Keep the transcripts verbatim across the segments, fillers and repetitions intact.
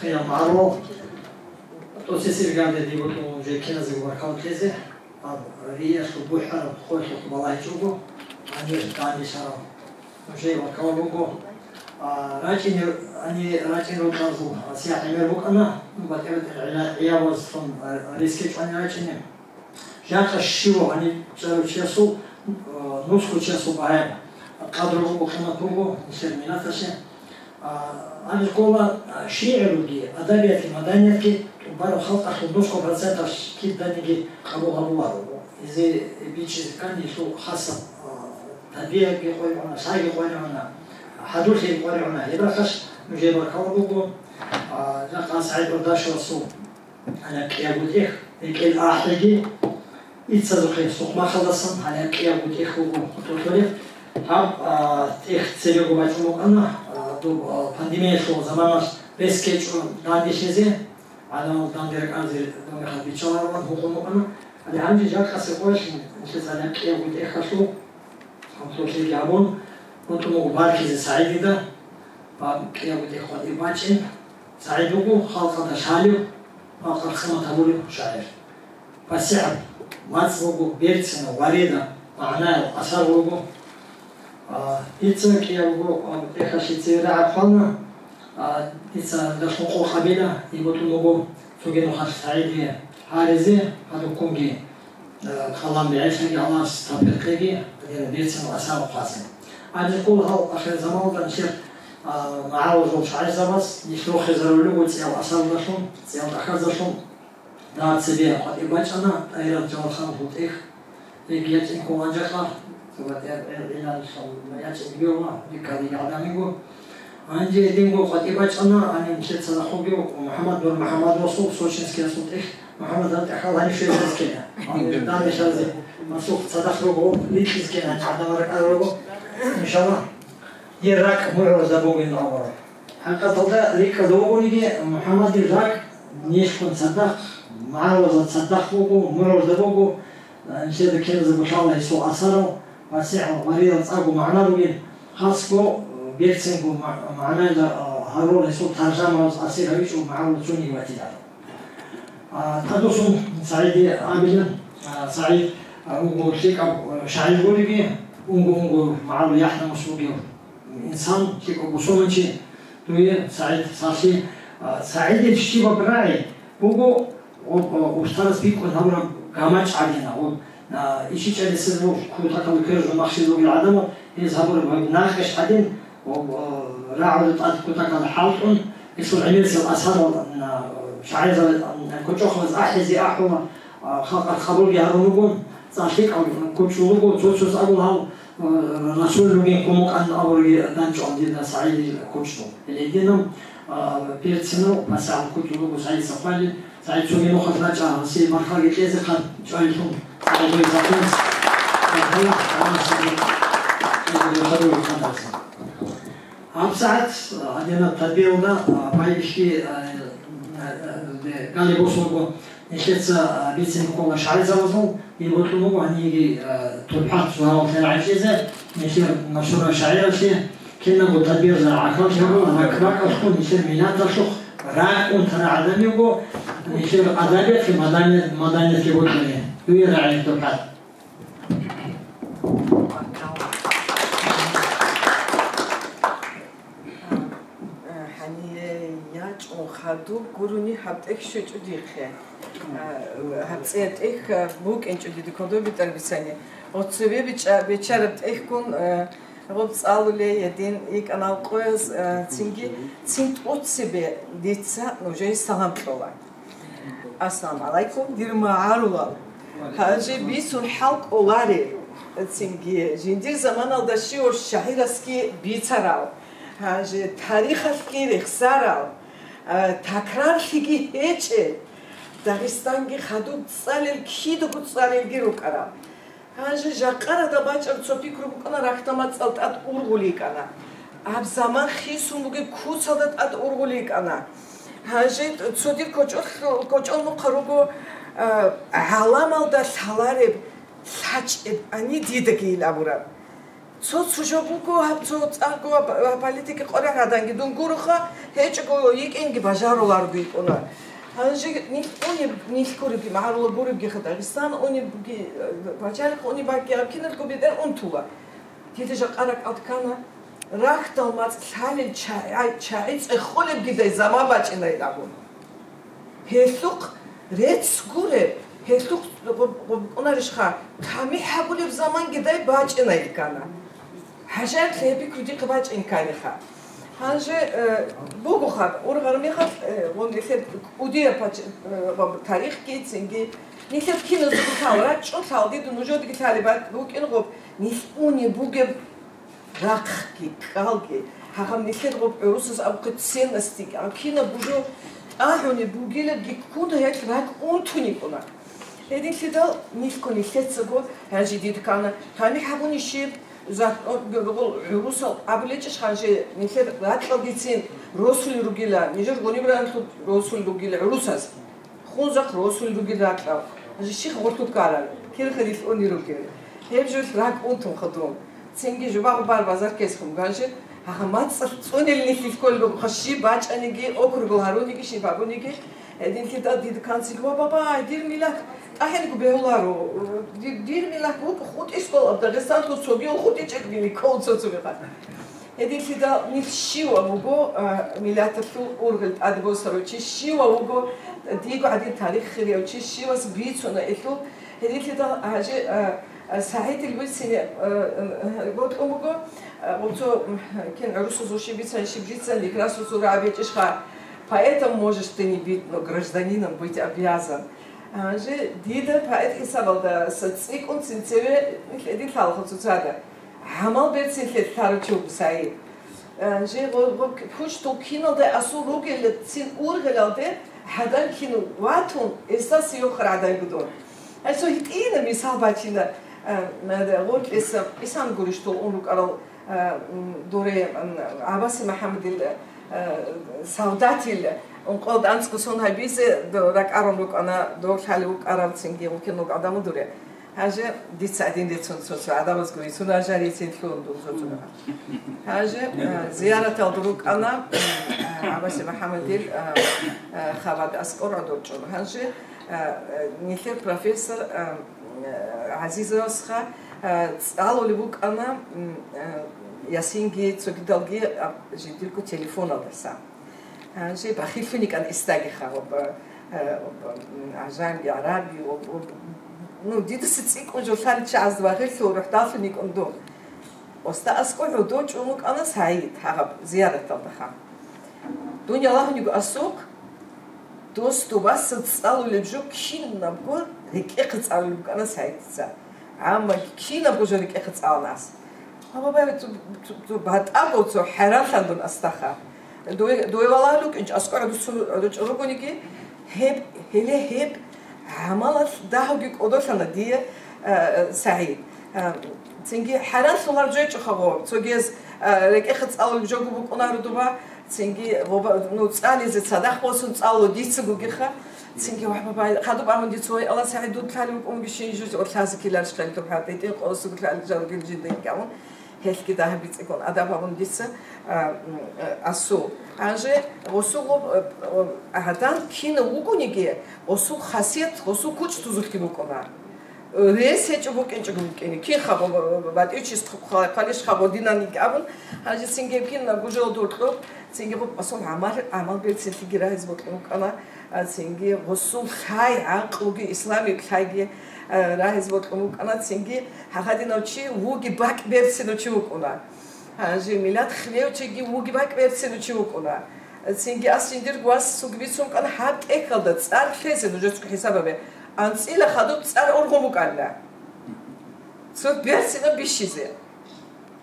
Хиял магӀарул, тӀоцесеб гьанже дие бокьун жо киназего баркала кьезе, гьаб риялъул бухӀараб хвелъулъ балагьичӀого, гьанир данде шарал. Нужее баркала буго. А, рачӀине, ани рачӀин рукьазул, а, сияхӀ гӀемер букӀана, ну, батӀи-батӀи гӀила-, гӀиявазлъун, а, реске чӀвани рачӀине. Жакъа щивав гьаниб чӀарав чиясул, а, нусго чиясул багӀаяб къадру буго, къимат буго, нилъер минаталъе. А, гьаниб ккола, а, шигӀруги, адабиятги, маданиятги тӀубараб халкъалъул нусго проценталъ киданиги къабул гьабуларо. Гьезие бичӀчӀизе ккани гьелъул хасаб, а, табигӀатги къваригӀуна, лъайги къваригӀуна, хӀадурлъиги къваригӀуна. Гьеб рахъалъ нужее баркала буго, а, жакъа СагӀид Ордашевасул гьалаб кӀиябго тӀехь, рекӀел ахӀиги, иццазухъе Сухъмахъалдасан гьалаб кӀиябго тӀехь буго тӀутӀулеб. Гьаб, а, тӀехь цебего бачӀун букӀана, а, доб, а, пандемиялъул заманалъ рес ккечӀо данделъизе, гӀадамал данде ракӀарзе доб мехалъ биччалароан гьукъун букӀана. Гьале гьанже жакъасеб къоялъ нилъеца гьалаб кӀиябго тӀехьалъул гьанкьурлъиги гьабун, бутӀун буго баркизе СагӀидида, гьаб кӀиябго тӀехь къватӀибе бачӀин. СагӀид вуго халкъалда лъалев, халкъалъ хъимат гьабулев шагӀир. ПасихӀаб мацӀ буго, берцинав, варида, магӀнаял асар буго. А, дица кӀиябго, а, тӀехьалъе цеве рагӀаб хъвана, а, дица далъун къокъабила, дие бутӀун буго цоги нухалъ СагӀидие гьаризе, гьадуккунги, а, къалам бегӀерлъиги гьалас, тавфикъ кьеги, гьадинаб берцинал асар хъвазе. Гьанже ккола гьал ахирзаманалда нилъер, а, магӀарулазул шагӀирзабаз, нилъ рохизарулел руго цӀиял асарлъун, цӀиял тӀахьазалъун. Дагьаб цебе къватӀибе бачӀана ТӀагьират Жалалхановасул тӀехь. Гьебги ячӀин ккола анжакъа, цо батӀияб гӀел-, гӀелалъул ячӀинги бегьула, риккалиги гӀадамиго. Гьанже гьединго къватӀибе бачӀана, гьаниб нилъер цадахъ вугев МухӀаммад Нур МухӀаммадовасул, сочинскиясул тӀехь. МухӀаммад, гьаб тӀехьалда гьаниб щвезаризе ккела. Гьаниб данде щвезе, масухъ цадахъ руго, рикӀкӀизе ккела, гьаниб гӀадамал ракӀарал руго. Иншаллагь. Дир ракӀ мугӀрузда бугин абураб. ХӀакъикъаталда рикӀкӀад вугониги, МухӀаммадил ракӀ нилъгун цадахъ, магӀарулазда цадахъ буго, мугӀрузда буго, нилъеда ккезе босун буго гьесул асарал, пасихӀал, вариялъ цӀакъго магӀна бугин, хасго, берцинго ма-, магӀнаялда гьарурал гьесул таржамаялъ асир гьавичӀого магӀарулал цониги ватиларо. А, тӀадвуссун СагӀидие абила, а, СагӀид, а, вуго лъикӀаб, а, шагӀир вугониги, унго-унго магӀарул яхӀ-намус бугев инсан, лъикӀаб бусурманчи, дуе СагӀид сахлъи, а, СагӀидил щибаб рагӀи буго, гъоб, а, устарас бикӀун гьабураб гамачӀ гӀадинаб, гъоб, а, ишичӀалиса кутакалда квер жо махщел ругел гӀадамал, гьез гьабураб гьаб накъиш гӀадин, ва, а, рагӀуда тӀад кутакалда хӀалтӀун, гьесул гӀемерисел асарал, а, шагӀирзабаз, а, кочӀохъабаз ахӀизе ахӀула, а, халкъалъ къабулги гьарун руго, цӀакъ лъикӀал кучӀул руго, цо-цояс абула гьав, а, расул ругин кумукъан абураги данчӀван дида СагӀидил кучӀдул. Гьеле гьединаб, а, берцинав пасихӀал кучӀул руго СагӀид Сапали. СагӀид цоги нухалъ рачӀа, гьасие баркаги кьезе хъат чӀвайилъун, СагӀид вай сахлъунц. Баркала, Аллагьас хадур хъадарса. ГьабсагӀат гьадинаб тадбиралда, а, байбихьи, а, а, а, гали босун буго, нилъеца, а, бицин ккола шагӀирзабазул, дие бокьун буго гьаниги, а, турпат зугьалалъе рагӀичӀезе, нилъер машгьурав шагӀиралъе, кинабго тадбирзабаз гӀахьаллъун, ракӀ-ракӀалъухъ, нилъер минаталъухъ ракӀун тарал гӀадамиго, нилъер адабиятги мадани-, маданиятги бокьани. Дуе рагӀи турпат. Гьание ячӀун хадуб гурони гьаб тӀехь щвечӀо дихъе. Гьаб цӀея тӀехь букӀинчӀо дида кодобе тӀарбицани. Гъоб цеве бича-, бичараб тӀехьгун, гъоб цӀалулей гьедин йикӀанал къояз, цинги цин тӀоцебе дица нужее салам кьола. Ассаламу гӀалайкум, дир магӀарулал. Гьанже бицун хӀал кӀоларе, цинги жиндир заманалда щивав шагӀирасги бицарал, гьанже тарихалъги рехсарал, а, такрарлъиги гьечӀел, Дагъистанги хадуб цӀалел кидаго цӀалелги рукӀарал. Гьанже жакъа рада бачӀараб цо пикру букӀана, рахьдал мацӀал тӀад ургъулей йикӀана. Аб заман хисун бугеб куцалда тӀад ургъулей йикӀана. Гьанже цо дир кочӀол-, кочӀол нухъа руго, а, гӀаламалда лъалареб лъачӀебани дидаги ил абураб. Цо-цо жо буго, гьаб цо цӀарго ва политика къваригӀаранги дун гуроха, гьечӀого йикӀинги бажаруларого йикӀуна. Гьанже нилъ унеб, нилъ гуребги, магӀарулал гуребгиха Дагъистан унебги, пачалихъ унеб бакӀги, гьаб киналго бетӀер унтула. Дида жакъа ракӀалд ккана, рахьдал мацӀ лъалел чагӀи, чагӀи цӀехолебгидай заман бачӀинайин абун. Гьелъухъ рецц гуреб, гьелъухъ гъоб-, гъоб-, кӀунарищха, тамихӀ гьабулеб заманги дай бачӀинайин ккана. ХӀажаят лъебги кудихъе бачӀин кканиха. Гьанже, э, бугоха, ургъар мехалъ, э, вон нилъер кӀудияб пач-, э, гъоб-, тарихги, цинги нилъер киназдаго лъал, рачӀун лъал, дида нужедаги лъалеб букӀин гъоб, нилъ унеб бугеб рахъги, кӀалги, гьагъаб нилъер гъоб гӀурусаз абухъе ценностьги, а кинабго жо тӀагӀунеб бугилабги ккун гьелъ ракӀ унтун йикӀуна. Гьединлъидал нилъго нилъецаго гьанже дида ккана, тамихӀ гьабуни щиб, зат-, о, гъол гӀурусал абулечӀищ гьанже нилъер ракьалдицин росулел ругила, нижер гъуниб рагӀалъул росулел ругила гӀурусаз. Хунзахъ росулел ругел ракьал, гьанже щиб гъорлъ ккарал, кирхарилъ унел ругел. Гьеб жо ракӀ унтун хадуб. Цинги жубагъ бар базаркесхун гьанже, гьагъа мацӀалъ цӀунел нилъ кколел ругоха, щиб бачӀаниги, округал гьаруниги, щиб гьабуниги. Гьединлъидал дида канцель: «Ва, бабай, дир миллат тӀагӀинго бегьуларо. Дир, дир миллат вукӀа хутӀи скол, Дагъистаналъул цогиял хутӀичӀеб миллат ккола цо-цо мехалъ». Гьединлъидал нилъ щивав вуго, а, миллаталъул ургъел тӀаде босарав чи, щивав вуго диго гӀадин тарих хирияв чи, щивас бицуна илъул. Гьединлъидал гьанже, а, а, СагӀидил бицине, а, а, бокьун буго, а, гъуцо, м, кин гӀурусазул щиб бицани, щиб бицани, Некрасовцул рагӀаб гьечӀищха, поэтом можешь ты не быть, но гражданином быть обязан. Гьанже дида поэт хӀисабалдаса цӀикӀкӀун цинцеве нилъ гьедин лъалаха цоцазда. ГӀамал берцинлъи лъарав чи вуго СагӀид. Э, жи гъо-, гъо-, кучдул киналда асул ругелцин ургъелалде гӀадан кин ватун, эсда сиёхъар гӀадайгу дун. Гьайсо гьитӀина мисал бачила, э, гъоркьеса Исан гурищ дол ун рукӀарал, э, м, дуре, м, ГӀабаси МахӀамадил, э, солдатил ункъоялда анцӀго сон гьабизе д-, ракӀарун рукӀана, дов лъалев вукӀарал цинги гъукин рукӀ гӀадамал дуре. Гьанже дица гьадин рецун цо-цо гӀадамазго рицун, гьанже рецин лъугьун дун цо-цо. Гьанже, э, зияраталда рукӀана, э, ГӀабаси МахӀамадил, э, э, хабад аскӀор гӀодор чӀун. Гьанже, э, э, нилъер профессор, э, э, ГӀазизовасха, э, цӀалулеб букӀана, м, э, Ясинги цогидалги, а, жиндирго телефоналдаса. Гьанже бахиллъун йикӀан эсдаги хаб, э, э, гӀажамги, гӀараби, об-, об-, ну, дидаса цӀикӀкӀун жо лъалел чагӀазда бахиллъун рухӀдаллъун йикӀун дун. Оста аскӀор гӀодов чӀун вукӀана СагӀид гьагъаб зияраталдаха. Дун ялагьун йиго асухъ, дос-добасда цӀалулеб жо кинабго рекӀехъе цӀалулеб букӀана СагӀидица. Амма кинабго жо рекӀехъе цӀалана ас. Гьаб, бабай, цо, цо, цо батӀаго цо хӀаралъан дун астаха. Дой, дой валагьулукӀинчӀ аскӀор гӀодусул ручӀ ругониги, гьеб, гьеле гьеб гӀамалалъ дагьабги кӀодолъана дие, а, СагӀид. А, цинги хӀаралъулар жойчӀухъа гъо, цогез, а, рекӀехъе цӀалулеб жого букӀунаро дуба, цинги гъоба, ну, цӀализе цадахъ босун цӀалу дицагогиха. Цинги, вагь, бабай, хадуб абун дица, вай, Аллагь, СагӀид, дуд лъалев вукӀунги щин жуз, о, лъазе киларищ хъалитӀуб хӀалтӀитӀин, къосуг лъалел жал рукӀин жинда йикӀавун, гьелъги дагьаб бицӀикӀун адаб абун дица, а, м, а, асу. Гьанже гъосул гъоб, а, а, гӀадан кинав вугониги, гъосул хасият, гъосул кучӀдузулъги букӀуна. Рес гьечӀо букӀинчӀого букӀине. Кин хаб, батӀичис хъалищ хаб динан йикӀ абун, гьанже цинги гьеб кин гужал дуркьу, цинги гъуб асул гӀамал, гӀамал берцинлъиги рагьиз букӀин букӀана, а, цинги гъусул лъай гӀакълуги, исламияб лъайги, а, рагьиз букӀин букӀана, цинги гьагъадинав чи вуги бакӀ берцинав чи вукӀуна. Гьанже миллат хилев чиги вуги бакӀ берцинав чи вукӀуна. Цинги ас жиндирго васасулги бицун букӀана, гьаб тӀехьалда цӀар лъезе нужецго хӀисабабе. АнцӀила хадуб цӀар ургъун букӀанила. Цо берцинаб бищизе.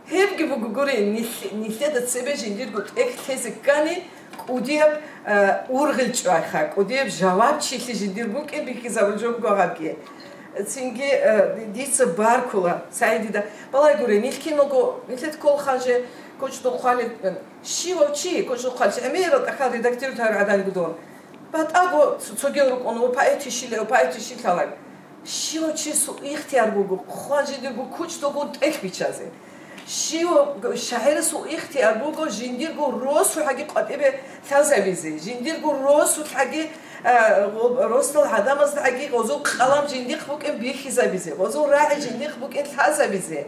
Гьебги буго гури, нилъ-, нилъеда цебе жиндирго тӀехь лъезе ккани, кӀудияб, э, ургъел чӀвайха, кӀудияб жавабчилъи жиндир букӀин бихьизабулеб жо буго гьабги. Цинги, э, ди-, дица баркула, СагӀидида. Балай гури, нилъ киналго, нилъед кколхъан же, кучӀдул хъвалел, э, щивав чи, кучӀдул хъвалел чи, гӀемерал тӀахьал редактировать гьару гӀадан гудун. БатӀаго цо-, цогел рукӀун, о, поэт ищила, о, поэт ищилъала. Щивав чиясул ихтияр буго, хъван жиндирго кучӀдулгун тӀехь биччазе. Щив шагӀирасул ихтияр буго жиндирго росулъаги къватӀибе лъазабизе, жиндирго росулъаги, а, гъо-, росдал гӀадамаздаги гъозул къалам жиндихъ букӀин бихьизабизе, гъозул рагӀи жиндихъ букӀин лъазабизе.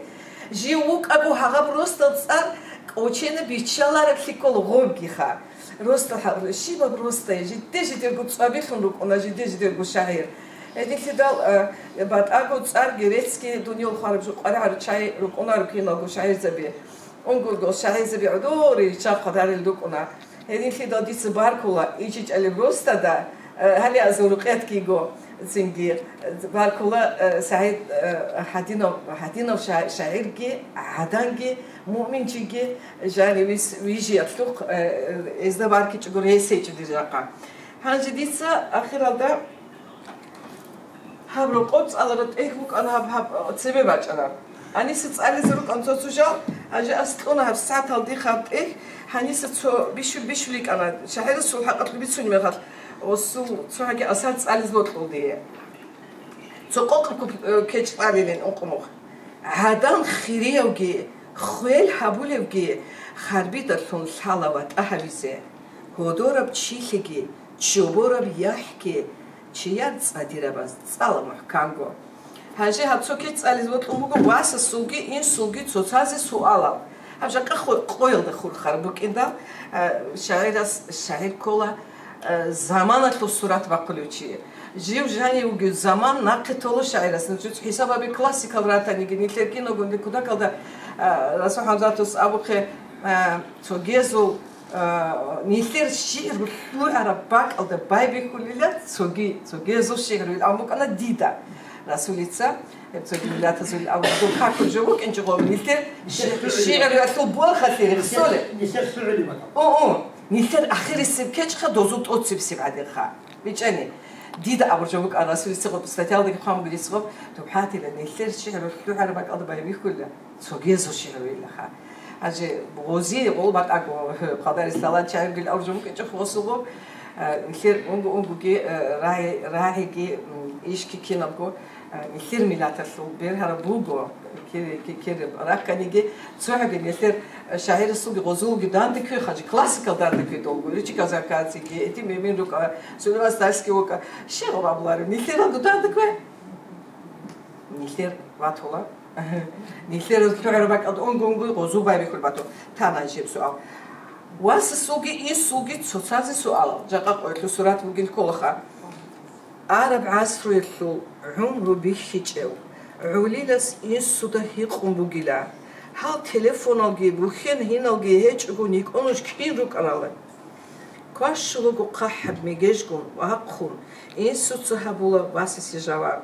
Жив вукӀаго гьагъаб росдал цӀар кӀочене биччалареблъи ккола гъобгиха. Росдал гьаб-, щибаб росдае, жиде-жидерго цӀвабилъун рукӀуна жиде-жидерго шагӀир. Гьединлъидал, а, батӀаго цӀар герецги дуниял хвараб жо къваригӀарчай рукӀунаро киналго шагӀирзаби. Унгурго шагӀирзаби гӀодор риччал хъвадарел рукӀуна. Гьединлъидал дица баркула ичӀичӀалеб росдада, э, гьале азул рукъятги йиго, цинги, э, баркула, э, СагӀид, э, гьадинав, гьадинав ша-, шагӀирги, гӀаданги, муъминчиги, жанивис вижиялъухъ, э, э, эзда баркичӀого рес гьечӀо дир жакъа. Гьанже дица ахиралда Гьаб рокъоб цӀалараб тӀехь букӀана гьаб, гьаб цебе бачӀана. Гьаниса цӀализе рукӀана цо-цо жал, гьанже аскьуна гьаб сагӀаталде гьаб тӀехь, гьаниса цо бищун-бищун рикӀкӀана, шагӀирасул хӀакъалъулъ бицунеб мехалъ, осул цо гьаги асар цӀализе бокьулде. Цо къокъаб куп-, э, кечӀ цӀалилин ункъо мухъ. ГӀадан хириявги, хвел гьабулевги харбидалъун лъала ватӀа гьабизе. Гьодораб чилъиги, чобораб яхӀги, чияр цӀадирабаз цӀала мухӀканго. Гьанже гьаб цо кечӀ цӀализе бокьун буго васасулги инсулги цоцазе суалал. Гьаб жакъа къо-, къоялда хурхараб букӀиндал, а, шагӀирас шагӀир ккола, а, заманалъул сурат бахъулев чи. Жив жанив вугев заман нахъе толо шагӀирас. Нужеца хӀисаб гьабе, классикал ратаниги, нилъер киногунде кутакалда, а, Расул ХӀамзатовас абухъе, а, цогезул А, нилъер шигӀру лъугӀараб бакӀалда байбихьулила цоги, цогезул шигӀруйилан букӀана дида. Расулица, гьеб цоги миллатазул абун доб какун жо букӀинчӀо гъоб, нилъер ши-, шигӀруялъул борхалъе рехсолеб. Нилъер сугӀули бакӀал. О, о, нилъер ахирисеб кечӀха, дозул тӀоцебсеб гӀадинха. БичӀани, дида абур жо букӀана Расулица гъоб статьялдаги хъван бугелъ гъоб, дуб хӀатила, нилъер шигӀру лъугӀараб бакӀалда байбихьулила. Цогезул шигӀруйилаха. Гьанже гъози гъол батӀаго хъвадарес лъалан чагӀи ругел абуржун букӀинчӀо хосулгъо, э, нилъер унго-унгоги, э, рагӀи-, рагӀиги, м, ишги кинабго, э, нилъер миллаталъул бергьараб буго, кири-, ки-, кири рахъаниги, цогӀаги нилъер, э, шагӀирасулги гъозулги дандекквей, хъанчи классикал дандекквей долго, Ричи Казакадзеги, Этим Эмин рукӀа, Сулейман Стальский вукӀа, щегъ абуларев, нилъералго дандекквей. Нилъер ватула. Нилъер лъугӀараб бакӀалда унго-унгоги гъозу байбихьулеб бату. Тана жиб суал. Васасулги инсулги цоцазе суалал. Жакъа къоялъул сурат бугин кколаха. Араб гӀасруялъул гӀумру бихьичӀев гӀолилас инсуда гьикъун бугила. Гьал телефоналги, бухьен-гьиналги гьечӀого никӀо нуж кин рукӀарала. Квашулаго хъахӀаб мегежгун вахъун, инсуца гьабула васасе жаваб.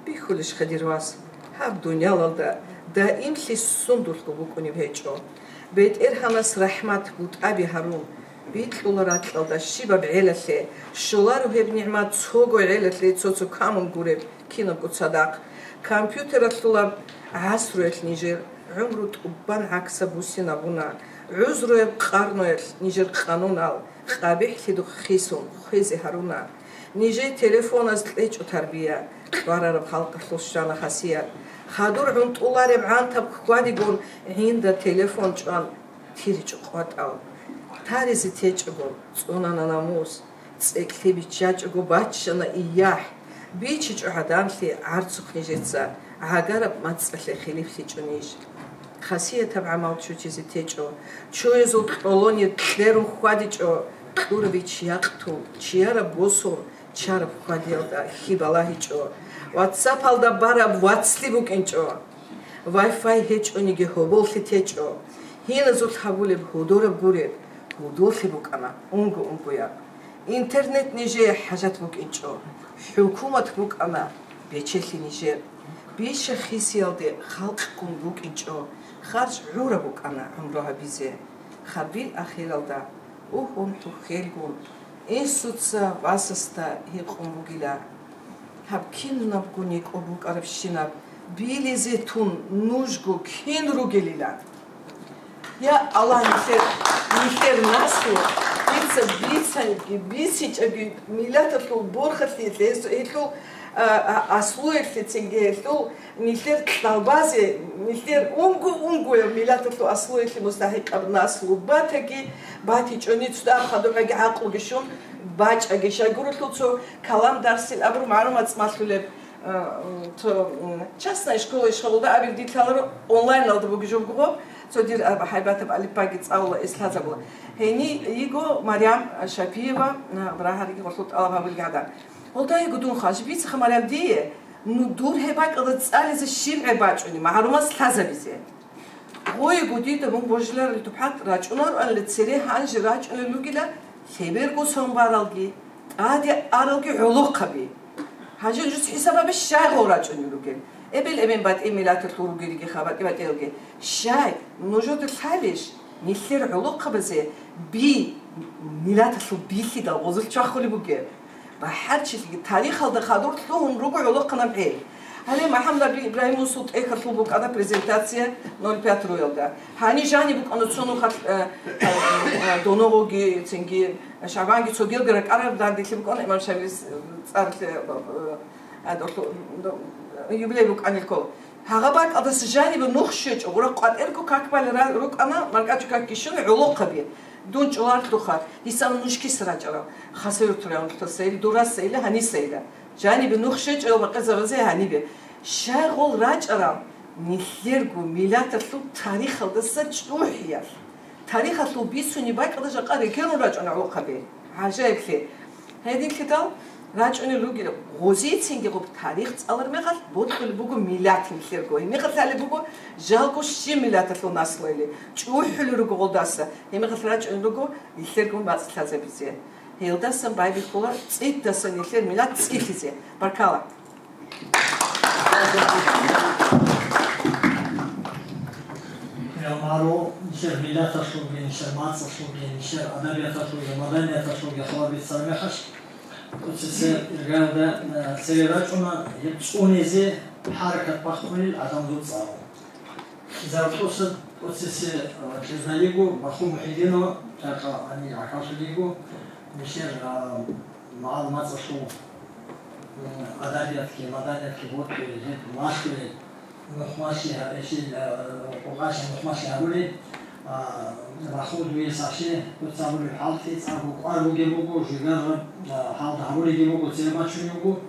Бихьулищха, дир вас, гьаб дуниялалда даимлъи сундулъго букӀунеб гьечӀо. БетӀергьанас рахӀмат бутӀаби гьарун, бикьула ракьалда щибаб гӀелалъе, щоларо гьеб нигӀмат цого гӀелалъе цо-цо камун гуреб кинабго цадахъ. Компьютералъулаб гӀасруялъ нижер гӀумру тӀубан гӀаксаб буссинабуна, гӀузруяб къарноялъ нижер къанунал къабихӀлъидухъ хисун хвезе гьаруна. Нижее телефоназ кьечӀо тарбия, кьварараб халкъалъул щвана хасият. Хадур гӀунтӀулареб гӀантаб хьвадигун гӀинда телефон чӀван тиричӀо къватӀал. Таризе течӀого, цӀунана намус, цӀекӀлъи биччачӀого, баччана ияхӀ. БичичӀо гӀадамлъи гӀарцухъ нижеца, гӀагараб мацӀалъе хилиплъичӀо ниж. Хасиятаб гӀамал чучизе течӀо, чуязул кьолонир кьерун хьвадичӀо, кьураби чияхътун, чияраб босун, чараб хьвадиялда хьи балагьичӀо. Ватсапалда бараб вацлъи букӀинчӀо. Вай-фай гьечӀониги гьоболлъи течӀо. Гьиназулъ гьабулеб гьудораб гуреб, гьудоллъи букӀана унго-унгояб. Интернет нижее хӀажат букӀинчӀо. ХӀукумат букӀана бечелъи нижер. Биша хисиялде халкъ ккун букӀинчӀо, харж гӀураб букӀана гӀумру гьабизе. Хабил ахиралда, угьун хӀухьелгун, инсуца васасда гьикъун бугила. Гьаб кинабго никӀо букӀарабщинаб билизе тун нужго кин ругелила? Я Аллагь, нилъер, нилъер наслу дица бицанги, бицичӀаги, миллаталъул борхалъи, гьесул, гьелъул А, а, аслуялъе цинги гьелъул нилъер кьалбазе, нилъер унго-унгояв миллаталъул аслуялъе мустахӀикъаб наслу батаги, батичӀони цӀакъ хадуб гӀаги гӀакълуги щун бачӀаги. Щайгурелъул цо калам дарсил абураб магӀлумат цӀалулеб, а, м, цо, м, частная школа ишгъалда абил дилъаларо онлайналда бугеб жо буго, цо дир аб-, гьайбатаб алиппаги цӀалула, эс лъазабула. Гьениб йиго Марям Шапиева, а, Брагариги гъолъул тӀалаб гьабулги гӀадан. Гьелда йиго дун хъван, жиб бицаха, Марям, дие, ну, дур гьеб бакӀалда цӀализе щиб гӀеб бачӀунеб, магӀлумат лъазабизе. Гъойго дида мун божиларел тупхӀат рачӀунароанила цере, гьанже рачӀунел ругила лъеберго сон баралги, тӀаде аралги гӀолохъаби. Гьанже жуц хӀисаб гьабе, щай гъол рачӀунел ругел. Эбел-эмен батӀи миллаталъул ругелигиха, батӀи-батӀиялги. Щай, нужеда лъалищ, нилъер гӀолохъабазе би миллаталъул билъидал гъозул чвахулеб бугеб? БахӀарчилъиги тарихалда хадур лъугьун руго гӀолохъанаб гӀел. Гьале МухӀаммад Ибрагьимовасул тӀехьалъул букӀана презентация ноль пять руялда. Гьаниб жаниб букӀана цо нухалъ, э, э, э, Доногъоги, цинги ШагӀбанги цогелги ракӀарал данделъи букӀана Имам Шамилис, э, цӀар, э, э, э, долъу-, до-, юбилей букӀанилго. Гьагъа бакӀалдаса жанибе нух щвечӀо, гъура къватӀирго как балел ра-, рукӀана, маркӀачӀу какги щун гӀолохъаби. Дун чӀоларлъуха, гьисал нуж киса рачӀарал, Хасавюрт районалдаса или, дураса или, гьаниса или. Жанибе нух щвечӀо гьел бакъизабазе гьанибе. Щай гъол рачӀарал, нилъерго миллаталъул тарихалдаса чӀухӀиялъ. Тарихалъул бицунеб бакӀалда жакъа рекерун рачӀуна гӀолохъаби. ГӀажаиблъи. Гьединлъидал рачӀунел ругел гъозицинги гъуб тарих цӀалар мехалъ бокьулеб буго миллат нилъерго. Гьеб мехалъ лъалеб буго жалго щиб миллаталъул наслуяли. ЧӀухӀулел руго гъолдаса. Гьеб мехалъ рачӀунел руго нилъерго мацӀ лъазабизе. Гьелдасан байбихьула цӀидасан нилъер миллат цӀилъизе. Баркала. Гьалмагъро нилъер миллаталъулги, нилъер мацӀалъулги, нилъер адабияталъулги, маданияталъулги хабар бицараб мехалъ, ОЦС иргаялда, э, цере рачӀуна гьеб цӀунизе хӀаракат бахъулел гӀадамазул цӀар. Заркъоса ОЦС, э, кьезда йиго, Баху МухӀидинов, жакъа гьанир гӀахьаллъулего, нилъер, э, магӀал мацӀалъул, э, адабиятги, маданиятги бокьулел, гьеб малъулел, нухмалъи гьа-, гьесил, э, къокъалъе нухмалъи гьабулел, а, Баху дуе сахлъи, дуца гьабулеб хӀалтӀи цӀакъго кӀвар бугеб буго, жигар, э, хӀалда гьабулебги буго, цебе бачунеб буго,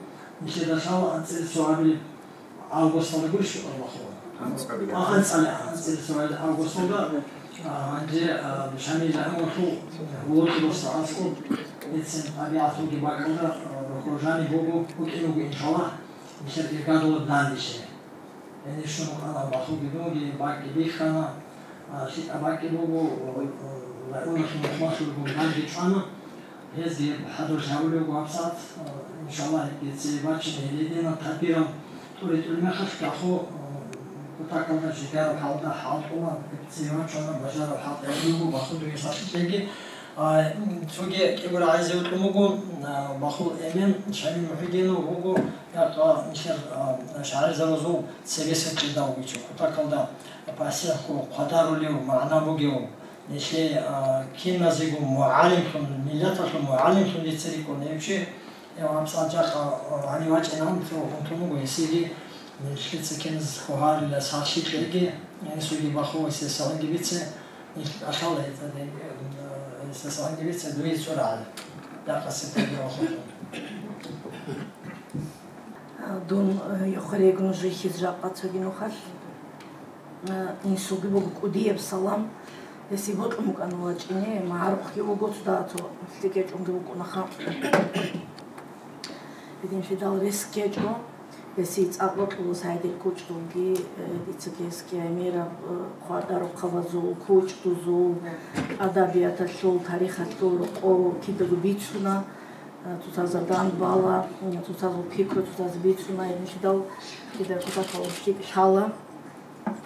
нилъеда лъала анцӀила цо гьабилеб августалда гурищ, Аллагьу. АнцӀила. А, анцӀила, анцӀила цо гьабилеб августалда, а, гьанже, а, Шамил РахӀимовалъул гьулулъ росда аскӀоб, эцин тӀабигӀаталги бакӀалда, а, рухӀ жаниб буго, букӀине буго, иншаллагь, нилъер иргадулаб дандеше. Гьенир щун вукӀана Бахуги дунги, бакӀги бихьана, а, лъикӀаб бакӀги буго, о, о, районалъул нухмалъулгун данде чӀвана. Гьезги хӀадур жавулев вуго гьабсагӀат, а, иншаллагь, гьебги цебе бачине гьеледина тадбирал тӀури-тӀури мехалъ, Баху, а, кутакалда жигараб хӀалда хӀалтӀула, гьеб цеве бачуна бажараб хӀалтӀи гьабулеб буго Баху дуе сахлъиги. А, м, цоги кӀиго рагӀизе вукӀун вуго, а, Бахул эмен Шамил МухӀидинов вуго, якъа нилъер, а, шагӀирзабазул цебесеб кьидав вичун, кутакалда пасихӀго хъвадарулев, магӀна бугев, нилъее, а, киназего мугӀалимлъун, миллаталъул мугӀалимлъун дица рикӀкӀун гьев чи, гьев гьабсагӀат жакъа, а, гьанив вачӀинан цо гьунтун вуго, гьесиеги нилъеца киназ хьвагьарила сахлъи кьеги, гьесиеги Баху, гьесие саламги бице, нилъ кӀалъала гьецӀаде, а, гьесие саламги бице, дуе цӀурагӀа. Дакъасе тайги вахун. Дун, э, йохорегун жихьиз жакъа цоги нухалъ, э, инсулги буго кӀудияб салам. Гьесие бокьун букӀана вачӀине, магӀарухъги вуго цо дагьа цо лъикӀ гьечӀунги вукӀунаха. Гьединлъидал рес ккечӀо, гьесие цӀакъ бокьула СагӀидил кучӀдулги, э, дица гьесги гӀемераб, э, хъвадарухъабазул, кучӀдузул, адабияталъул, тарихалъул рокъов кидаго бицуна. Цоцазда дандбала, цоцазул пикру цоцазда бицуна, гьебмехалъ кида кутакалда лъикӀ лъала,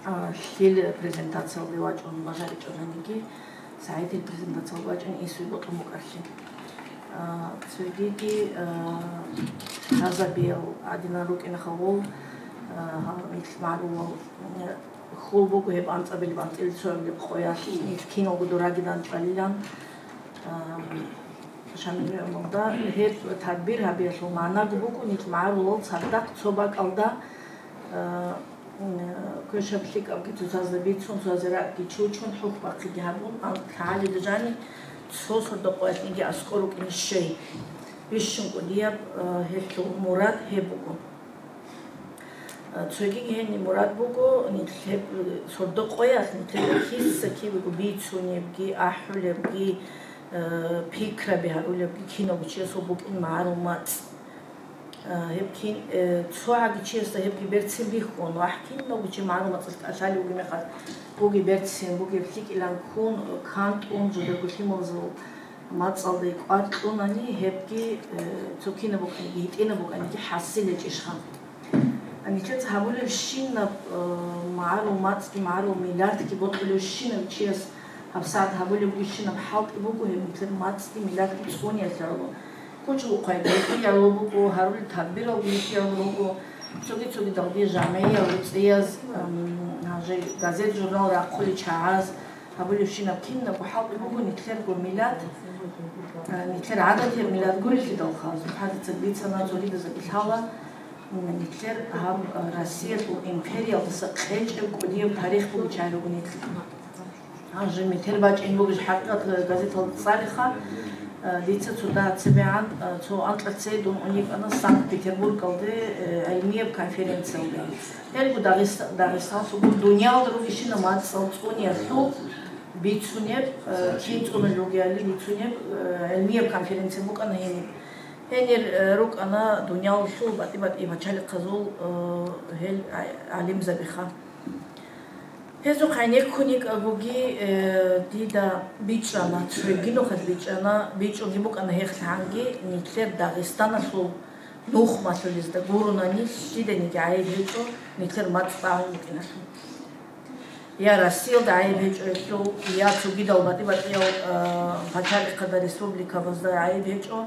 а, лъил презентациялде вачӀун бажаричӀониги, СагӀидил презентациялде вачӀун инсуе бокьун букӀараблъи. А, цогиги, а, лъазабиял гӀадинал рукӀинаха гъол, а, гьал нилъ магӀарулал, э, хьул буго гьеб анцӀабилеб анцӀила цоябилеб къоялъ, нилъ киналго дораги данчӀвалилан. А, ШамилгӀумарда гьеб тадбир гьабиялъул магӀнаго буго, нилъ магӀарулал цадахъ цо бакӀалда, а, м, квешаб-лъикӀабги цоцазда бицун, цоцазе ракӀги чучун, хӀухь бахъиги гьабун, а, лъагӀалида жани цо сордо-къоялъниги аскӀор рукӀине щей. Бищун кӀудияб, а, гьелъул мурад гьеб буго. Цоги гьениб мурад буго, нилъер сордо-къоялъ нилъер киса-кибего бицунебги, ахӀулебги, э, пикраби гьарулебги киналго чиясул букӀин магӀарул мацӀ. Э, гьеб кин, э, цо гӀаги чиясда гьебги берцин бихьун, вагь, киналго чи магӀарул мацӀалъ кӀалъалев вугеб мехалъ, бугеб берцин, бугеб лъикӀилан ккун, кантӀун, жидерго лъималазул мацӀалде кӀвар кьунани, гьебги, э, цо кинаб букӀаниги, гьитӀинаб букӀаниги хӀасил гьечӀищха? Нилъеца гьабулебщинаб, э, магӀарул мацӀги, магӀарул миллатги бокьулевщинав чияс гьабсагӀат гьабулеб бугебщинаб хӀалтӀи буго гьеб, нилъер мацӀги, миллатги цӀуниялъе гӀоло. КӀучӀбухъайги гьитӀиялъул буго, гьарулел тадбиралги гьитӀиялъул руго, цоги-цогидалги жамгӀиял рецӀияз, м, гьанже газет-журнал рахъулел чагӀаз, гьабулебщинаб кинабго хӀалтӀи буго нилъерго миллат, а, нилъер гӀадатияб миллат гурелъидалха, субхӀанаца бицана, цогидазаги лъала, м, нилъер гьаб, а, Россиялъул империялдаса кьечӀеб кӀудияб тарих бугеб чагӀи руго нилъ. Гьанже метер бачӀин бугеб хӀакъикъат газеталда цӀалеха, а, дица цо дагьа цебегӀан, а, цо анкьа цей дун ун йикӀана Санкт-Петербургалде, э, гӀилмияб конференциялде. Гьелго Дагъиста-, Дагъистаналъул гур дуниялда ругищина мацӀал цӀуниялъул бицунеб, э, кин цӀунулел ругеялъе бицунеб, э, гӀилмияб конференция букӀана гьениб. Гьенир, э, рукӀана дуниялалъул батӀи-батӀи пачалихъазул, э, гьел гӀа-, гӀалимзабиха. Гьезухъ гӀенеккун йикӀагоги, э, дида бичӀчӀана, цоги нухалъ бичӀчӀана, бичӀчӀунги букӀана гьелъ гьанги, нилъер Дагъистаналъул нухмалъулезда гуронани лъиданиги гӀайиб гьечӀо нилъер мацӀ тӀагӀун букӀиналъул. Я Россиялда гӀайиб гьечӀо гьелъул, я цогидал батӀи-батӀиял, а, пачалихъада республикабазда гӀайиб гьечӀо.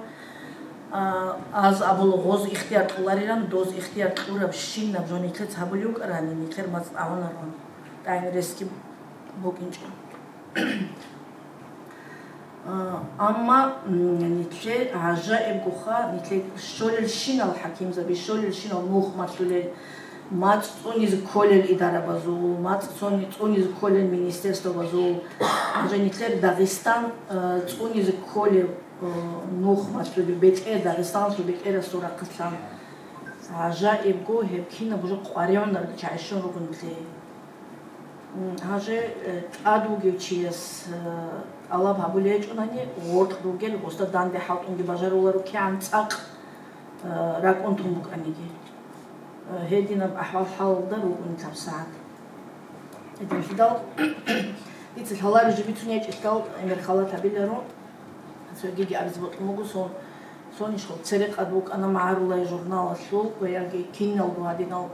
А, аз абула, гъоз ихтияр кьоларилан, доз ихтияр кьурабщинаб жо нилъеца гьабулев вукӀарани, нилъер мацӀ тӀагӀунарун, тӀагӀинресги букӀинчӀо. А, амма, м, нилъер гӀажаибгоха, нилъер щолелщинал хӀакимзаби, щолелщинал нухмалъулел, мацӀ цӀунизе кколел идарабазул, мацӀ цони-, цӀунизе кколел министерствабазул, гьанже нилъер Дагъистан, а, цӀунизе кколев, а, нухмалъулев, бетӀер, Дагъистаналъул бетӀерасул рахъалъан. ГӀажаибго, гьеб кинабго жо къваригӀунарго чагӀи щун руго нилъее. М, гьанже, э, тӀад вугев чияс, э, тӀалаб гьабулеб гьечӀонани, гъоркь ругел, гъосда данде хӀалтӀунги бажаруларо кигӀан цӀакъ, э, ракӀун тун букӀаниги. Э, гьединаб ахӀвал-хӀалалда ругони гьабсагӀат. Гьединлъидал дица лъалареб жо бицун ячӀелъидал гӀемер халат гьабиларо. Цогиги абизе бокьун буго, сон, сон ишгъур церекъад вукӀана МагӀарулай журналалъул ва яги киналго гьадинал,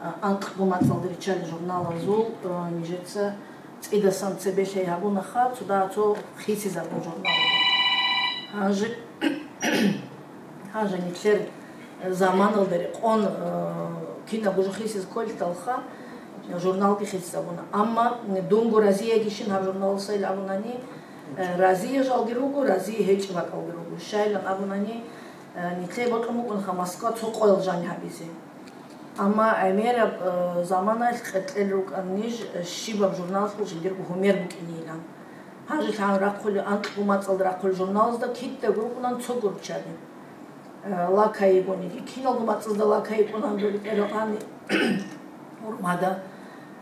а, анкьго мацӀалда риччалел журналазул, а, нижеца цӀидасан цебе лъай гьабунаха, цо дагьа цо хисизабун журнал. Гьанже, гьанже нилъер заманалда рекъон, а, кинабго жо хисиз кколелъулха, журналги хисизабуна. Амма дунго разиягищин гьаб журналалъайилан абунани, Э, разие жалги руго, разие гьечӀеб бакӀалги руго. Щайилан абунани, э, нилъее бокьун букӀунха Москва цо къоял жани гьабизе. Амма гӀемераб, э, заманаялъ къеркьел рукӀана ниж, э, щибаб журналалъул жиндирго гьумер букӀинейилан. Гьанже лъан рахъулел, анкьго мацӀалда рахъулел журналазда кидаго рукӀунан цого руччаби. Э, лакайигониги, киналго мацӀазда лакайикӀунан, бетӀералъани гьурмада,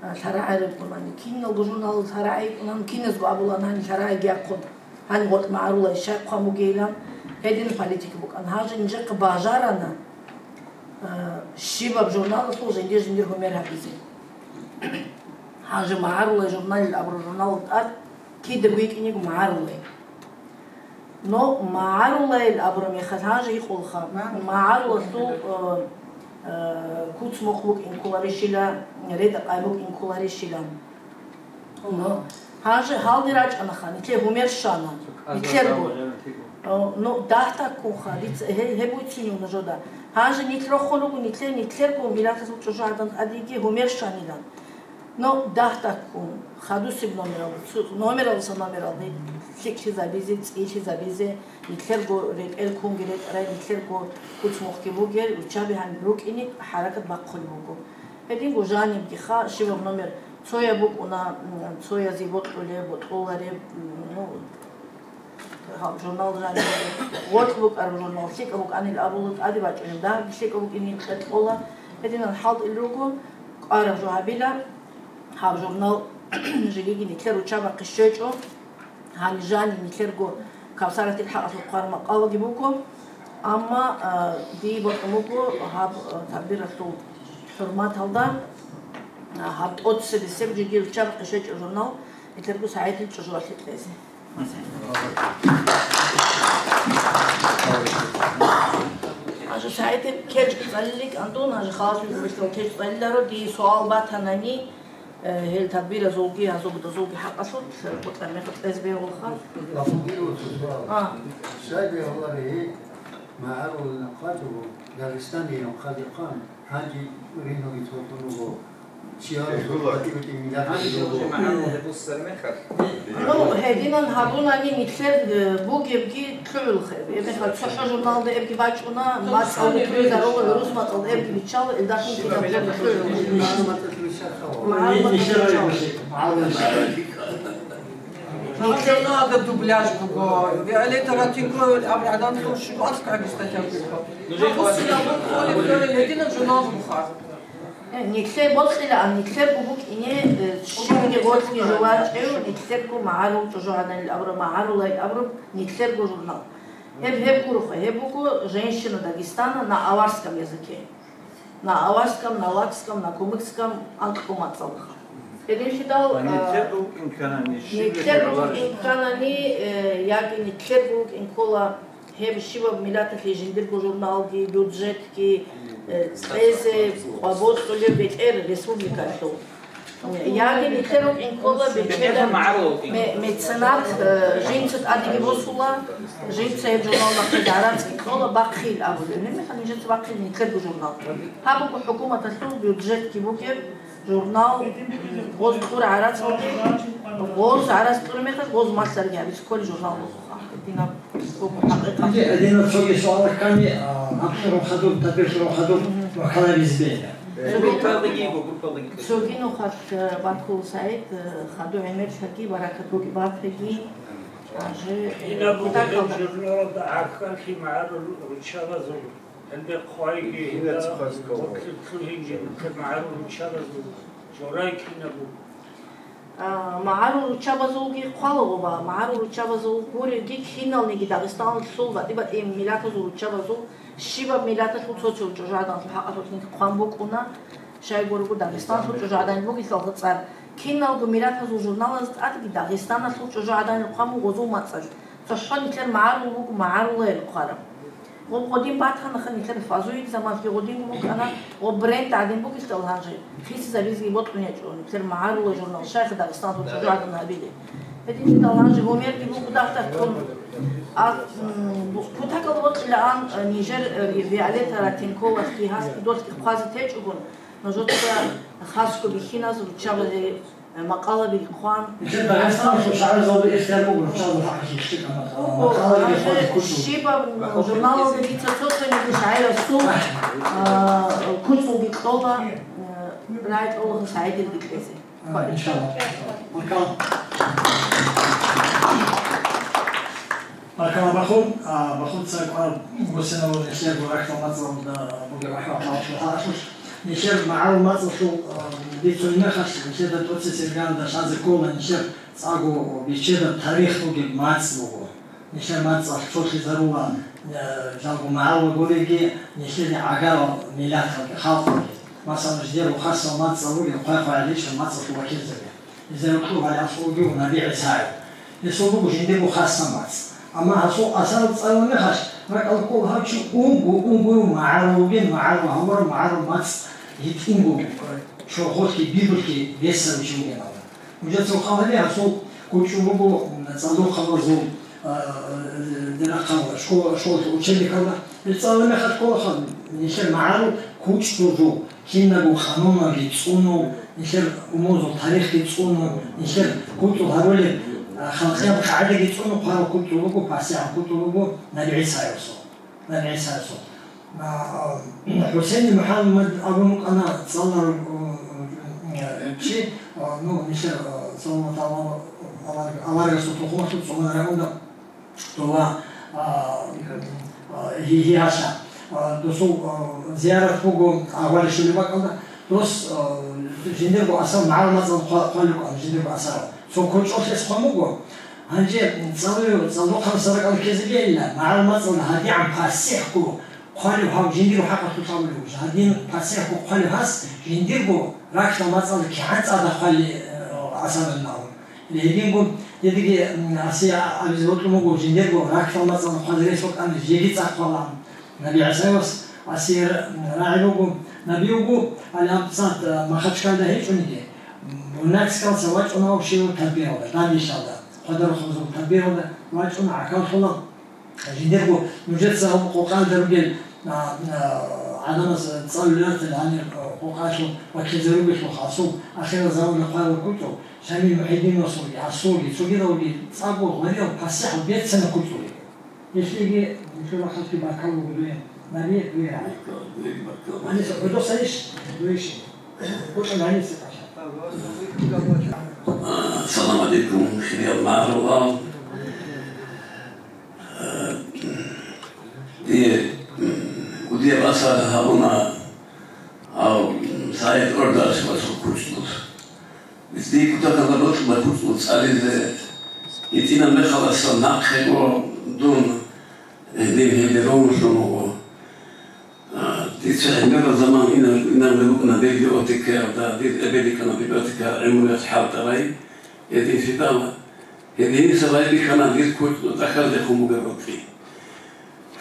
э, лъарагӀай рукӀунани, киналго журналалда лъарагӀайикӀунан, киназго абулан гьаниб лъарагӀайги яхъун, гьаниб гъоркь магӀарулай щай хъван бугейилан, гьедин политика букӀана. Гьанже нижехъе бажарана, э, щибаб журналалъул жиндир-жиндир гьумер гьабизе. Гьанже МагӀарулай журналил абураб журналалда тӀад кидаго йикӀинего МагӀарулай. Но МагӀарулайил абураб мехалъ гьанже гьикъулха, МагӀарулалъул, э, э, куц-мухъ букӀин кколарищила, ретӀа-къай букӀин кколарищила. Но гьанже гьалде рачӀанаха, нилъее гьумер щвана, нилъерго. Э, ну, дагь таккунха, дица гье-, гьеб бицунеб нужеда. Гьанже нилъ рохун руго, нилъее, нилъерго миллаталъул чӀужугӀадан тӀадеги гьумер щванилан. Ну, дагь-дагьккун, хадусеб номерал, цо-, номералдаса номералде лъикӀлъизабизе, цӀилъизабизе, нилъерго ретӀел кунги ретӀарай, нилъерго куц-мухъги бугел, руччаби гьаниб рукӀине хӀаракат бахъулеб буго. Гьединго жанибгиха, щибаб номер цояб букӀуна, м, цоязе бокьулеб, бокьулареб, м, ну, гьаб журнал жаниб, гъоркь букӀараб журнал лъикӀаб букӀанил абула, тӀаде бачӀунеб дагьабги лъикӀаб букӀинин кьекьола. Гьединан хӀалтӀил руго, кӀвараб жо гьабила, гьаб журнал жиги нилъер руччабахъе щвечӀо. Гьаниб жаниб нилъерго Кавсаратил хӀакъалъулъ хъвараб макъалаги буго, амма, а, дие бокьун буго гьаб, а, тадбиралъул хӀурматалда, а, гьаб тӀоцебесеб жиги руччабахъе щвечӀеб журнал нилъерго СагӀидил чӀужуялъе кьезе. Гьанже СагӀидил кечӀ цӀалилин, Антон, гьанже халасе вугеб кечӀ цӀалиларо, дие суал батанани, Э, гьел тадбиразулги, гьазулги хӀакъалъулъ, э, бокьараб мехалъ кьезе бегьулаха. Гьаб бугеб буго суал. А. Щай бегьулари, магӀарул нахъвачӀого Дагъистаниялъул хъалихъан, гьанже ригьнуги цолъун руго, чияр бегьула. Гьанже магӀарул гьеб буссараб мехалъ. Ну, гьединан гьабунани нилъер, э, бугебги лъугӀулха. Гьебмехалъ цохӀо журналда эбги бачӀуна, мацӀалги лъугӀизарула, гӀурус мацӀалда эбги биччала, илдалъун китаб лъугӀулха. Нилъер журналда дубляж буго. Виолетта Ратинкова абураб гӀадамазул щуго аскӀобги статья буго. Гьединаб журнал бугоха. Э, нилъее бокьилаан, нилъерго букӀине, э, щибги гъорлъги жо вачӀев, нилъерго магӀарул чӀужугӀаданил абураб, магӀарулайил абураб нилъерго журнал. Гьеб, гьеб гуроха, гьеб буго «Женщина Дагестана на аварском языке». На аварском, на лакском, на кумыкском анкьго мацӀалха. Гьединлъидал, а, нилъерго букӀин кканани, щиб нилъерго букӀин кканани, э, яги нилъерго букӀин ккола гьеб щибаб миллаталъе жиндирго журналги, бюджетги, э, кьезе къваболъулеб бетӀер республикалъул. Яги нилъер букӀин ккола бечедаб ме-, меценат, э, жинца тӀадеги босула, жинца гьеб журналда хъезе гӀарацги кьола, бахъил абулеб. Гьебмехалъ нижеца бахъил нилъерго журнал. Гьаб буго хӀукуматалъул бюджетги бугеб, журнал, гъоз кьура гӀарац гьабе, гъоз гӀарац кьураб мехалъ гъоз малъарги гьабизе кколеб журнал буго. Гьединаб буго хӀакъикъат. Гьединаб цоги суал ккани, а, нахъе рохадур, тадбир рохадур, рохалабизе бегьа. Цоги нухалъ, э, баркула, СагӀид, э, хадур гӀемер лъаги, баракат бугеб батаги. Гьанже, э, кинаб бугеб журналалда гӀахьаллъи магӀарул руччабазул. Гьанде хъвайги, гьанде гъоркье лъугьинги, нилъер магӀарул руччабазул жорай кинаб буго? А, магӀарул руччабазулги хъвалагъуба, магӀарул руччабазул гурелги киналниги Дагъистаналъул батӀи-батӀи миллатазул руччабазул, щибаб миллаталъул цо-цо чӀужугӀаданалъул хӀакъалъулъ хъван букӀуна, щайгурелъул Дагъистаналъул чӀужугӀадан бугелъулха цӀар. Киналго миллатазул журналаз тӀадги Дагъистаналъул чӀужугӀаданил хъван буго гъозул мацӀалъ. ЦохӀо нилъер магӀарул буго, магӀарулайил хъвараб. Гъоб гъодин батанаха нилъер фазуил замалъги гъодинго букӀана, гъоб бренд гӀадин бугелъул гьанже, хисизабизеги бокьун гьечӀо, нилъер магӀарулай журнал, щайха Дагъистаналъул чӀужугӀадан гьабилеб. Гьединлъидал гьанже гьумерги буго дагь-дагьккун. А, м, бу-, кутакалда бокьилаан, э, нижер, э, Виолетта Ратинковалъги гьасги долъги хъвазе течӀогун, нужеца хасго бихьиназ руччабазе макъалаби хъван. Нилъер Дагъистаналъул шагьарзабазда ихтияр буго руччабазул хӀакъалъулъ макъалаби хъван ккучӀо. Щибаб журналалда дица цо-цониги шагьарасул, а, куцӀулги кьола, а, рагӀи кьола СагӀидилги кьезе. А, иншаллагь. Баркала. Баркала, Бахун. А, Бахунца кӀвар гусинавал нилъерго рахьдал мацӀалда бугеб ахӀвал-хӀалалъул гьалалъулъ. Нилъер магӀарул мацӀалъул, а, бицунеб мехалъ, нилъеда тӀоцесеб ганда лъазе ккола нилъер цӀакъго бечедаб тарих бугеб мацӀ буго. Нилъер мацӀалъ цолъизарула, а, жалго магӀарул гурелги, нилъеде гӀагарал миллаталги, халкъалги. Масала, жидер рухасал мацӀал бугеб, хъвай-хъваяличӀел мацӀалъул вакилзаби. Гьезда кьурал аслуги ва НабигӀисаев. Гьесул буго жиндирго хасаб мацӀ. Амма гьасул асарал цӀалулеб мехалъ, ракӀалде ккола гьав чи унго-унгояв магӀарул вугин, магӀарул гьавурав, магӀарул мацӀ гьитӀинго, чорхолъи, бибулъи бесарав чи вугин абун. Нужеца хал гьабе, гьасул гучӀун буго, м, цӀалдохъабазул, а, а, дирахъал школа, школалъул учебникалда. Гьеб цӀалулеб мехалъ кколаха нилъер магӀарул КучӀдул жо, кинабго къануналги цӀунун, нилъер умумузул тарихги цӀунун, нилъер кучӀдул гьарулеб, а, халкъияб къагӀидаги цӀунун хъварал кучӀдул руго, пасихӀал кучӀдул руго Наби ГӀисаевасул. Наби ГӀисаевасул. А, а, ХӀусейн МухӀаммад абун вукӀана цӀаларав, а, а, чи, а, ну, нилъер, а, саламат аварагасул тухумалъул цӀунан рагӀунда. Дова, а, а, гьи-, гьигьалъа, а, досул, а, зиярат буго, а, гьвалищулеб бакӀалда, дос, а, жиндирго асар, магӀарул мацӀалда хъва-, хъвалеб букӀана, жиндирго асарал. Цо кочӀолъес хъван буго. Гьанже цӀалуе-, цӀалдохъанасда ракӀалде ккезегийилла, магӀарул мацӀалда гьадигӀан пасихӀго хъвалев гьав жиндирго хӀакъалъулъ абулев вуго. Гьадин пасихӀго хъвалев гьас жиндирго ракьал мацӀалда кигӀан цӀада хъвали, э, асаралин абун. Гьединго, гьедиги, м, асие абизе бокьун буго, жиндирго ракьал мацӀалда хъвазе рес букӀани, жеги цӀакъ хъвалаан. Наби ГӀисаевас асие рагӀи буго, наби вуго, гьале абцад, а, Махачкалда гьечӀониги, м, Буйнакскалца вачӀуна вав щивав тадбиралда, данделъалда, хъвадарухъ бузул тадбиралда вачӀуна, гӀахьаллъула. Жиндирго нужеца гьаб къокъаялда ругел, а, а, гӀадамаз цӀалулел ратил гьанир, а, къокъаялъул вакилзаби ругелъулха, асул ахирал замана хъварал кучӀдул, Шамил МухӀидиновасулги, асулги, цогидалги цӀакъго гъвариял пасихӀал берцинаб кучӀдул. Гьелъиеги нилъер рахъалъги баркал буго дуе, наби дуе рагӀи. Гьаниса хӀудосайищ, дуейищ? ГъутӀун гьаниса кӀалъа. Салам алейкум, хириял магӀарулал. Дие, м, кӀудияб асар гьабуна гьав, м, СагӀид Ордашевасул кучӀдулъ. Дие кутакалда бокьула кучӀдул цӀализе, гьитӀинаб мехалъ нахъего дун, гьедин гьеб ровнлъун вуго. А, дица гӀемерал заман ина-, инабулеб букӀана библиотекаялда, дир эбел йикӀана библиотекаялъ гӀемерал хӀалтӀарай, гьединлъидал, гьединлъидал байбихьана дир кучӀдул тӀахьаздехун бугеб рокьи.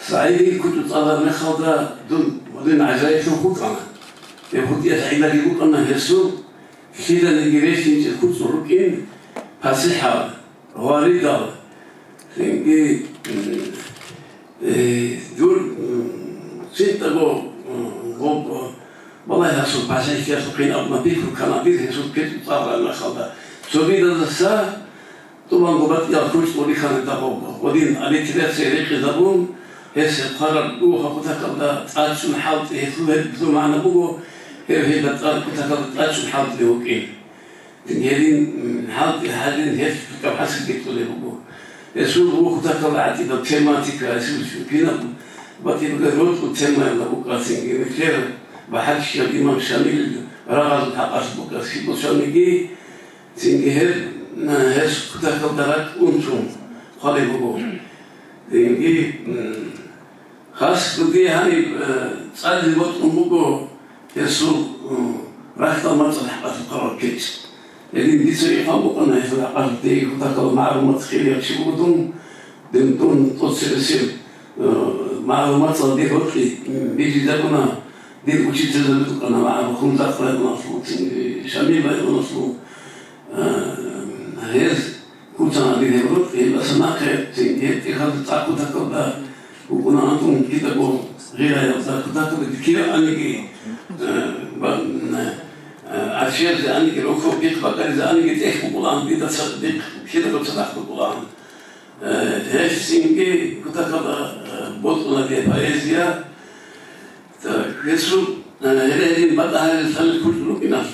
СагӀидил кучӀдул цӀалараб мехалда дун гьудин гӀажаиблъун хутӀана. Гьеб хутӀиялъ гӀиллаги букӀана гьесул лъиданиги релълъинчӀел кучӀдул рукӀин пасихӀал, гъваридал, цинги, м, Э, дур, м, цинтӀаго, м, гъоб, балагье гьасул пасихӀлъиялъухъин абуна пикру ккана дир гьесул кучӀдул цӀалараб мехалда. Цогидазаса тӀубанго батӀиял кучӀдул рихьана дагъоб. Гъодин аллитерация рекъезабун, гьес хъвараб буго гьаб кутакалда тӀадчӀун хӀалтӀи, гьелъул гьеб магӀна буго, гьев гьелда тӀад-, кутакалда тӀадчӀун хӀалтӀи вукӀин. Гьедин, м, гьалги гьадин гьелъ кутакаб хӀасилги кьолеб буго. Гьесул буго кутакалда гӀатӀидаб тематика, гьесул кинаб батӀияб рокьул темаялда букӀа, цинги нилъер бахӀарчияв имам Шамилил рагъазул хӀакъалъулъ букӀа, щиб босаниги, цинги гьеб, м, гьес кутакалда ракӀ унтун хъвалеб буго. Цинги, м, Хасго дие гьаниб, э, цӀализе бокьун буго гьесул, э, рахьдал мацӀал хӀакъалъулъ хъварал кечӀ. Гьедин дица ихъан букӀана гьесул хӀакъалъулъ диего кутакалда магӀарул мацӀ хирияв чи вуго дун, дун, дун тӀоцебесеб, э, магӀарул мацӀал дир гьоркье, м, бижизабуна дир учительзаби рукӀана магӀарул Хунзахъ районалъул, цин, э, Шамил районалъул, э, гьез. Куцана дир гьеб рукъ, гьеб аса нахъе, цин гьеб тӀехьалда цӀакъ кутакалда букӀуна антун кидаго гъираялда кутакалда кира аниги, э, ба-, э, аршиялъе аниги, роков бихъ бакӀаризе аниги тӀехь букӀулаан, дида ца-, дихъ кидаго цадахъ букӀулаан. Э, гьелъ цинги кутакалда, э, бокьуна дие поэзия. Так, гьесул, э, гьеле гьедин батӀа гьарил лъалел кучӀдул рукӀиналъ,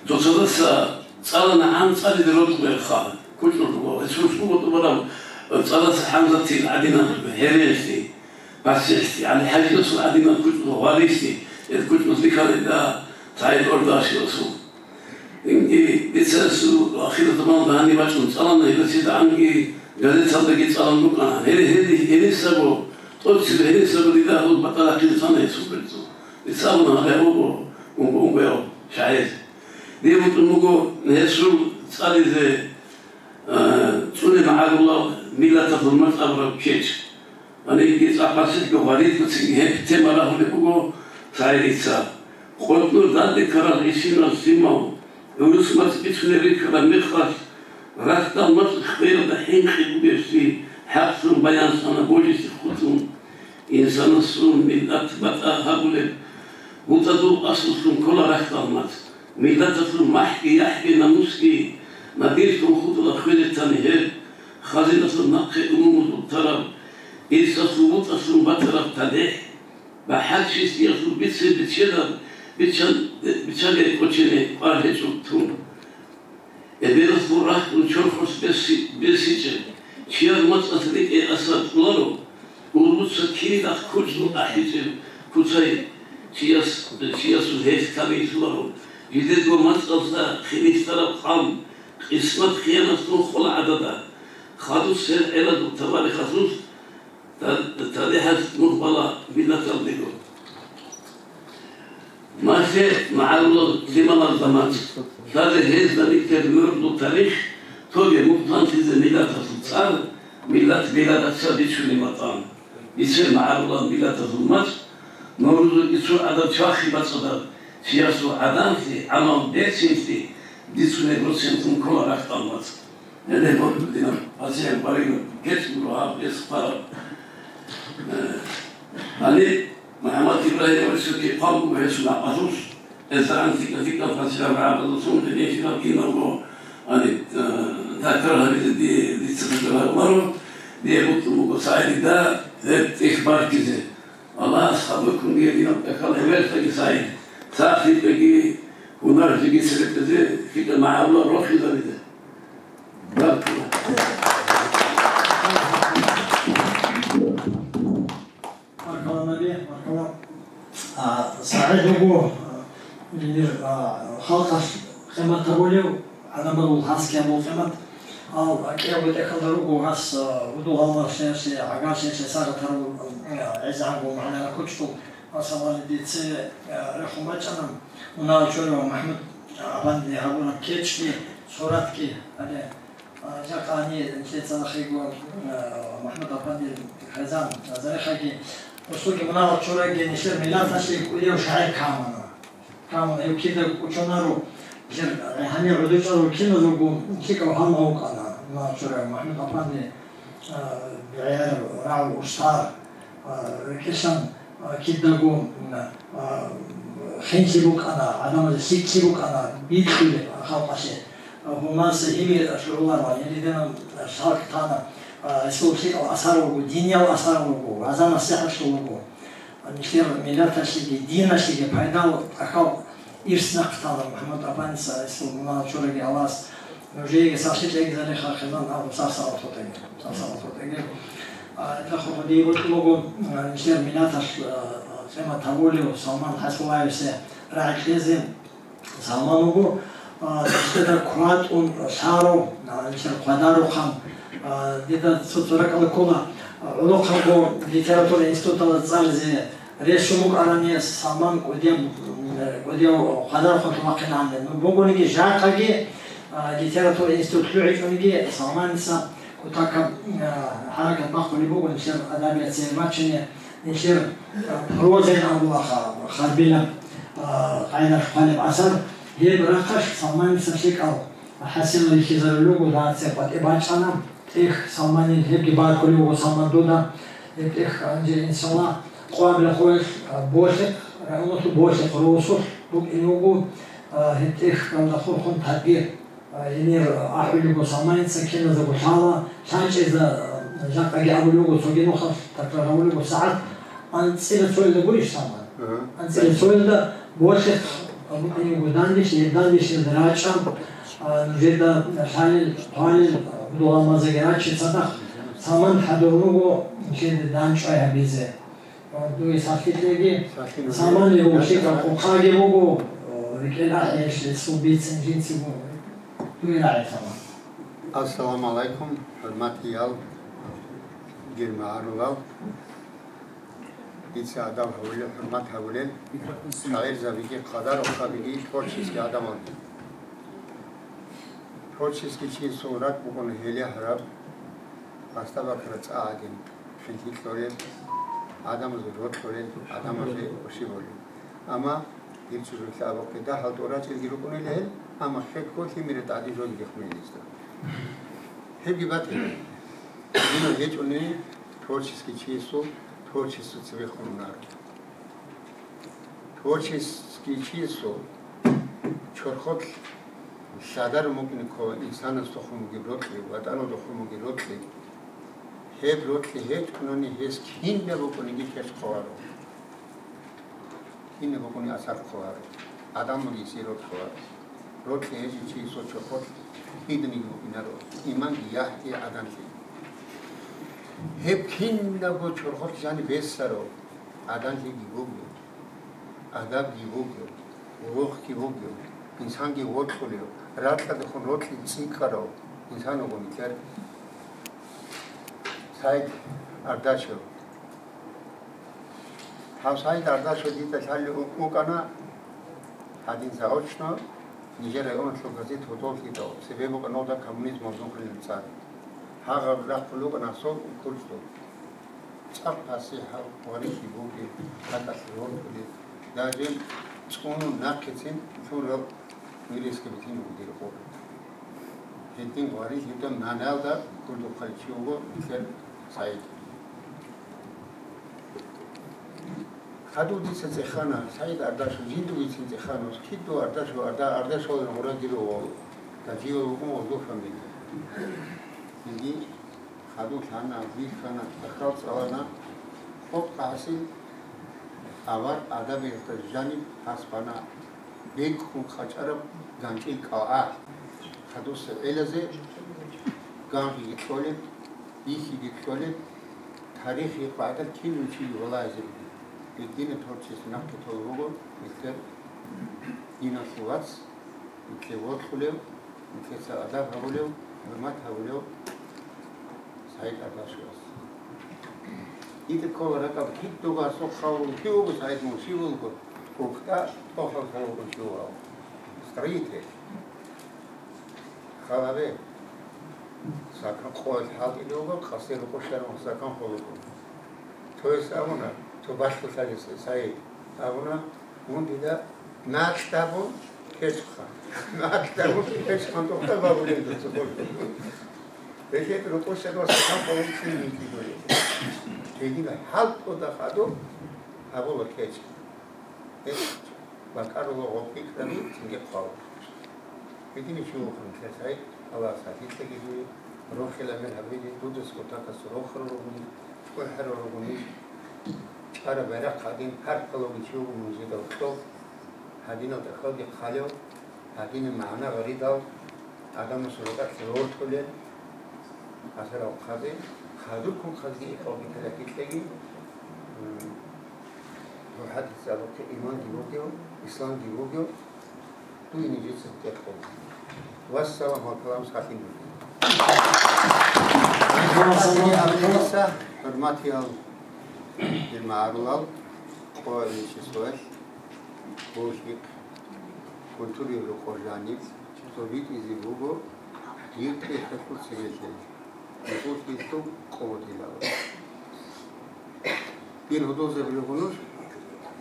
цоцазаса цӀалана гӀан цӀализе рокьулелха кучӀдул руго. Гьесул лъугьа тӀубараб, э, цӀалаца ХӀамзатил гӀадинаб гьереялъе, пасихӀлъи, ГӀалихӀажидасул гӀадинаб кучӀдул гъварилъи, гьел кучӀдулъ рихьарила СагӀид Ордашевасул. Инги дица гьесул ахират заманалда гьаниб бачӀун цӀалана, гьелдасида гӀанги газеталдаги цӀалан рукӀана. Гьели, гьели, гьелисаго, тӀоцебе гьелисаго дида гьабул батӀа рахъине цана гьесул берцӀу. Дица абуна, гьаб буго унго-унгояв шагӀир. Дие бутӀун буго гьесул цӀализе, а, цӀуне магӀарулал миллаталъул мацӀ абураб кечӀ. Гьанибги цӀакъ пасихӀго гъваридгоцинги гьеб тема рагьулеб буго СагӀидица. КъотӀнур данде ккарал гӀисинал лъимал, гӀурус мацӀ бицунел рихьараб мехалъ, рахьдал мацӀ хквеялда хӀинкъи бугеблъи хӀакълъун баянлъана божилъи хутӀун, инсанасул миллат батӀа гьабулеб БутӀазул аслулъун ккола рахьдал мацӀ, миллаталъул махӀги, яхӀги, намусги, надирлъун хутӀула хвезетани гьеб, хазиналъул нахъе умумузул тараб, ирсалъул бутӀалъун батараб тадехӀ, бахӀарчиясул бицин биччадар, биччан-, биччаде кӀочене кӀвар гьечӀо тун. Эбелалъул рахьун чорхолъ берси-, берсичӀеб, чияр мацӀалъ рикӀкӀе асар кьоларо, ургъуца кинидахъ кучӀдул ахӀичӀеб куцай чияс, чиясул гьелъ камиллъуларо, жидерго мацӀалда хинихьараб къам, къисмат хиянатлъун хола гӀадада, хадус гьел гӀеладул таварихалъулъ Та-, тарихалъ нух бала миллаталдего. Малъе магӀарулал лъималазда мацӀ, лъазе гьезда рикӀкӀад мугӀрузул тарих, тоге мухъ танлъизе миллаталъул цӀар, миллат миллатаца бичунеб батӀан. Бицер магӀарулал миллатазул мацӀ, Нурузул ицу гӀадаб чвахи бацӀцӀадаб чиясул гӀадамлъи, гӀамал берцинлъи, бицунеб процентун ккола рахьдал мацӀ. Гьеле гьоркьоб динаб пациент баригаб кечӀ гуро гьаб гьес хъвараб. Э, гьаниб МухӀаммад Ибрагьимовичасги хъван буго гьесул накъалъулъ, гьесда анлъи-кӀалъикӀал пациент рагӀабазул сунда гьечӀеб киналго, гьаниб, э, такрар гьабизе дие, дица хъугьараб гьаруро, дие бокьун буго СагӀидида гьеб тӀехь баркизе. Аллагьас хабалккун дие динаб тӀахьал гӀемерлъаги сайин, сахлъи-, гьунарлъиги цебетӀезе, лъикӀаб магӀарулал рохизаризе. Баркула. Баркала, Наби, баркала. А, сагӀид вуго, а, мир, а, халкъалъ къимат гьабулев, гӀадамазул гьасги гьабул къимат. Ал кӀиябго тӀехьалда руго гьас, а, гьудул-гьалмагълъиялъе, гӀагарлъиялъе сагъат гьарун, а, гӀезегӀанго магӀна рахъучӀул, масалан, дица, а, рехун бачӀана мунагьал чурав МахӀмуд, а, апанди гьабураб кечӀги, суратги, гьале, а, жакъа гьаниб нилъеца нахъего, а, МахӀмуд апанди Хайзан, а, Зарихаги, гьесулги мунагьал чураги нилъер миллаталъе кӀудияв шагӀир камана. Камун, гьев кида кӀочонаро, жер гьанир гӀодов чӀварав киназулго лъикӀав гьалмагъ вукӀана, МахӀмуд апанди, а, бегӀер, рагӀу, устар, а, рекӀелъан, а, кидаго, а, хинлъи букӀана, гӀадамазе лъикӀлъи букӀана, бикьулеб халкъалъе. А, гьуманса гьими лъугӀуларо, гьелидинаб лъалкӀ тана, а, гьесул лъикӀал асар вуго, диниял асар вуго, вагӀза-насихӀатлъун вуго. Нилъер миллаталъеги, диналъеги пайдал тӀахьал ирс нахъ тана МухӀаммад апанаса, гьесул мунагьал чураги Аллагьас нужееги сахлъи кьеги, Зарихаги, Хайзан, абун сах-саламат хутӀеги, сах-саламат хутӀеги. А, дагьаб хурхун дие бокьун буго, а, нилъер миллаталъ, а, къимат гьабулев Салман ХӀасбуллаевица рагӀи кьезе. Салман вуго, а, нилъеда кватӀун лъарав, а, нилъер хъвадарухъан, а, дида цо-цо ракӀалда ккола, а, гӀолохъанго литература институталда цӀализе рещун букӀарани, Салман кӀудияв, м, кӀудияв хъвадарухъан тун вахъинегӀан. Ну, бугониги жакъаги, а, литература институт лъугӀичӀониги, Салманица кутакаб, а, хӀаракат бахъулеб буго нилъер адабият цебе бачине. Нилъер, а, прозаялъ абулаха, харбилаб, а, къайдалъ хъвалеб асар, гьеб рахъалъ Салманица лъикӀал хӀасил рихьизарулего, дагьаб цебе къватӀибе бачӀана, тӀехь Салманил гьебги баркулев вуго Салман дуда, гьеб тӀехь гьанже, иншаллагь, Къвабила къоялъ, а, Болъихъ, районалъул Болъихъ росулъ букӀине вуго, а, гьеб тӀехь галда хурхун Тагир. А, гьенир ахӀулего Салманица киназего лъала, лъанчӀезда, а, жакъаги абулего, цоги нухалъ такрар гьавулего сагӀат анцӀила цоялда гурищ Салман? Ага. АнцӀила цоялда Болъихъ, а, букӀине вуго дандилъ, гьеб дандилъиялда рачӀа, а, нужеда лъалел, хъвалел, а, гьудул-гьалмагъзаги раче цадахъ, Салман хӀадурун вуго нилъеда дандчӀвай гьабизе. Дуе сахлъи кьеги, Салманил вуго лъикӀаб хъухъаги буго, рикӀкӀел ахӀиялъе цо бицин жинцаго дуе рагӀи, Салман. Ассаламу гӀалайкум, хӀурматиял дир магӀарулал. Дица адаб гьавулел, хӀурмат гьавулел шагӀирзабиги, къадарухъабиги, творческий адамалги. Творческий чиясул ракӀ букӀуна гьеле гьараб, гьасда бакара цӀа гӀадин. Хинлъи кьолел, гӀадамазул рокьулел, гӀадамазе ошиболел. Амма дир чӀужулъа абухъе дагьал тӀурачӀелги рукӀунел гьел, амма хекко лъимера тӀаде жодиги хунел гьезда. Гьебги батила. Динал гьечӀони творческий чиясул творчество цебехун унаро. Творческий чиясул чорхолъ лъадарун букӀине ккола инсанасдехун бугеб рокьи, ВатӀаналдехун бугеб рокьи. Гьеб рокьи гьечӀони гьес кинаб букӀаниги кечӀ хъваро. Кинаб букӀаниги асар хъваро. Адам бугеси рокь хъваро. Рокьи гьечӀев чиясул чорхолъ киданиги букӀинаро, иманги, яхӀги, гӀаданлъи. Гьеб кинабго чорхолъ жаниб бесаро, гӀаданлъиги буго. Адабги бугев, рухӀги бугев, инсанги вокьулев, ракьалдехун рокьи цӀикӀкӀарав инсан вуго нилъер СагӀид Ардашев. Гьав СагӀид Ардашев дида лъалев у-, вукӀана гьадин заочно нижер районалъул газет «Гьудоллъидалъ», цебе букӀана гьелда «Коммунизм» мавзун хъулин цӀар. Гьагъаб рахъулев вукӀана гьасул курсулъ. ЦӀакъ пасихӀав, гъварилъи бугев, ракӀалъ рортулев, даже цӀунун нахъецин лъурав виресги битӀин буго дир къо. Гьедин гъварилъидал маналда кколдухъал чи вуго нилъер СагӀид. Хадув дица цӀехана, СагӀид Ардашев, жиндугицин цӀехана, киду Ардашев, Арда-, Ардашевалин гъура дир вав, Гьажиев вуго гьезул фамилия. Гьедин Хадув лъана, вихьана, тӀахьал цӀалана, къокъ гӀасил авар адабиялда жаниб гьас бана бекӀун къачӀараб ганчӀил кӀалгӀа. Хадуса гӀелазе гангъиги кьолеб, бихьиги кьолеб, тарихи къватӀал кинав чи валагьизе бугеб. Гьединаб творчество нахъе толеб буго нилъер диналъул вац. Нилъее вокьулев, нилъеца адаб гьабулев, хӀурмат гьабулев СагӀид Ардашевас. Дида ккола ракӀалда, кидаго гьасухъ хал буго, кив вуго СагӀид, мун щив вуго, укта тохал хал вуго щив вуго. Строитель. Халабе. Сакан къоялъ хӀалтӀулев вуго, къасе рукъу щарун сакан хол вуго. Цояс абуна, цо балъголъалъе СагӀид абуна, Мун дида накьдабун кечӀха. Накьдабун кечӀхан тухтан бабулин дуца хурхун. Рехет рукъушаго сахаб бавун цин микьи гури. Гьедина хӀалтӀуда хадуб гьабула кечӀ. Гьеб бакӀарула гъоб пикраби цинги хъвалу. Гьединав чи вухъун ккезе, Аллагьас гьадинлъаги дуе рохел гӀемер гьабизе, дудаса кутакалъ рохел ругони, чӀухӀарал ругони, чӀараб байрахъ гьадин, гьар кколев чи вуго мун жидал кьов, гьадинал тӀахьалги хъалев, гьадинаб магӀна гъаридал, гӀадамасул ракӀалъ рортулел, асарал хъазе, хадубккун хъазги, икъалги, калакилъаги, м, гьадиса абухъе иманги вугев, исламги вугев, Дуе нижеца гьитӀер ккола. Вассалам ва калам сахин. Хурматиял дир магӀарулал, къо-, нижеца гьел, гьоркьихъ, культураялъул къо жаниб, цо битӀизе буго, дир тӀехьалъул цебелъи. Гьудул хилъун къо гьудилала. Дир гьудулзабилгъунуш,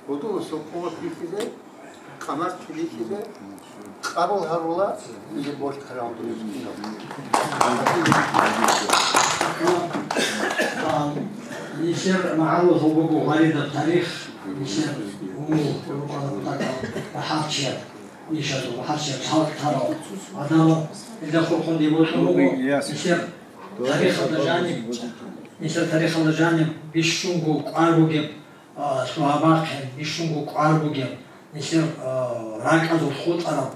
гьудуласул къуват бихьизе, къамар чилихьизе, къабул гьарула, нижер борщ хъаравулдулев кинаб. А, нилъер магӀарулазул буго гъваридаб тарих, нилъер умумул рукъана бахӀарчиял, нижер бахӀарчиял, халкъ тарал гӀадамал, илда хурхун дибуркьун буго, нилъер Тарихалда жаниб, нилъер тарихалда жаниб бищунго кӀвар бугеб, а, лъугьа-бахъин, бищунго кӀвар бугеб, нилъер, а, ракӀазул хутӀараб,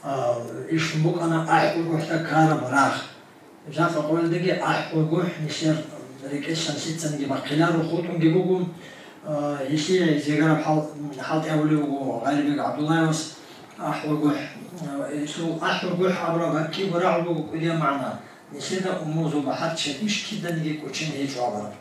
а, иш букӀана АхӀулгохӀда ккараб рагъ. Жакъа къоялдаги АхӀулгохӀ нилъер рекӀелъан лъицаниги бахъиларо, хутӀунги буго. А, гьелъие зигараб хӀал-, хӀалтӀи гьабулев вуго Гъайрибек ГӀабдуллаевас АхӀулгохӀ. А, гьелъул АхӀулгохӀ абураб гьаб кӀиго рагӀул буго кӀудияб магӀна. Нилъеда умумузул бахӀарчиял иш киданиги кӀочене гьечӀо абараб.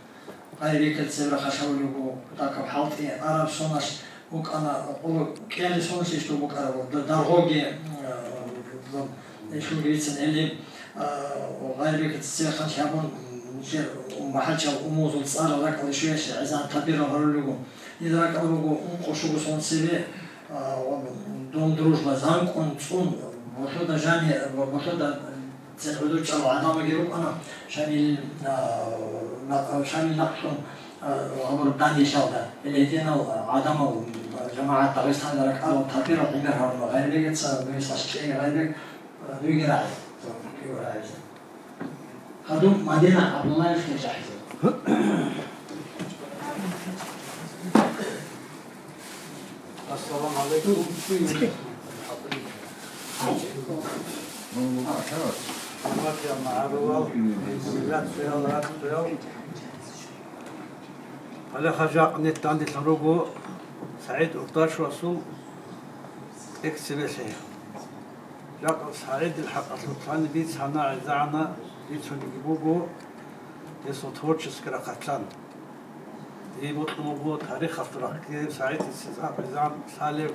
Гъайрибекил цебра хъалъавулев вуго, кутакаб хӀалтӀи араб соналъ букӀана, къо-, кӀиялде соналъ иш букӀараб, д-, даргъоги, э, ишунги бицин гьеле, э, Гъайрибекил цебехъан лъабун, нилъер бахӀарчиял умумузул цӀарал ракӀалде щвеялъе гӀезегӀан тадбирал гьарулел руго. Дида ракӀалда руго ункъо-щуго сон цебе, а, ва Дом дружбы занкӀун цӀун, болъуда жани-, болъуда цӀер гӀодор чӀарал гӀадамалги рукӀана, Шамил, а, на-, Шамил накълъун, Гьабураб данде щалда, гьединал гӀадамал, жамагӀат Дагъистаналда ракӀарал тапирал гӀемер гьарун Гъайрбегица, дуе сас чӀей Гъайрбек, дуеги рагӀи, дуеги рагӀи. Гьадин Мадина ГӀабдуллаевги чӀахӀизаб. Ассаламу гӀалайкум. ХӀурматиял магӀарулал, миллатгоял, рацгӀоял. Гьале жакъа нилъ данделъун руго СагӀид Урдашевасул тӀехьцебелъи. Жакъа СагӀидил хӀакъалъулъ бицана, гӀезегӀана, бицунеги буго гьесул творческий рахъалъан. Дие бокьун буго тарихалъул рахъги СагӀидица цӀакъ гӀезегӀан лъалев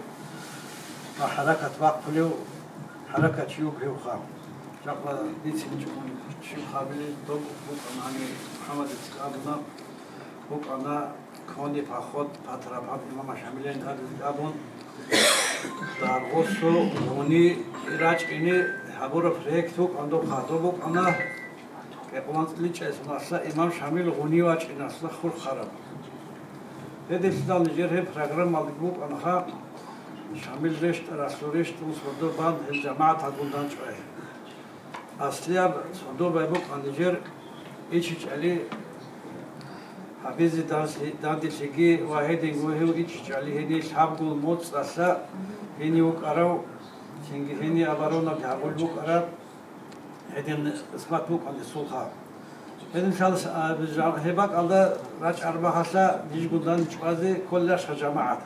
ва хӀаракат бахъулев хӀаракатчи вуго гьевха. Жакъа бицинчӀого щиб гьабилеб доб букӀана гьаниб МухӀаммадица абуна, букӀана Кони поход Патарабгьан имама Шамилайин абизе абун, Даргъусу гъуни рачӀине гьабураб проект вукӀан доб хадуб букӀана, КӀикъоялда анцӀила чӀезаналъа имам Шамил гъуни вачӀиналъа хурхараб. Гьединлъидал нижер гьеб программалдаги букӀанаха, Шамил рещтӀаралъул рещтӀун сордо бан гьел жамагӀаталгун данчӀвай. Аслияб сордо бай букӀана нижер ичичӀали гьабизе данс-, данделъиги ва гьединго гьев ичичӀали гьенив лъабгул моцӀалъа гьенив вукӀарав, цинги гьенив оборонаги гьабулеб букӀараб, гьедин къисмат букӀана гьесулха. Гьединлъидал, а, бижа-, гьеб бакӀалда рачӀараб мехалъа нижгун данчӀвазе кколелъул жамагӀат.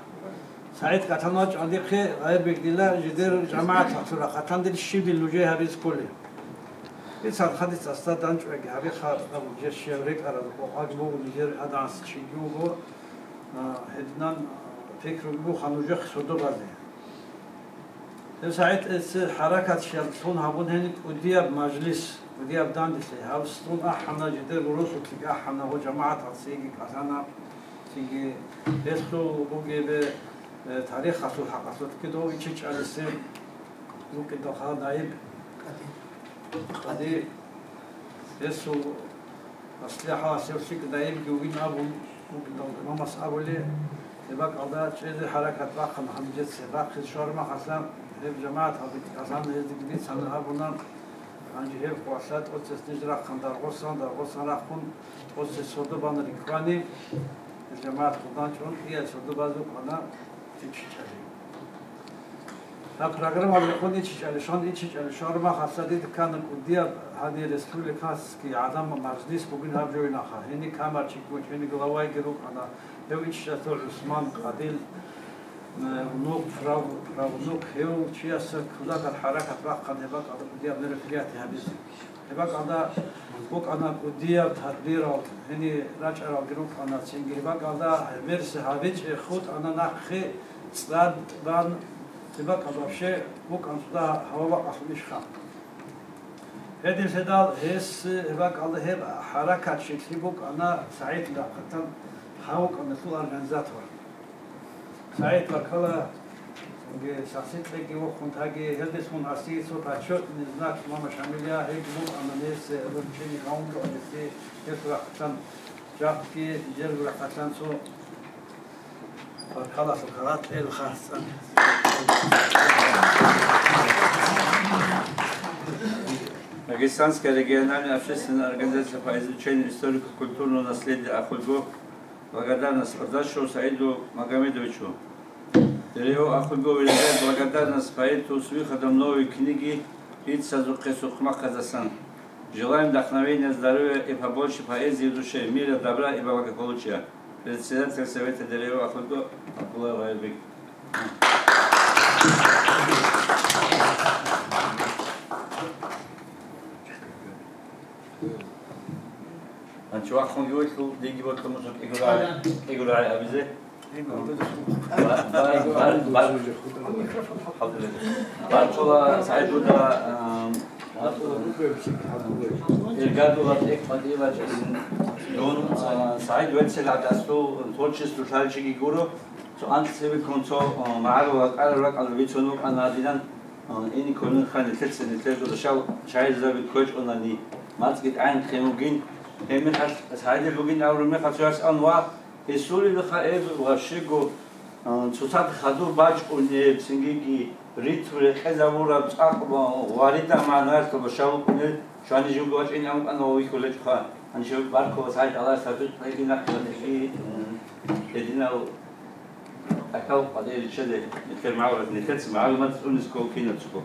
СагӀид кӀалъан вачӀанихъе, Гъайрбек, дила жидер жамагӀаталъул рахъалъан дир щиб дир нужее гьабизе кколеб? Дица хадуб цӀакъ данчӀвайги гьабиха, абун, жер щибаб рекӀараб къокъаги буго, нижер гӀадамаз чиги вуго, а, гьединан, а, пикруги буха нужехъе сордо базе. Гьев СагӀид эсе хӀаракат щиб лъун гьабун гьениб кӀудияб мажлис, кӀудияб данделъи, гьаб лъун ахӀана, жидер росулъги ахӀана, гьо жамагӀаталъеги кӀалъана, цинги гьелъул бугеб, э, тарихалъул хӀакъалъулъги дов ичичӀалисе вукӀиндалха наиб къади. Гьесул маслихӀалъ гьев лъикӀ наибги вугин абун, вукӀиндал имамас абули, гьеб бакӀалда чӀезе хӀаракат бахъана гьанжеца. Бахъизе щвараб мехалъа, гьеб жамагӀаталда кӀалъана, гьездаги бицана абуна, гьанже гьеб къоялъ тӀоцес ниж рахъана Даргъусан, Даргъусан рахъун тӀоцес сордо бана Риквани, гьел жамагӀат хъудан чӀун, кӀиялъ сордо базе вукӀана ичичӀали. Гьаб программа мехун ичичӀали, щван ичичӀали, щвараб мехалъа дида ккана кӀудияб гьанир республикаский гӀадамал мажлис бугин гьаб жойнаха, гьениб камерчик гуч, гьениб главайги рукӀана, гьев ичичӀасул ГӀусман, къадил, э, внук, прав-, правнук, гьев чиясда кколеб хӀаракат бахъана гьеб бакӀалда кӀудияб мероприятие гьабизе. Гьеб бакӀалда букӀана кӀудияб тадбирал, гьениб рачӀаралги рукӀана, цинги гьеб бакӀалда гьеб мерси гьабичӀеб хутӀана нахъе цӀад бан, гьеб бакӀалда вообще букӀана цо гьава бакӀалъул ишха. Гьединлъидал гьес гьеб бакӀалда гьеб хӀаракат щиб лъи букӀана СагӀидил рахъалъан, гьав вукӀана гьелъул организатор. СагӀид, баркала, цинги сахлъи кьеги вохун таги, гьелдалъун гьасие цо почётный знак, мама Шамилия, гьеб букӀана нилъее вручение гьавун буго нилъее, гьелъул рахъалъан жакъги, жер рахъалъан цо баркалалъул кагъат кьела хасцӀан. Дагестанская региональная общественная организация по изучению историко-культурного наследия «Ахульго» благодарность Ордашеву Саиду Магомедовичу. Дереву Ахульго выражает благодарность поэту с выходом новой книги «Иццазухъе сухъмахъаздасан». Желаем вдохновения, здоровья и побольше поэзии в душе, мира, добра и благополучия. Председатель Совета Дереву Ахульго Абдулла Гъайрбек. Анчи вахъун юртлу диги ботлу мусул кӀигурай, кӀигурай абизе. Ба-, ба-, ба-, ба-, Баркула СагӀид буда, а, иргадула тӀехь батила дун, а, СагӀид веццел гӀадасул творчество лъалчиги гуро, цо анцӀ цебеккун цо, а, магӀарул ракӀарал ракӀалда бицун вукӀана гьадинан. Ин кколин хан нилъеца, нилъер дуршал чагӀизаби кквечӀунани, мацӀги тӀагӀинхъин вугин, Гьеб мехалъ СагӀидил бугин абураб мехалъ цояс ан ва гьесулилха эб ва щиго, а, цоцазда хадур бачӀунеб, цинги ритм рекъезабураб цӀакъ ва рида магӀнаялъул башал букӀунел, щвани живго вачӀин амукъана ва вихьулечӀха. Гьанже баркула СагӀид, Аллагьас тавфикъ кьеги нахъ ва цинги, м, гьединал ТӀахьал къватӀире риччазе, нилъер магӀарат, нилъеца магӀлумат цӀунесго кинацго.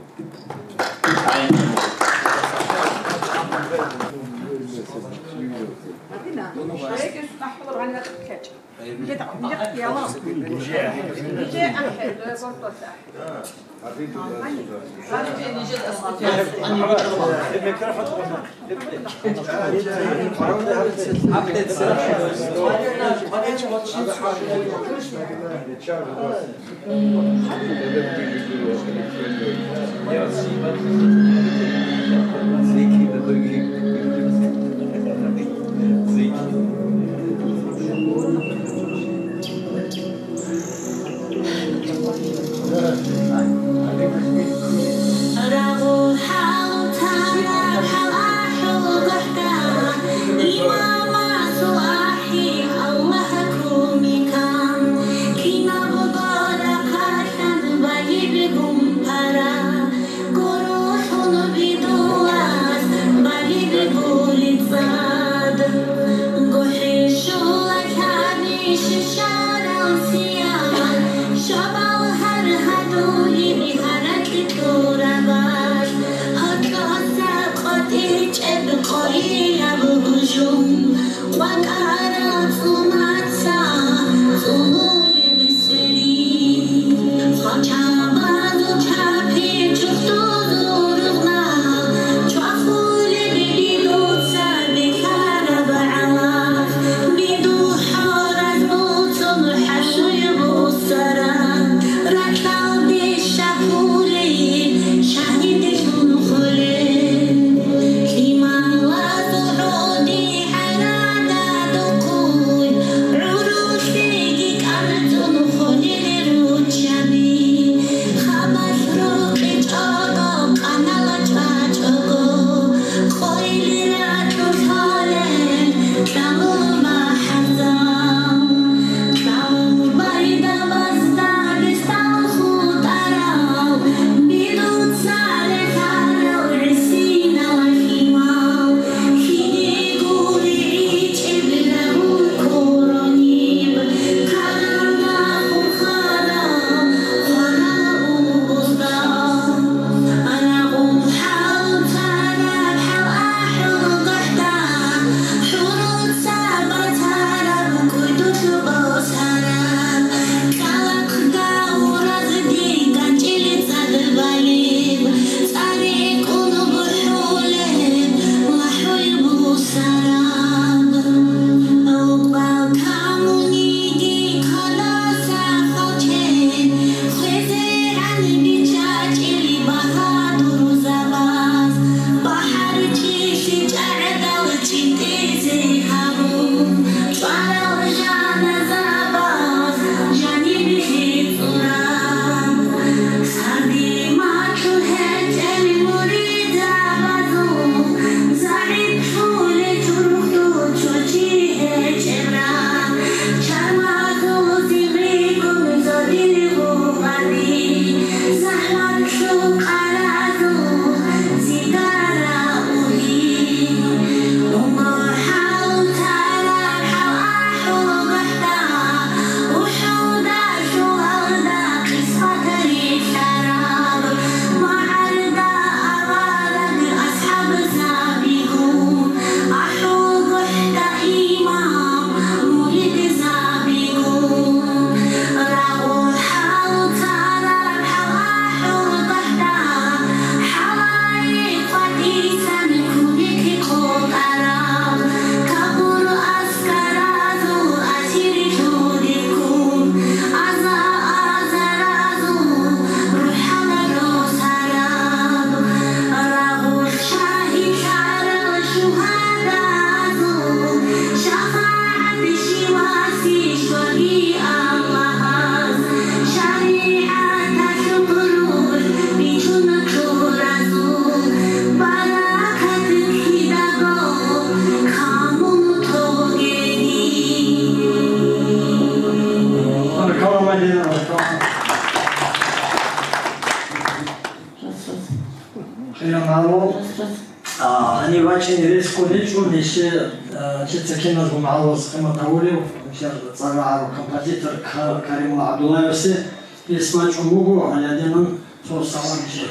Рес ккун гьечӀо, гьесие, э, лъица киназго магӀарулас къимат гьавулев, гьесие цӀар рагӀарав композитор Ка-, Каримулла ГӀабдуллаевасе рес бачӀун буго, гьале динан цо салам чи.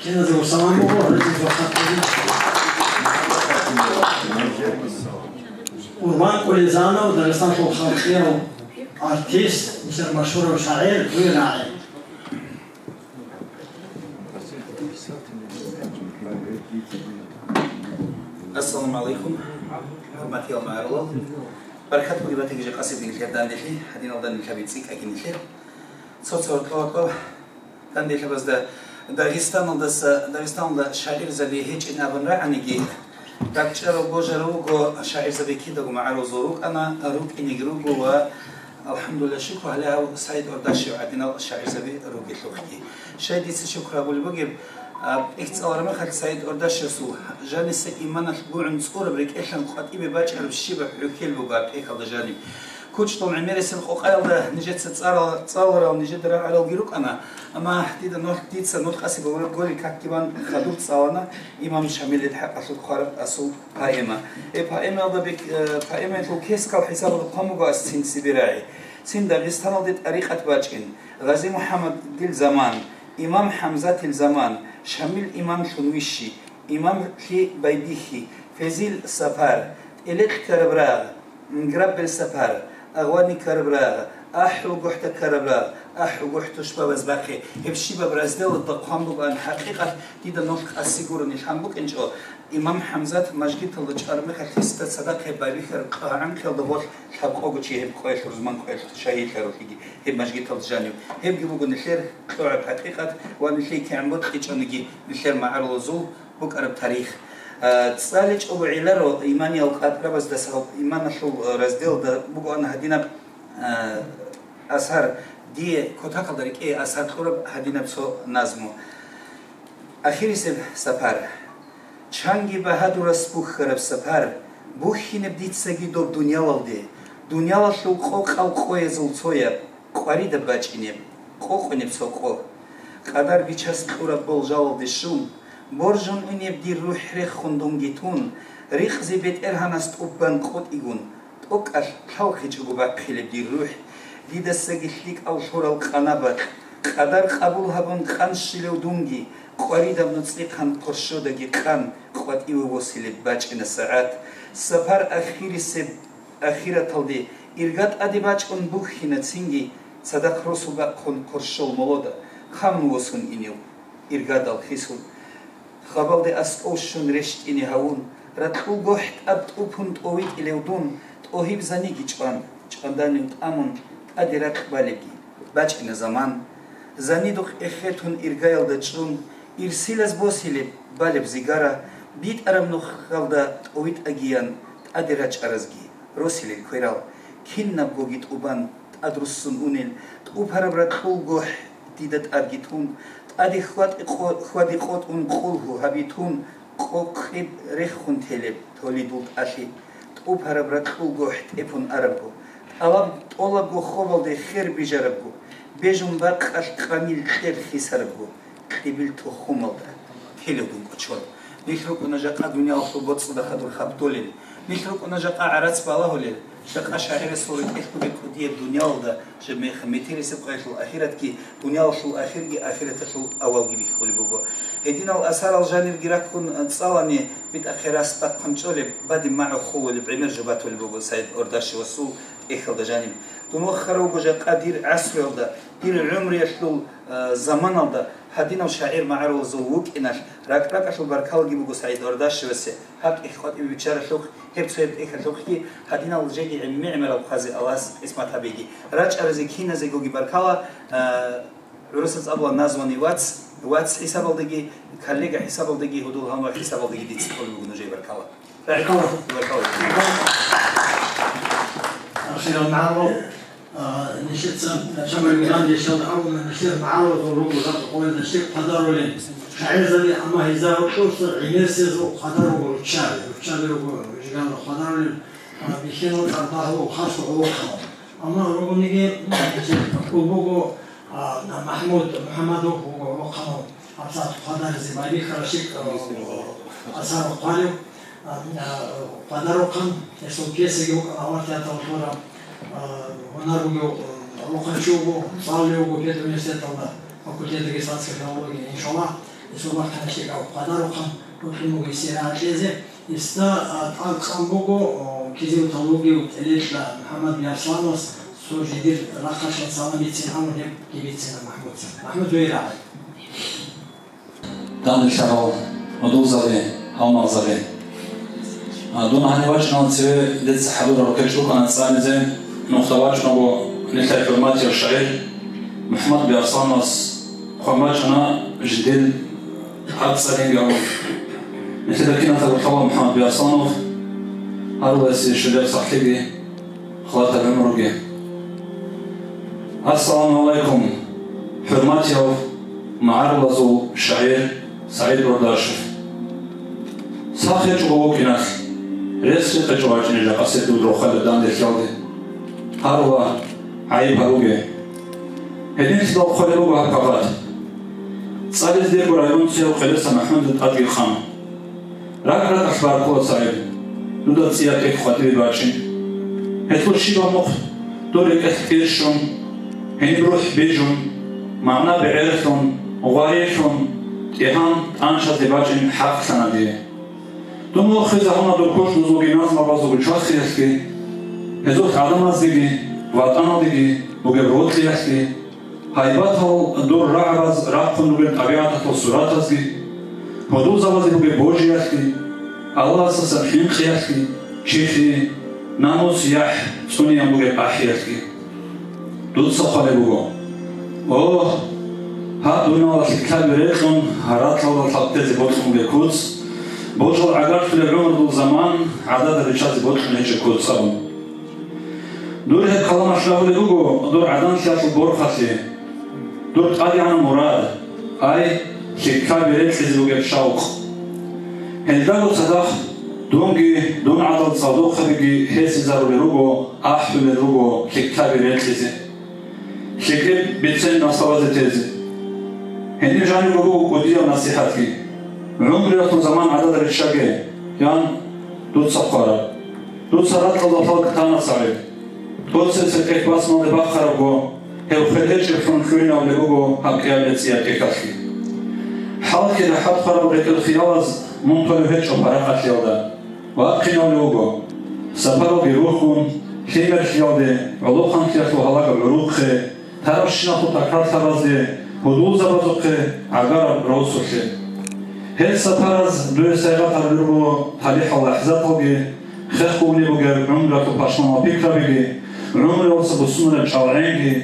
Киназул салам буго, гьезул хатире. Урбан Кулизанов, Дагъистаналъул халкъияв артист, нилъер машгьурав шагӀир, дуе рагӀи. Ассаламу гӀалайкум, хӀурматиял магӀарулал. Баркат бугеб батаги жакъасеб нилъер данделъи, гьадиналда нилъ гьабизе цӀикӀкӀаги нилъер. Цо-цо гьоркьоб-гьоркьоб данделъабазда Дагъистаналдаса, Дагъистаналда шагӀирзаби гьечӀин абун рагӀаниги, бакӀчӀарав божарав вуго шагӀирзаби кидаго магӀарулзул рукӀана, рукӀинеги руго ва, алхӀамдулилла, шукру, гьале гьав Саид Ордашев гӀадинал шагӀирзаби ругелъулъги. Щай дица шукру гьабулеб бугеб, а, тӀехь цӀалараб мехалъ Саид Ордашевасул жаниса иманалъ гугӀун цӀураб рекӀелъан къватӀибе бачӀараб щибаб хӀухьел буго гьаб тӀехьалда жаниб. КучӀдул гӀемерисел къокъаялда нижеца цӀарал-, цӀаларал нижеда рагӀаралги рукӀана, амма дида нугь-, дица нугӀ къаси бавураб гвелил какги бан хадуб цӀалана имам Шамилил хӀакъалъулъ хъвараб асул поэма. Гьеб поэмаялда бек-, э, поэмаялъул кескал хӀисабалда хъван буго ас цин цебе рагӀи. Цин Дагъистаналде тӀарикъат бачӀин, Гъази МухӀаммадил заман, имам ХӀамзатил заман, Шамил имамлъун вищи, имамлъи байбихьи, Фезил сапар, тӀелекь ккараб рагъ, Граббел сапар, агъвани ккараб рагъ, ахӀул гохӀда ккараб рагъ, ахӀул гохӀ тушбабаз бахъе, гьеб щибаб разделалда хъван бугоан, хӀакъикъат дида нугӀ къаси гурони лъан букӀинчӀо, имам ХӀамзат мажгиталда чӀараб мехалъ гьесда цадахъ гьеб байбихьараб къагӀанкиялда гъорлъ лъабкъого чи гьеб къоялъ, рузман къоялъ шагьидлъарулъиги гьеб мажгиталда жанив. Гьебги буго нилъер кьогӀаб хӀакъикъат ва нилъее кигӀан бокьичӀониги нилъер магӀарулазул букӀараб тарих. А, цӀаличӀого гӀеларо иманиял къатӀрабаздаса, иманалъул разделда бугоан гьадинаб, а, асар, дие кутакалда рекӀее асар кьураб гьадинаб цо назму. Ахирисеб сапар. Чанги багьадурас бухьараб сапар, бухьинеб дицаги доб дуниялалде, дуниялалъул къокъал къоязул цояб, къваридаб бачӀинеб, къокъунеб цо къо. Къадар бичас кьураб болжалалде щун, боржун унеб дир рухӀ рехун дунги тун, рикъзи БетӀергьанас тӀубан къотӀигун, тӀокӀалъ лъалхъичӀого бахъилеб дир рухӀ, дидасаги лъикӀал лъурал къанабалъ, къадар къабул гьабун къанщилев дунги, къваридаб нуцӀихъан къуршодаги къан, къватӀиве восилеб бачӀина сагӀат. Сапар ахирисеб ахираталде, ирга тӀаде бачӀун бухьина цинги, цадахъ росу бахъун къуршол молода, хъамун восун инев иргадал хисун. Хабалде аскӀов щун рещтӀине гьавун, ракьул гохӀ тӀад тӀупун тӀовитӀилев дун, тӀогьиб заниги чӀван, чӀванданив тӀамун, тӀаде ракь балебги, бачӀина заман. Занидухъ эхетун иргаялда чӀун, ирсилаз босилеб балеб зигара, битӀараб нухалда тӀовитӀагиян тӀаде рачӀаразги. Росилел кверал, кинабгоги тӀубан, тӀад руссун унел, тӀупараб ракьул гохӀ дида тӀадги тун, тӀаде хьвади къо-, хьвади къотӀун къулгьу гьаби тун, къокъиб рехун телеб толидул тӀалъи, тӀупараб ракьул гохӀ тӀепун арабго, тӀалаб-, тӀолабго хобалде хер бижарабго, бежун бакъалъ къанил кьер хисарабго, кьибил тухумалда телевгун кӀочон. Нилъ рукӀуна жакъа дуниялалъул боцӀуда хадур хапдолел. Нилъ рукӀуна жакъа гӀарац балагьулел. Жакъа шагӀирасул рекӀелъ бугеб кӀудияб дуниялалда жеб мех метерисеб къоялъул ахиратги, дуниялалъул ахирги, ахираталъул авалги бихьулеб буго. Гьединал асарал жанирги раккун цӀалани, битӀахъе рас бахъун чӀолеб, бадиб магӀу хулулеб гӀемер жо батулеб буго Саид Ордашевасул тӀехьалда жаниб. Дун вахарав вуго жакъа дир гӀасруялда, дир гӀумруялъул, а, заманалда гьадинав шагӀир магӀарулазул вукӀиналъ ракӀ-ракӀалъул баркалаги буго Саид Ордашевасе, гьаб тӀехь къватӀибе биччаралъухъ, Гьеб цояб тӀехьалъухъги гьадинал жеги гӀемер-гӀемерал хъвазе Аллагьас къисмат гьабеги. РачӀаразе киназегоги баркала, а, гӀурусаз абула названный вац, вац хӀисабалдаги, коллега хӀисабалдаги, гьудул-гьалмагъ хӀисабалдаги дица кколеб буго нужее баркала. Баркала. Баркала. Ахирал магӀарул, а, нилъеца начамал вигьан дешал гьавуна, нилъер магӀарулазул руго жакъа къоялда щиб хъвадарулел шагӀирзаби, амма гьезда рокьулъа гӀемерисезул хъвадар руго руччаби, руччаби руго жигала хъвадарулел, а, бихьинал тӀадбагьлу хасго гӀолохъанал. Амма ругониги, значит, буго, а, МахӀмуд МухӀамадов вуго гӀолохъанав, гьабсагӀат хъвадаризе байбихьараб щиб, а, асар хъвалев, а, а, хъвадарухъан, гьесул пьесаги букӀана авар театралда лъураб, а, гьунар бугев, а, гӀолохъанчи вуго, цӀалулев вуго педуниверситеталда, факультет дагестанской филологии, иншаллагь, гьесул бахъана щиб хъвадарухъан, бокьун буго гьесие рагӀи кьезе. Гьесда, а, тӀадкъан буго, о, кизив тавлугив ТӀелетӀла МухӀаммад Биарслановас цо жидер рахъалъан салам бицин абун, гьебги бицина МахӀмудца. МахӀмуд, дуе рагӀи. Данделъарал гьудулзаби, гьалмагъзаби. А, дун гьанив вачӀунал цеве дица хӀадурал рукӀин рукӀана цӀализе, нухда вачӀунаго нилъер хӀурматияв шагӀир МухӀаммад Биарслановас хъван бачӀана жидер гьаб цӀалинги абун. Нилъеда киназда гурхӀала МухӀаммад Биарсланов, гьаруласе щвелеб сахлъиги, халатаб гӀумруги. Ассаламу гӀалайкум, хӀурматияв магӀарулазул шагӀир СагӀид Бурдашев! Сах гьечӀого вукӀиналъ, рес рекъечӀо вачӀине жакъасеб дур рохалил данделъиялде. Гьарула, гӀайиб гьаруге. Гьединлъидал хъвалеб буго гьаб кагъат. ЦӀализе дирго районцияв Къелеса МахӀмудида тӀадги хъан. РакӀ-ракӀалъ баркула, СагӀид, дуда цӀияб тӀехь къватӀибе бачӀин. Гьелъул щибаб нух дур рекӀелъ кӀерщун, гьениб рухӀ бижун, магӀна бегӀерлъун, гъварилъун, тӀегьан тӀанчазде бачӀин хӀакълъана дие. Дун вохизе гьавуна дур кочӀназулги назмабазулги чвахиялъги, гьезулъ гӀадамаздеги, ватӀаналдеги бугеб рокьиялъги, гьайбатал дур рагӀабаз рахъун ругел тӀабигӀаталъул суратазги, гьудулзабазе бугеб божиялъги, Аллагьасдасан хӀинкъиялъги, чихи, намус, яхӀ, цӀуниян бугеб ахӀиялъги. Дуца хъвалеб буго: «О, гьаб дуниялалъ лъикӀлъаби рекьун, гьаракьалда лъабтезе бокьун бугеб куц, божал гӀагарлъулеб гӀумрудул заман гӀадада риччазе бокьун гьечӀеб куц», – абун. Дур гьеб каламалъ рагьулеб буго дур гӀаданлъиялъул борхалъи, дур тӀадегӀанаб мурад, ай, лъикӀлъаби рекьизе бугеб шавкъ. Гьелдаго цадахъ дунги дун гӀадал цӀалдохъабиги гьесизарулел руго, ахӀулел руго лъикӀлъаби рекьизе, лъикӀлъи бицен наслабазе тезе. Гьениб жанибго буго кӀудиял насихӀатги: «ГӀумруялъул заман гӀадада риччаге», – ян дуца хъвараб. Дуца ракьалда лъалкӀ тана, СагӀид. ТӀоцебесеб тӀехь басмалде бахъарабго, гьев хвел гьечӀеблъун лъугьинавулеб буго гьаб кӀиабилеб цӀияб тӀехьалъги. ХӀалхьи рахӀат хъвараб рекӀел хиялаз мун толеб гьечӀо парахалъиялда. Вахъинавулев вуго сапаралги рухун, лъимерлъиялде, гӀолохъанлъиялъул гьалагаб гӀурухъе, тарабщиналъул такрарлъабазде, гьудулзабазухъе гӀагараб росулъе. Гьел сапараз дуе сайигъат гьарулел руго талихӀал лахӀзаталги, хехго унеб бугеб гӀумруялъул пашманал пикрабиги, гӀумруялдаса буссуналеб чӀалгӀенги.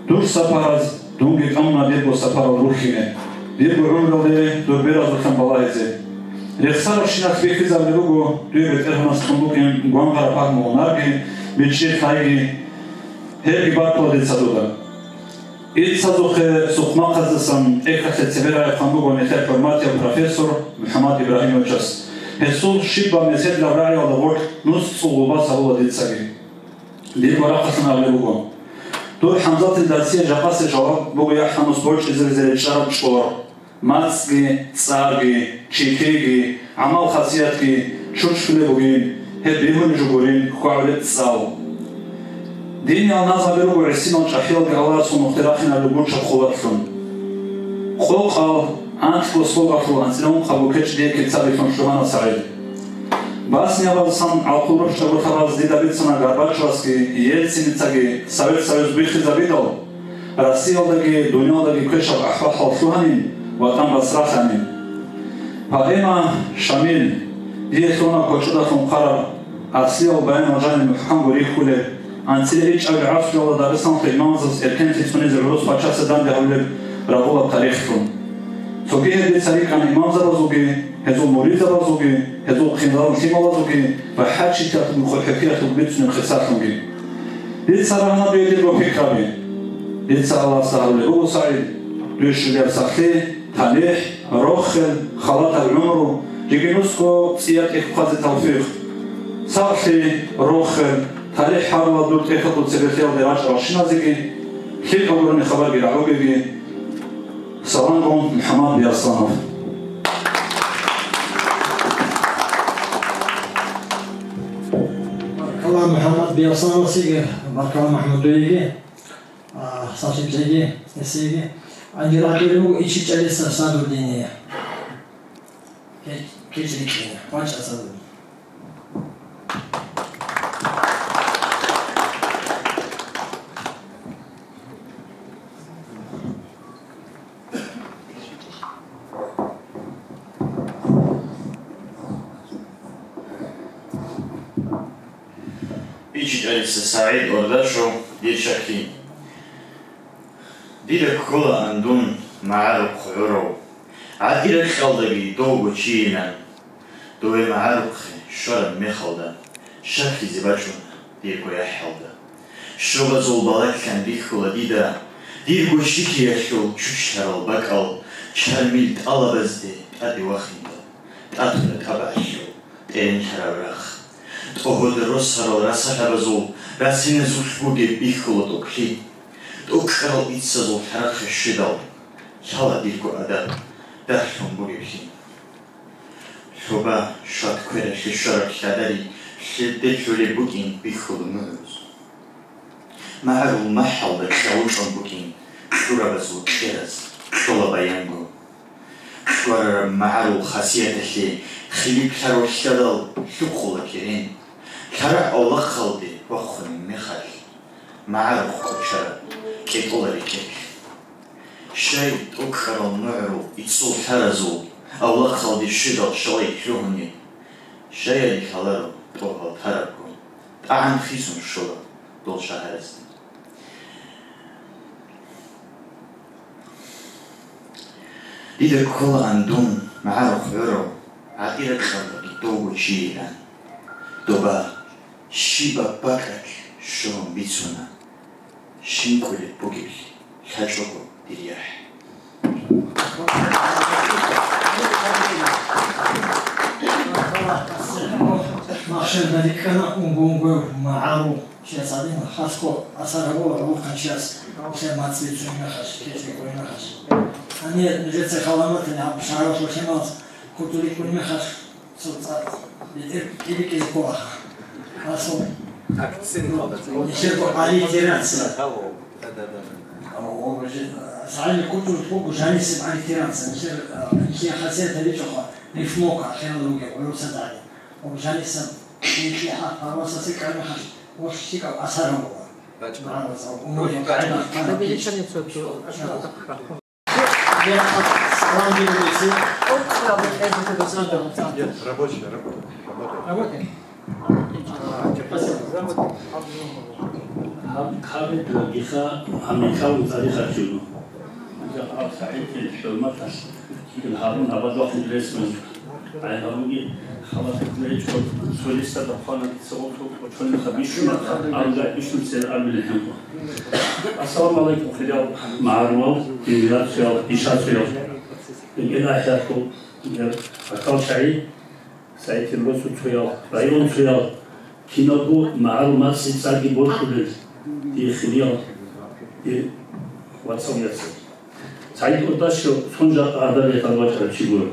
Дур сапараз, дунги тӀамуна дирго сапарал рухьине, дирго гӀумруялде дур беразулъан балагьизе. Рехсарабщиналъ бихьизабулеб буго дуе БетӀергьанас кьун букӀин гвангъараб пагьму-гьунарги, бичӀчӀи-лъайги. Гьебги баркула дица дуда. Иццазухъе сукъмахъаздасан тӀехьалъе цебе рагӀи хъван буго нилъер хӀурматияв профессор МухӀаммад Ибрагьимовичас. Гьесул щибаб меседлъаб рагӀиялда гъоркь нус цӀул гъубаз гьабула дицаги. Дир барахъалъан абулеб буго: дур ХӀамзатил дарсие жакъасеб жаваб буго яхӀ-намус борчӀизаризе речӀчӀараб чӀор, мацӀги, цӀарги, чилъиги, гӀамал-хасиятги чурччулеб бугин, гьеб бегьулеб жо гурин хьвагӀулеб цӀал. Диниял назмаби руго гӀисинал чӀахӀиялги Аллагьасул нухде рахъинабулеб гучаб къуватлъун. Къокъал, анкьго слогалъул анцӀила унхъабго кечӀ дие кицабилъун лъугьана СагӀид. Басниябазасан гӀалхул рухӀчӀаголъабаз дида бицана Горбачевасги Ельциницаги Совет Союз биххизабидал, Россиялдаги дуниялалдаги квешаб ахӀвал-хӀал лъугьанин, ватӀан басралъанин. Поэма «Шамил» дие лъугьана кочӀодалъун хъвараб Аслияв баян жаниб мухӀканго рихьулеб, анцӀила ичӀабил гӀасруялда Дагъистаналъул имамзабаз эркенлъи цӀунизе гӀурус пачаса данде гьабулеб рагъула тарихлъун. Цоги гьеб дица рикӀкӀана имамзабазулги, гьезул муридзабазулги, гьезул хъинзарун лъималазулги ва хӀаччияталъулги хъухӀлъиялъулги бицунеб хисалъунги. Дица рагьана дуе дирго пикраби. Дица Аллагьасда гьарулеб буго, СагӀид, дуе щолеб сахлъи, талихӀ, рохел, халатаб гӀумру, жеги нусго цӀияб тӀехь хъвазе тавфикъ. Сахлъи, рохел, талихӀ гьарула дур тӀехьалъул цебе лъиялде рачӀаралщиназеги, лъикӀаб гурони хабарги рагӀугеги. Саламгун, МухӀаммад Биасланов. Баркала МухӀаммад Биаслановасеги, баркала МухӀаммад дуеги. А, сахлъиклъиги, эсеги. Ангел гьабулеб буго ичичӀалиса садур дине. Кеч-, кечӀ рикӀкӀине, вачӀа садур. ИчичӀалиса СагӀид Ордашев, дир чаки. Дида кколаан дун магӀарухъ гӀурав, гӀатӀи ракьалдаги довго чийилан, дове магӀарухъе щвараб мехалда, щаклъизе бачӀуна дирго яхӀалда. Щобазул балагьлъан бихьула дида дирго щиклъиялъул чучлъарал бакӀал, чармил тӀалабазде тӀаде вахиндал, тӀатуна тӀабагӀлъул тӀеренлъараб рахъ. ТӀогьода росарал расалъабазул расиназулъ бугеб бихьула тӀокӀлъи. ТӀокӀкӀарал иццазул лъарахъе щведал, лъала дирго адаб, дагьлъун бугеблъи. Лъоба, шват квералъе щвараб лъадари лъеде лъолеб букӀин бихьула мугӀрузул. МагӀарул махӀалда кьавучӀун букӀин кьурабазул кьераз кьола баянго. Кьварараб магӀарул хасияталъе хилиплъарав лъадал лъукъула керен, лъарагӀ авлахъалде вахъунеб мехалъ, магӀарухъ кӀочараб кӀетӀола рекӀелъ. Щай тӀокӀкӀарал мугӀрул иццул лъаразул авлахъалде щведал щалай лъугьунеб? Щаяли лъаларо тӀогьал тарабго, тӀагӀан хисун щола дол шагьаразде. Дида кколаан дун магӀарухъ гӀурав, гӀатӀи ракьалдаги довго чийилан. Доба щибаб бакӀалъ щурун бицуна, щинкӀулеб бугеблъи лъачӀого дир яхӀ. Махщел рикӀкӀана унго-унгояв магӀарул чияс гьадин, хасго асар гьабула гӀолохъанчияс, гьавлъа мацӀ бицунеб мехалъ, кечӀ рикӀкӀунеб мехалъ. Гьанир нужеца халаматани гьаб шагьаралъул лъималаз кутӀун рикӀкӀунеб мехалъ, цо цӀакъ бетӀер кӀибикӀизе кколаха. Гьасул нилъерго аллитерация. СагӀидил кутӀун буго жанисеб аллитерация. Нилъер, а, нилъее хасият гьабичӀоха, рифмовка ахиралда ругел гӀурусазда гӀадин. Ва жанисеб кьи-кьи хӀарп гьарвасасе ккараб мехалъ, гъорлъ лъикӀаб асар гьабула. Гьарвасал умумул къагӀида. Рабочая, рабочая. Работает. Гьаб кабидалгиха гьанекалун тарихалъугу. Жакъа СагӀидил хӀурматалъ ил гьабун абадухъ ресми гӀайгьабуги халатаб речӀо цолиса бахъана дица гъоркьо кӀочонихъа бищун, абгай бищун цер абилин хӀинкъу. Ассаламу гӀалайкум, хириял магӀарулал, динвилациял, ишациял. Ил ахӀиялъул, ил акал чагӀи. СагӀидил росуцоял, районцоял, киналго магӀарул мацӀи цӀарги бокьулел, дир хириял, дир вацал яцал. СагӀид Ордашев цо жакъа гӀадабияталда вачӀарав чи гуро.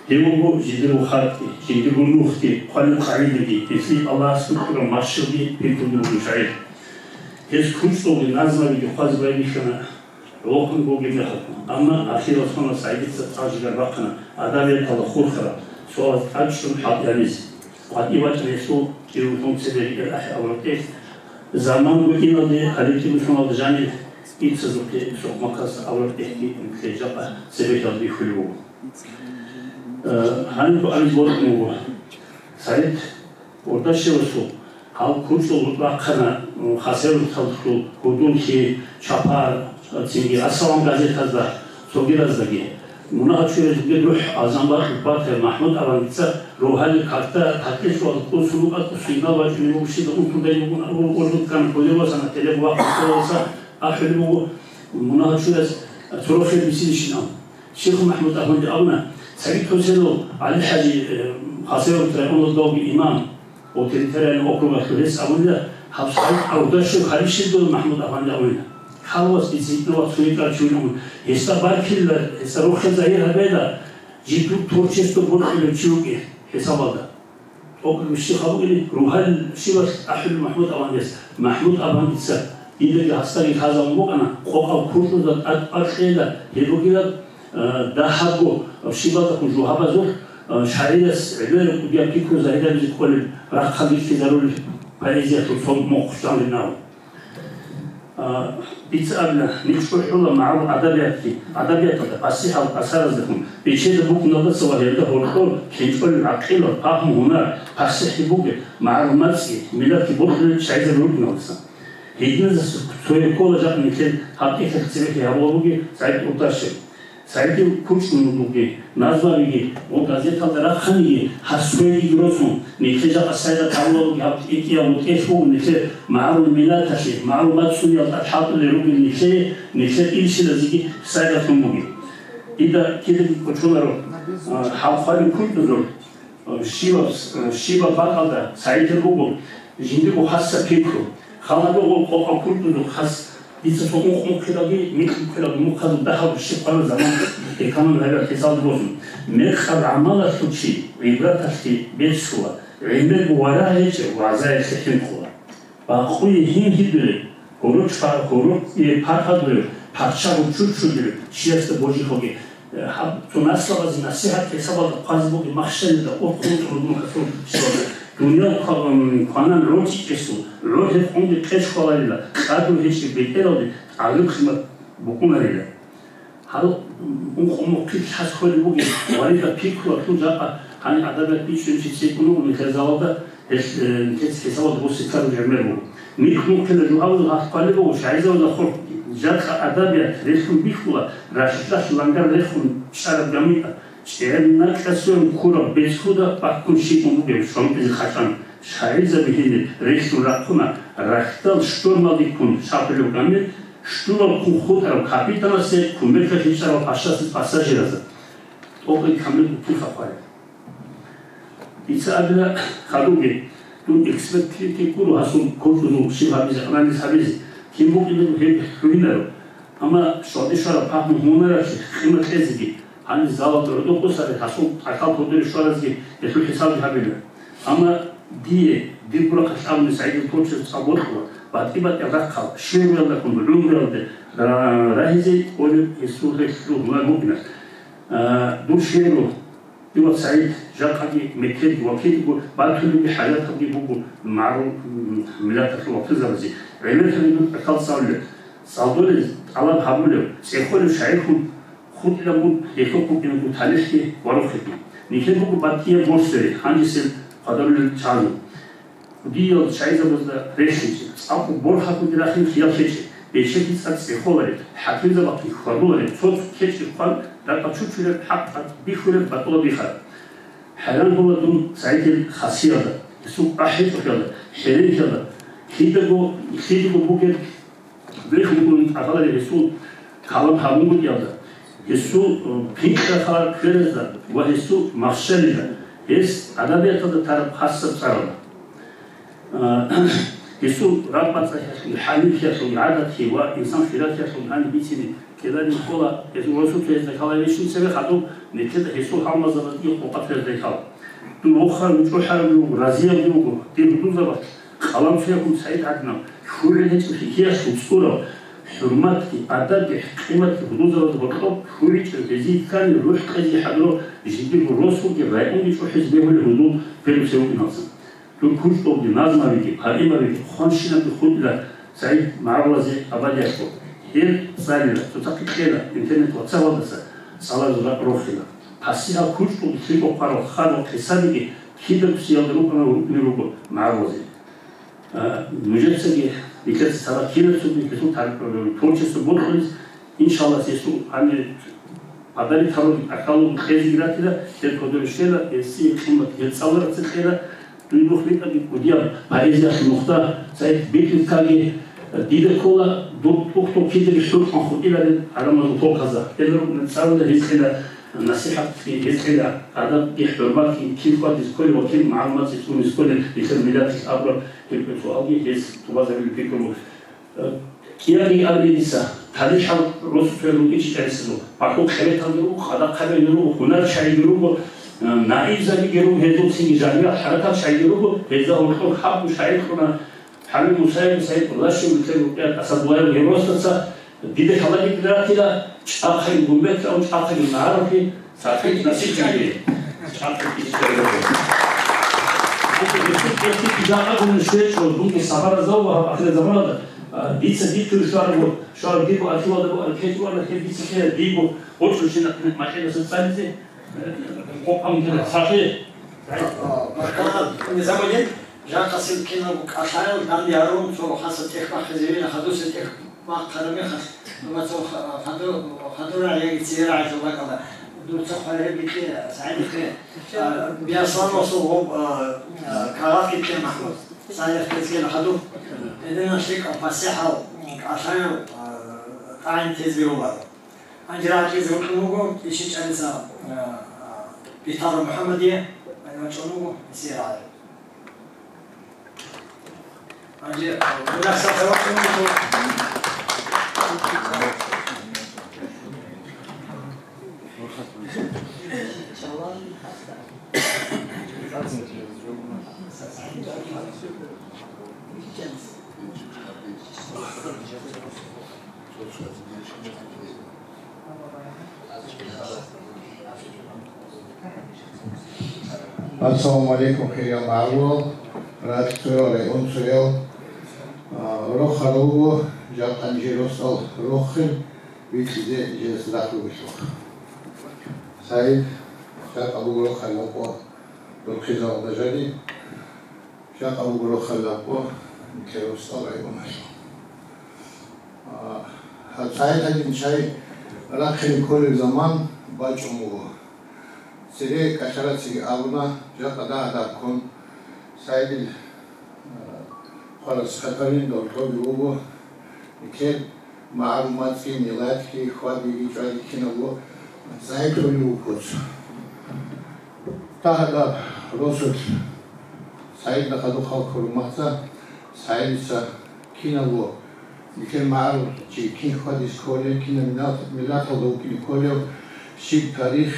Гьев вуго жидерго хатӀи, жиндирго нухги, хъвалеб къагӀидаги, гьелъие Аллагьас букӀараб машгьилги бихьулев вуго шагӀир. Гьес кучӀдулги назмабиги хъвазе байбихьана. Рохун бугеб мехалъ. Амма ахиралъ СагӀидица цӀар-жигар бахъана, гӀадабияталда хурхараб суалаз тӀадчӀун хӀалтӀи гьабизе. КъватӀив вачӀана гьесул кӀиявлъун цебе рикӀкӀад ахӀи аварагтӀелъ. Заманго иналде, гьале кӀиявлъуналда жаниб, иццазухъе сохӀмахъас аварагтӀелъги нилъее жакъа цебехӀалда бихьулеб буго. Э, гьаниб абизе бокьун буго. СагӀид Ордашевасул гьал кучӀдул бахъана, м, Хасавюрталъул гьудуллъи, чапар, цинги «Ассалам» газетазда, цогидаздаги. Мунагьал чуязулги духӀ азан бакьулеб батай МахӀмуд авандица ругьалил карда такьилъуал кӀусун вукӀа, кӀусун инал вачӀунев вукӀа, щиб унтулдай вукӀун, ургъуллъуккан кколев васана, телеб вахъун кколеваса ахӀулеб буго, мунагьал чуяз цо рохел бицинищинал. Щихъ МахӀмуд аванди абуна, цаги Хусенов ГӀалихӀажи, э, Хасавюрт районалдалги имам, ва территориальный округалъул гьес абуна, гьаб сагӀид Аудашев гьарищ дол МахӀмуд аванди абуна. Халвас дицитӀнават цо йикӀар чуйнавун. Гьесда баркилла, гьесда рохел загьир гьабейла, жидур творчество борхулев чи вугев гьесабалда. Округ щихъа бугели, ругьал щибалъ ахӀулеб МахӀмуд авандияс. МахӀмуд авандица дидаги гьасдаги лъазабун букӀана, къокъал куркьузда тӀад-тӀад кьела, гьеб бугила, э, дагьабго щибалдахъун жугьабазулъ, э, шагӀирас гӀемераб кӀудияб пикру загьирлъизе кколеб, рахъалде рихьизарулеб поэзиялъул цо мухъ жанрин абун. А, дица абила, нилъ чӀухӀула магӀарул адабиятги, адабияталда, пасихӀал асараздехун, бечеда букӀуналдаса ва гьелда гьоркьор кенчӀолел гӀакъилал, пагьму, гьунар, пасихӀги бугеб, магӀарул мацӀги, миллатги борхулел шагӀирзаби рукӀиналдаса. Гьединазда цояб ккола жакъа нилъер гьаб тӀехьалъ цебехӀи гьабула бугеб СагӀид Ордашев. СагӀидил кучӀдулги, назмабиги ва газеталда рахъаниги гьас цоябиги росун, нилъер жакъа сайгъат гьабулалги гьаб кӀикӀияб ва тӀехь буго нилъер магӀарул миллаталъе, магӀарул мацӀцӀуниял тӀад хӀалтӀулел ругел нилъее, нилъер илсилазеги сайгъатлъун бугеб. Дида кидаги кӀочонаро, а, гьаб хвалил кучӀдузул, а, щибаб, а, щибаб бакӀалда СагӀидил буго жиндирго хасаб пикру. Халаб гъо къокъа куркьузухъ хас, дица цо ункъ-ункъилаги, микьуккилаги мухъазул дагьаб щиб хъвана заман, экономи гьабиялъ хӀисалде босун. Мекъаб гӀамалалъул чи гӀибраталъе беццула, гӀемерго варагӀ гьечӀеб вагӀзаялъе хӀинкъула. Бакъуе гьин гьидулеб, гьоркьа-, гьоркье паргьадулев, пачагьу чурччулев чиясда божи хоги, Гьаб цо наслабазе насихӀат хӀисабалда хъвазе бугеб махщелида урхъун тӀургун хасул щвала. Дуниял ква-, м, кванан гӀорчӀичӀесул, гӀор гьеб къунги кьечӀ хваларила, кьаду гьечӀеб бетӀералде тӀагӀир-хъимат букӀунарила. Гьал, м, ункъо-мухъи лъаз кколеб бугеб, варида пикруялъул жакъа гьаниб адабият бичӀчӀулев чи цӀикӀкӀун вуго нилъер залалда, Гьелъ, э, нилъеца хӀисабалда буссин ккараб гӀемер буго. Микь-мухъила жугьалал гьахъ кколеб буго, шагьизабазда хъурхъ, жакъа адабият релълъун бихьула, ралъдалъ лангар рехун чӀараб гамитӀа, чӀегӀер накӀкӀасеван ккураб бецӀлъуда баккун щибун бугеб щванкъизе хъачӀан. Шагьизаби гьениб релълъун рахъуна, рахьдал штормалде ккун шапулев гамир, штурмал ккун хутӀарав капитанасе, кумекалъе чӀарав пашасе пассажиразда. ТӀокӀаб камил букӀин хъвараб. Дица абила хадуги, дун экспертлъи гуро гьасул курсузул щиб гьабизе, анализ гьабизе, кин букӀине гьеб хӀугьинаро. Амма щвалде щвараб пагьму-гьунаралъе къимат кьезеги, гьаниб залалда гӀодов къосарел гьасул тӀахьал кодоре щваразеги гьелъул хӀисабги гьабила. Амма дие, дирго рахъалъ абуни, СагӀидил творчество цӀакъ бокьула, батӀи-батӀиял рахъал, шигӀруялдалъун гӀумруялде ра-, рагьизе кӀолеб гьесул релълъун гьунар букӀина. А, дур шигӀру Дила СагӀид жакъаги меккеги ва кидего батулебги хӀажатабги буго магӀарул, м, миллаталъул вахтизабазе. ГӀемер гьаниб дур тӀахьал цӀалулеб, цӀалдолел тӀалаб гьабулев, цӀехолев шагӀирхун хутӀилан буго, гьелъухъ букӀинаго талихӀги ва рохелги. Нилъер буго батӀияб борхьзаби, гьанжесел хъвадарулел чагӀазул. Кудиял шагьизабазда релълъинчӀеб, цӀакъго борхатӀуги рахин хиял гьечӀеб, бечелъи цӀакъ цӀехолареб, хӀакимзабахъе хьвадулареб, цо-цо кечӀеб хъван, ракӀа чучулеб, хӀакъ тӀад бихьулеб батӀулаб бихараб. ХӀайран гьула дун СагӀидил хасиялда, гьесул ахӀи-чӀухӀиялда, хӀеренлъиялда, кидаго, лъидаго бугеб Бихьун-хьун тӀахьалареб гьесул калам гьабунгутӀиялда, гьесул, э, пикру-хал кверазда ва гьесул махщалида, гьес адабияталда тараб хасаб цӀаралда. Э, гьесул ракӀбацӀцӀалъиялъул, хӀанифиялъул, гӀадатги ва инсан хиратиялъул гьаниб бицине ккеларин ккола, гьесул росулъ гьезда ккаларищин цебе хадуб, нилъеда гьесул гьалмагъзабазги къокъа цоязда ккала. Дун вохарав, чӀухӀарав вуго, разиявги вуго, дир гьудулзабаз Къалам цояб СагӀид гӀадинаб, хьул гьечӀеб хихиялъул цӀураб, хӀурматги, адабги, къиматги гьудулзабазда гьоркьоб хьул гьечӀеб, гьезие ккани рухӀ кьезе хӀадурав жиндирго росулги районги чӀухӀизе бегьулел гьудул-феру цевукӀиналдасан. Дур кучӀдулги, назмабиги, поэмабиги, хъванщинабги хутӀила СагӀид магӀарулазе абадиялъго. Гьел цӀалила, цоцахъе кьела интернет-ватсабалдаса цӀаларел ракӀ рохила. ПасихӀал кучӀдулги, лъикӀал хъварал хадуб хӀисабиги, кидаго сиялда рукӀана, рукӀине руго магӀарулазе. А, нужецаги, нилъеца цала кинацаго нилъер тарихалда творчество бокьулеб, иншаллагь, гьесул гьанир подарить гьабураб тӀахьаллъун кьезеги ратила, гьел кодобе щвела, гьесие къимат гьел цӀалараб цо кьела, дуе нух битӀаги кӀудияб поэзиялъул нухда, цайги бикьикаги, дида ккола, дур тӀухьдул кидаги хӀукму хутӀиларел гӀадамазул полказда. Гьел рукӀана цӀалула гьез кьела, насихӀатги гьез кьела, адабги хӀурматги кин хьвадизе кколеб ва кин магӀарулазе цӀунизе кколеб, нилъер миллаталъ абураб гьеб суалги гьез тӀубазабилеб пикру буго. Э, кӀиабилеб дица, тарихал росулъ ругел чӀегӀерасезул, бакӀул хъебеталги руго, къадахъабиги руго, гьунар чагӀиги руго, э, наибзабиги руго, гьезул цинги жанивал хӀаракат чагӀиги руго, гьезда гьоркьор хӀакъу шагьидлъуна ХӀамид Мусаевги, СагӀид Къурдашевги, нилъер рукъият Асадуллаевги гьеб росаца дида хьалаги ратила, чӀахъаги гумбетаун, чӀахъаги магӀарухъе, цадахъ насихӀат гьабе. ЧӀахъаги ишкарабе. Гьанже гьесул кьерти жакъа гурони щвечӀо, дунги сабаразав ва гьаб ахирзаманалда, а, дица дитӀур щвараб, щвараб дирго архивалда букӀараб кечӀ бугӀана, гьеб дица ккела дирго гъоркьущинаб макьидасан цӀализе, э, къокъ гьабун ккела. Сахи. А, баркала, низамудин. Жакъасеб киналго кӀалъаял данде гьарун, цо хаса тӀех бахъизевила, хадусе тӀех бахъараб мехалъ, дуца ха-, хаду-, хадура яги цеера гӀажал бакӀалда, дуца хвалареб бикье, СагӀидихъе, а, Биаслан расул гъоб, а, а, кагъатги кье, МахӀмуд. СагӀидихъ кьезгел хаду. Гьединал лъикӀал пасихӀал, кӀалъаял, а, тӀагӀин тезги руларо. Гьанже рагӀалъизе вукӀун вуго ИшичӀалица, а, а, Битара МухӀаммадие, гьанив вачӀун вуго гьесие рагӀи. Гьанже, а, мунагьал сахӀат вачӀун вуго. Ассаламу гӀалайкум, хириял магӀарулал, ракьцоял, районцоял. А, рохарал руго, жакъа нижер росдал рохел, витӀизе нижеца рахъ ругелъул. СагӀид, жакъа буго рохарил рокъо дурхъизавалда жаниб. Жакъа буго рохел рокъо нилъер росдал районалъул. А, гьаб СагӀид гьадин чай рахъине кколеб заман бачӀун буго. Цере кӀалъарацаги абуна, жакъа дагь-дагьккун СагӀидил, а, хварас хатарин долтӀоги вуго. Нилъер магӀарул мацӀги, миллатги, хьвадиги, чӀвадиги кинабго СагӀид лъолев вуго. Дагьаб росулъ СагӀидда хадуб халкъ гьурматца, СагӀидица кинабго нилъер магӀарул чи кин хьвадизе кколев, кинаб миллат-, миллаталда вукӀине кколев, щиб тарих,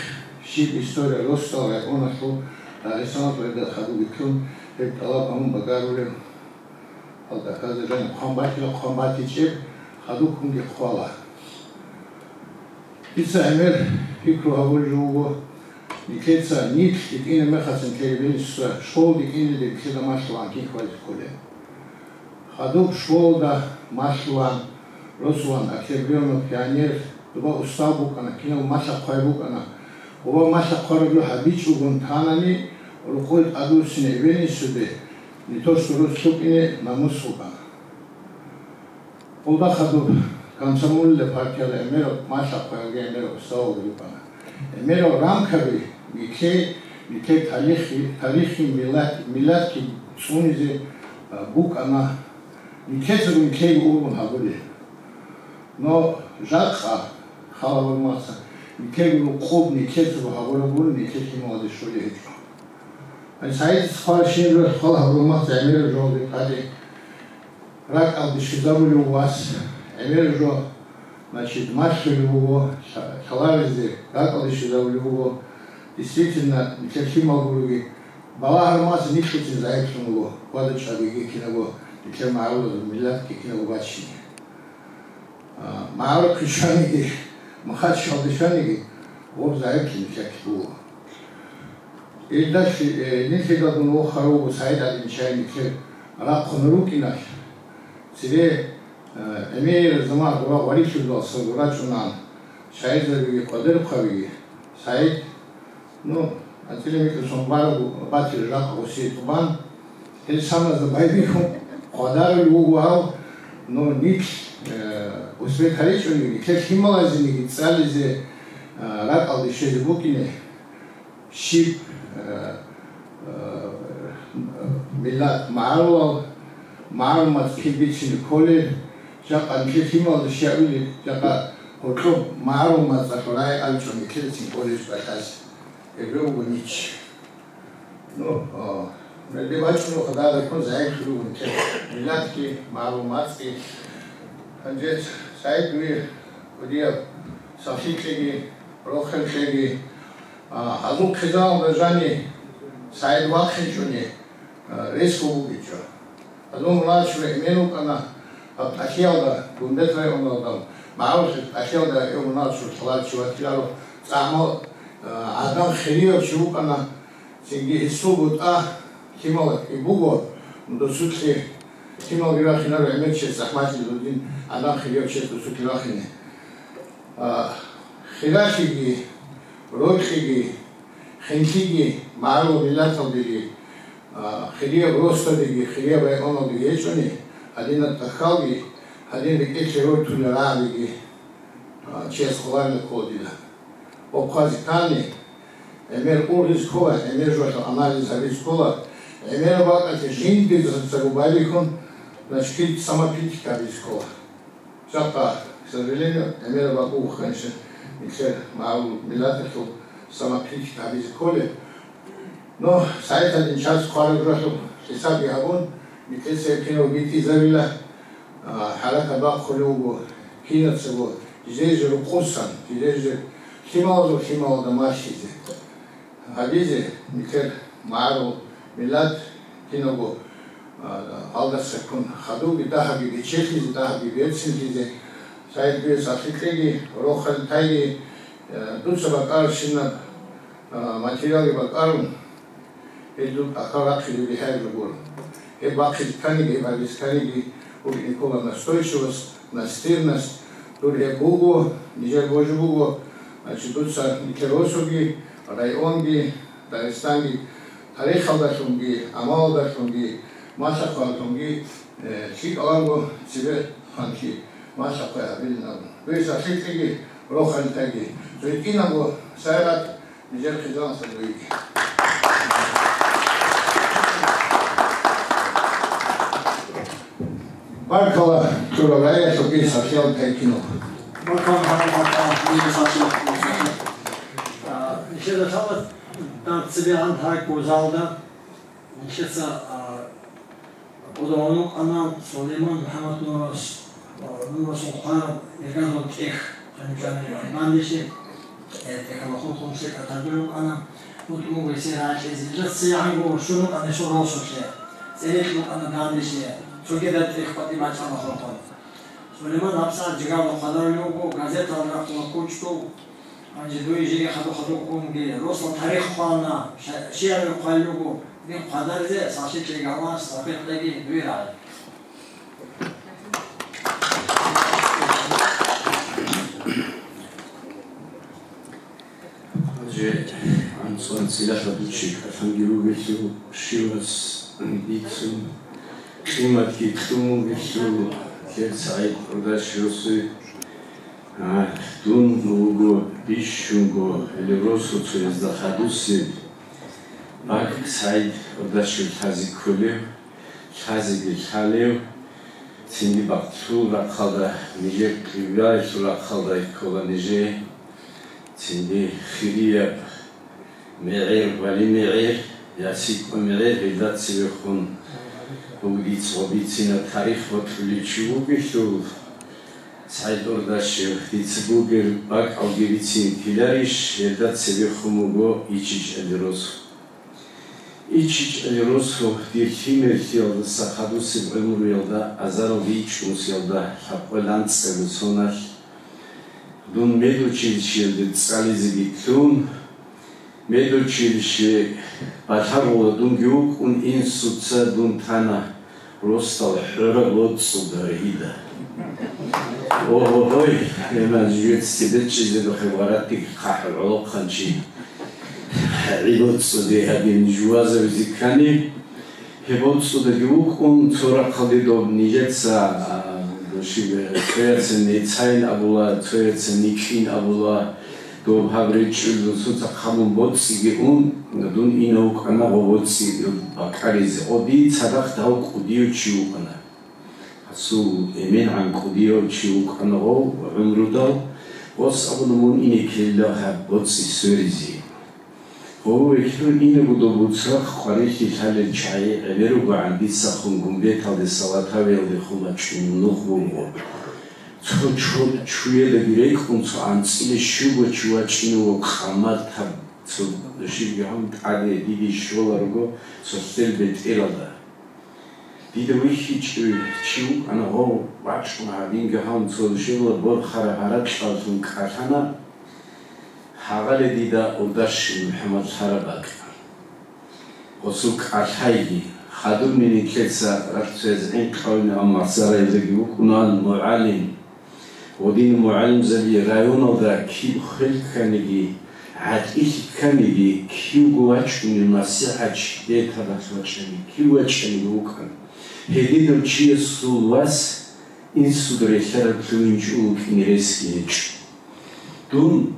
щиб история росдал районалъул, Дагъистаналъул гьеб хадуб бихьун, гьеб тӀалаб гьабун багарулев. Гьалда хӀазир жаниб хъван батила, хъван батичӀеб хадуб ккунги хъвала. Дица гӀемер пикру гьабулеб жо буго, нилъеца нилъ дитӀинаб мехалъ нилъер бенисуса школа дитӀинаб нилъеда малъулаан кин хьвадизе кколеб. Хадуб школалда малъулаан, росулаан октябрёнок, пионер, доба устав букӀана, кинабго малъа-хъвай букӀана. Доба малъа-хъвараб жо гьабичӀого танани, рокъой тӀадвуссине эбел-инсуде, не то что рос лъукӀине, намус букӀана. Гьелда хадуб комсомольная партияда гӀемераб малъа-хъваялги гӀемераб уставалги букӀана. ГӀемерал рамкаби нилъее, нилъер тарихи-, тарихи миллат, миллатги цӀунизе, а, букӀана. Нилъецаго нилъее ургъун гьабулеб. Но жакъа хал гьабураб мехалъ, нилъего рокъоб нилъецаго гьабураб гурони нилъер лъималазе щолеб гьечӀо. Гьанже СагӀидица хъварабщинаб жо хал гьабураб мехалъ гӀемераб жо буго тӀаде. РакӀалде щвезабулев вас, гӀемераб жо, значит, малъулев вуго, лъа-, лъаларезде ракӀалде щвезабулев вуго. Действительно, нилъер лъимал гурони, балагьараб мехалъ нилъго цин загьирлъун вуго, хьвада-чӀвадиги кинабго, нилъер магӀарулазул миллатги кинабго бачине. А, магӀарухъе щваниги, Махачкалде щваниги, гъоб загьирлъи нилъехъе буго. Илдалъ, э, нилъеда дун вохарав вуго СагӀид гӀадин чай нилъер рахъун рукӀиналъ. Цере, э, гӀемер заман гъура гъварилъудалъун гъурачӀунаан, шагьидзабиги къватӀирхъабиги. СагӀид, ну, АнцӀила микьасун бараб батил ракъ гъосие тӀубан, гьел саназда байбихьун хъвадарулев вуго гьав, ну, нилъ, э, успех гьаричӀониги, нилъер лъималазениги цӀализе, э, ракӀалде щвезе букӀине, щиб, э, э, миллат магӀарулал, магӀарул мацӀ киб бицине кколел, жакъа нилъер лъималазда щавили, жакъа гьоркьоб магӀарул мацӀалъул рагӀи абичӀо нилъецин колледж балъазе. Гьеб буго нич. Ну, а, меде бачӀунухъа дагьаб бихьун загӀиплъун буго нилъер миллатги, магӀарул мацӀги. Гьанже СагӀид, дуе кӀудияб сахлъи кьеги, рохел кьеги, а, гьазул хъизаналда жаниб СагӀид вахъинчӀони, а, ресго бугичӀо. Гьазул муналчи эмен вукӀана гьаб ТӀахьиялда, Гумбет районалда, магӀарулъе ТӀахьиялда гьев муналчи лъаларчи ватиларо, цӀакъ гьал, а, гӀадан хирияб чи вукӀана, цинги гьесул бутӀа лъималги буго, досулъе лъималги рахинаро гӀемер чияс захӀмалъи дудин гӀадан хирияб чияс досулъе рахине. А, хиралъиги, рокьиги, хинлъиги, магӀарул миллаталдеги, а, хирияб росдадеги, хирияб районалдеги гьечӀони, гьадинаб тӀахьалги, гьадин рекӀелъе рортулел рагӀабиги, а, чияс хъваларила ккола дида. Охъвазе ккани, гӀемер ургъизе ккола, гӀемер жоялъул анализ гьабизе ккола, гӀемераб бакӀалъе жиндирго байбихьун, значит, самокритика гьабизе ккола. Жакъа, к сожалению, гӀемераб бакӀ буго, конечно, нилъер магӀарул миллаталъул самокритика гьабизе кколеб. Но СагӀид гьадин чияс хъвараб жоялъул хӀисабги гьабун, нилъеца гьеб кинабго битӀизабила, а, хӀаракат бахъулев вуго кинацаго, жидер жо рукъусан, жидер жо лъималазул лъималазда малъизе. Гьабизе, нилъер магӀарул миллат кинабго, а, гьалдаса ккун, хадубги дагьабги бечелъизе, дагьабги берцинлъизе, СагӀид, дуе сахлъи кьеги, рохел тайги, а, дуца бакӀарабщинаб, а, материалги бакӀарун, гьел дун ахал рахъизе бигьаяб жо гуро. Гьеб бахъизе кканиги, гьеб гьабизе кканиги букӀине ккола настойчивость, настырность, дур гьеб буго, нижер божи буго, значит, дуца нилъер росулги, районги, Дагъистанги тарихалдалъунги, гӀамалалдалъунги, малъа-хъваялдалъунги, э, лъикӀаланго цебе хъанлъи малъа-хъвай гьабилин абун. Дуе сахлъи кьеги, рохел тайги. Цо гьитӀинабго сайрат нижер хъизаналъул дуеги. Баркала, кьураб рагӀиялъухъ сахлъиялда кайкино. Баркала, баркала, баркала. А, нилъеда лъала дагь цебегӀан гьай кӀузалда. Нилъеца, а, кӀодо гьанукъана Сулейман МухӀаммад Нурас, а, Нурасул хъвараб ирганалъул тӀех, гьаниб жаниб гьанбандешлъи, э, тӀехьалда хурхун секӀал тардул рукӀана, бутӀун буго гьесие рагӀи кьезе. Илдас цеянго щун рукӀана гьесул росулъе, цӀерехъ рукӀана данделъи, цогидаб тӀех къватӀибе бачӀана хурхун. Сулейман гьабсагӀат жигаралда хъвадарулев вуго, газеталда рахъуна кучӀдул. Гьанже дуе жеги хадур-хадур унги, росдал тарих хъвана, ша-, шигӀрал хъвалел руго, дин хъвадаризе сахлъи кьеги, сабихъ кьеги дуе рагӀи. Гьанже анцӀ-анцӀила гьадучи кӀалъанги ругелъул, щивас бицун, къиматги кьун вугелъул, гьел СагӀид Къурдашевасул А, дун вуго бищунго гьеле росуцоязда хадусеб бакӀ СагӀид Къурдашев лъазе кколев, лъазеги лъалев, цинги бакълъул рахъалда, нижер къибаялъул рахъалда ккола нижее, цинги хирияб МегӀер, вали мегӀер, я сикӀкӀо мегӀер, гьелда цевехун буго дица гъоб бицина тарих бокьулев чи вугелъул, СагӀид Къурдашев, дица бугеб бакӀалги бицин ккеларищ, гьелда цевехун буго ИчичӀали росу. ИчичӀали росу дир лъимерлъиялдаса хадусеб гӀумруялда, азаралда ичӀнусиялда лъабкъоялда анцӀабилеб соналъ, дун медучилищеялде цӀализеги лъун, медучилище балъагола дунги вукӀун, институтца дун тана, росдал хӀораб лоцӀуда рагьида. Ого-гой, гьеб жидецаги бичӀчӀизе бахъе ва ратиги хъахӀаб гӀолохъанчи. гӀи боцӀцӀуде гьадин жувазабизе ккани, гьеб боцӀцӀудаги вукӀун, цо рахъалде доб нижеца, а, дошибе, цояцин нецайин абула, цояцин никьин абула, доб гьаб речӀчӀул дун цоца хъабун боцӀцӀиги ун, дун ина вукӀана гъо боцӀцӀи бакӀаризе. Гъо дие цадахъ дав кӀудияв чи вукӀана. Гьасул эменгӀан кӀудияв чи вукӀана гъов гӀумрудал, гъос абуна мун ине ккелила гьаб боцӀи сверизе. Гъов вехьун инаго доб буцрахъ къварилъи лъалел чагӀи гӀемер ругогӀан дицахун гумбеталде салат гьавиялдехун бачӀун нух буго. Цо чо-, чуядаги рекӀун цо анцӀила щуго чи вачӀине ва къамат гьаб цо дошибги гьабун тӀаде диде щоларого цо лъел бетӀералда. Дида вихьичӀев чи вукӀана гъов, вачӀун гьадинги гьавун цо душевла борхараб гьаракьаллъун кӀалъана, гьагъале дида урдаши МухӀаммад лъараб бакӀ. Гъосул кӀалъайги, хадурни нилъеца рахъцояз гӀинкъавинаб, амма цараялдаги вукӀунан мугӀалим. Гъодин мугӀалимзаби районалда киб хвел кканиги, гӀатӀилъи кканиги, кивго вачӀунев насихӀатчи бетадалъ вачӀани, кив вачӀаниги вукӀан. Гьединав чиясул вас инсуда релълъараб лъугьинчӀул вукӀине ресги гьечӀо. Дун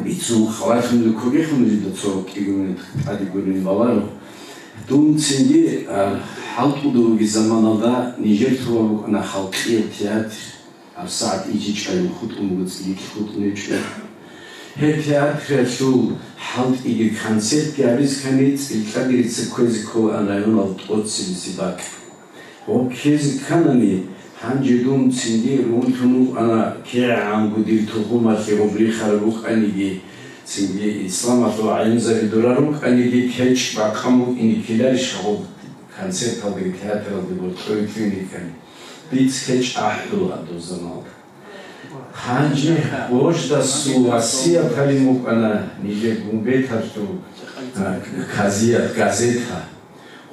бицун хабарлъун ккогехун жинда цо кӀиго минут тӀаде гурин баларо. Дун цинги, а, хӀалтӀуда вугеб заманалда нижер лъугьа букӀана халкъиял театр, гьабсагӀат ичӀичӀайин хутӀун буго, цӀикӀкӀ хутӀун гьечӀо. Гьеб театралъул хӀалтӀиги концертги гьабизе ккани, цӀилкъаги дица кквезе кколаан районал тӀоцебесеб бакӀ. Гъоб ккезе кканани, гьанже дун цинги румулъун вукӀана, кигӀанго дир тухумалъе гъоб рихараб букӀаниги, цинги исламалъул гӀалимзаби дурар рукӀаниги, кечӀ бакъан букӀине ккеларищ гъоб концерталдаги театралдаги борцӀцӀоре лъугьине ккани? Дица кечӀ ахӀула доза малда. Гьанже гъождасул васият гьарин букӀана нижер гумбеталъул, а, казият, газета.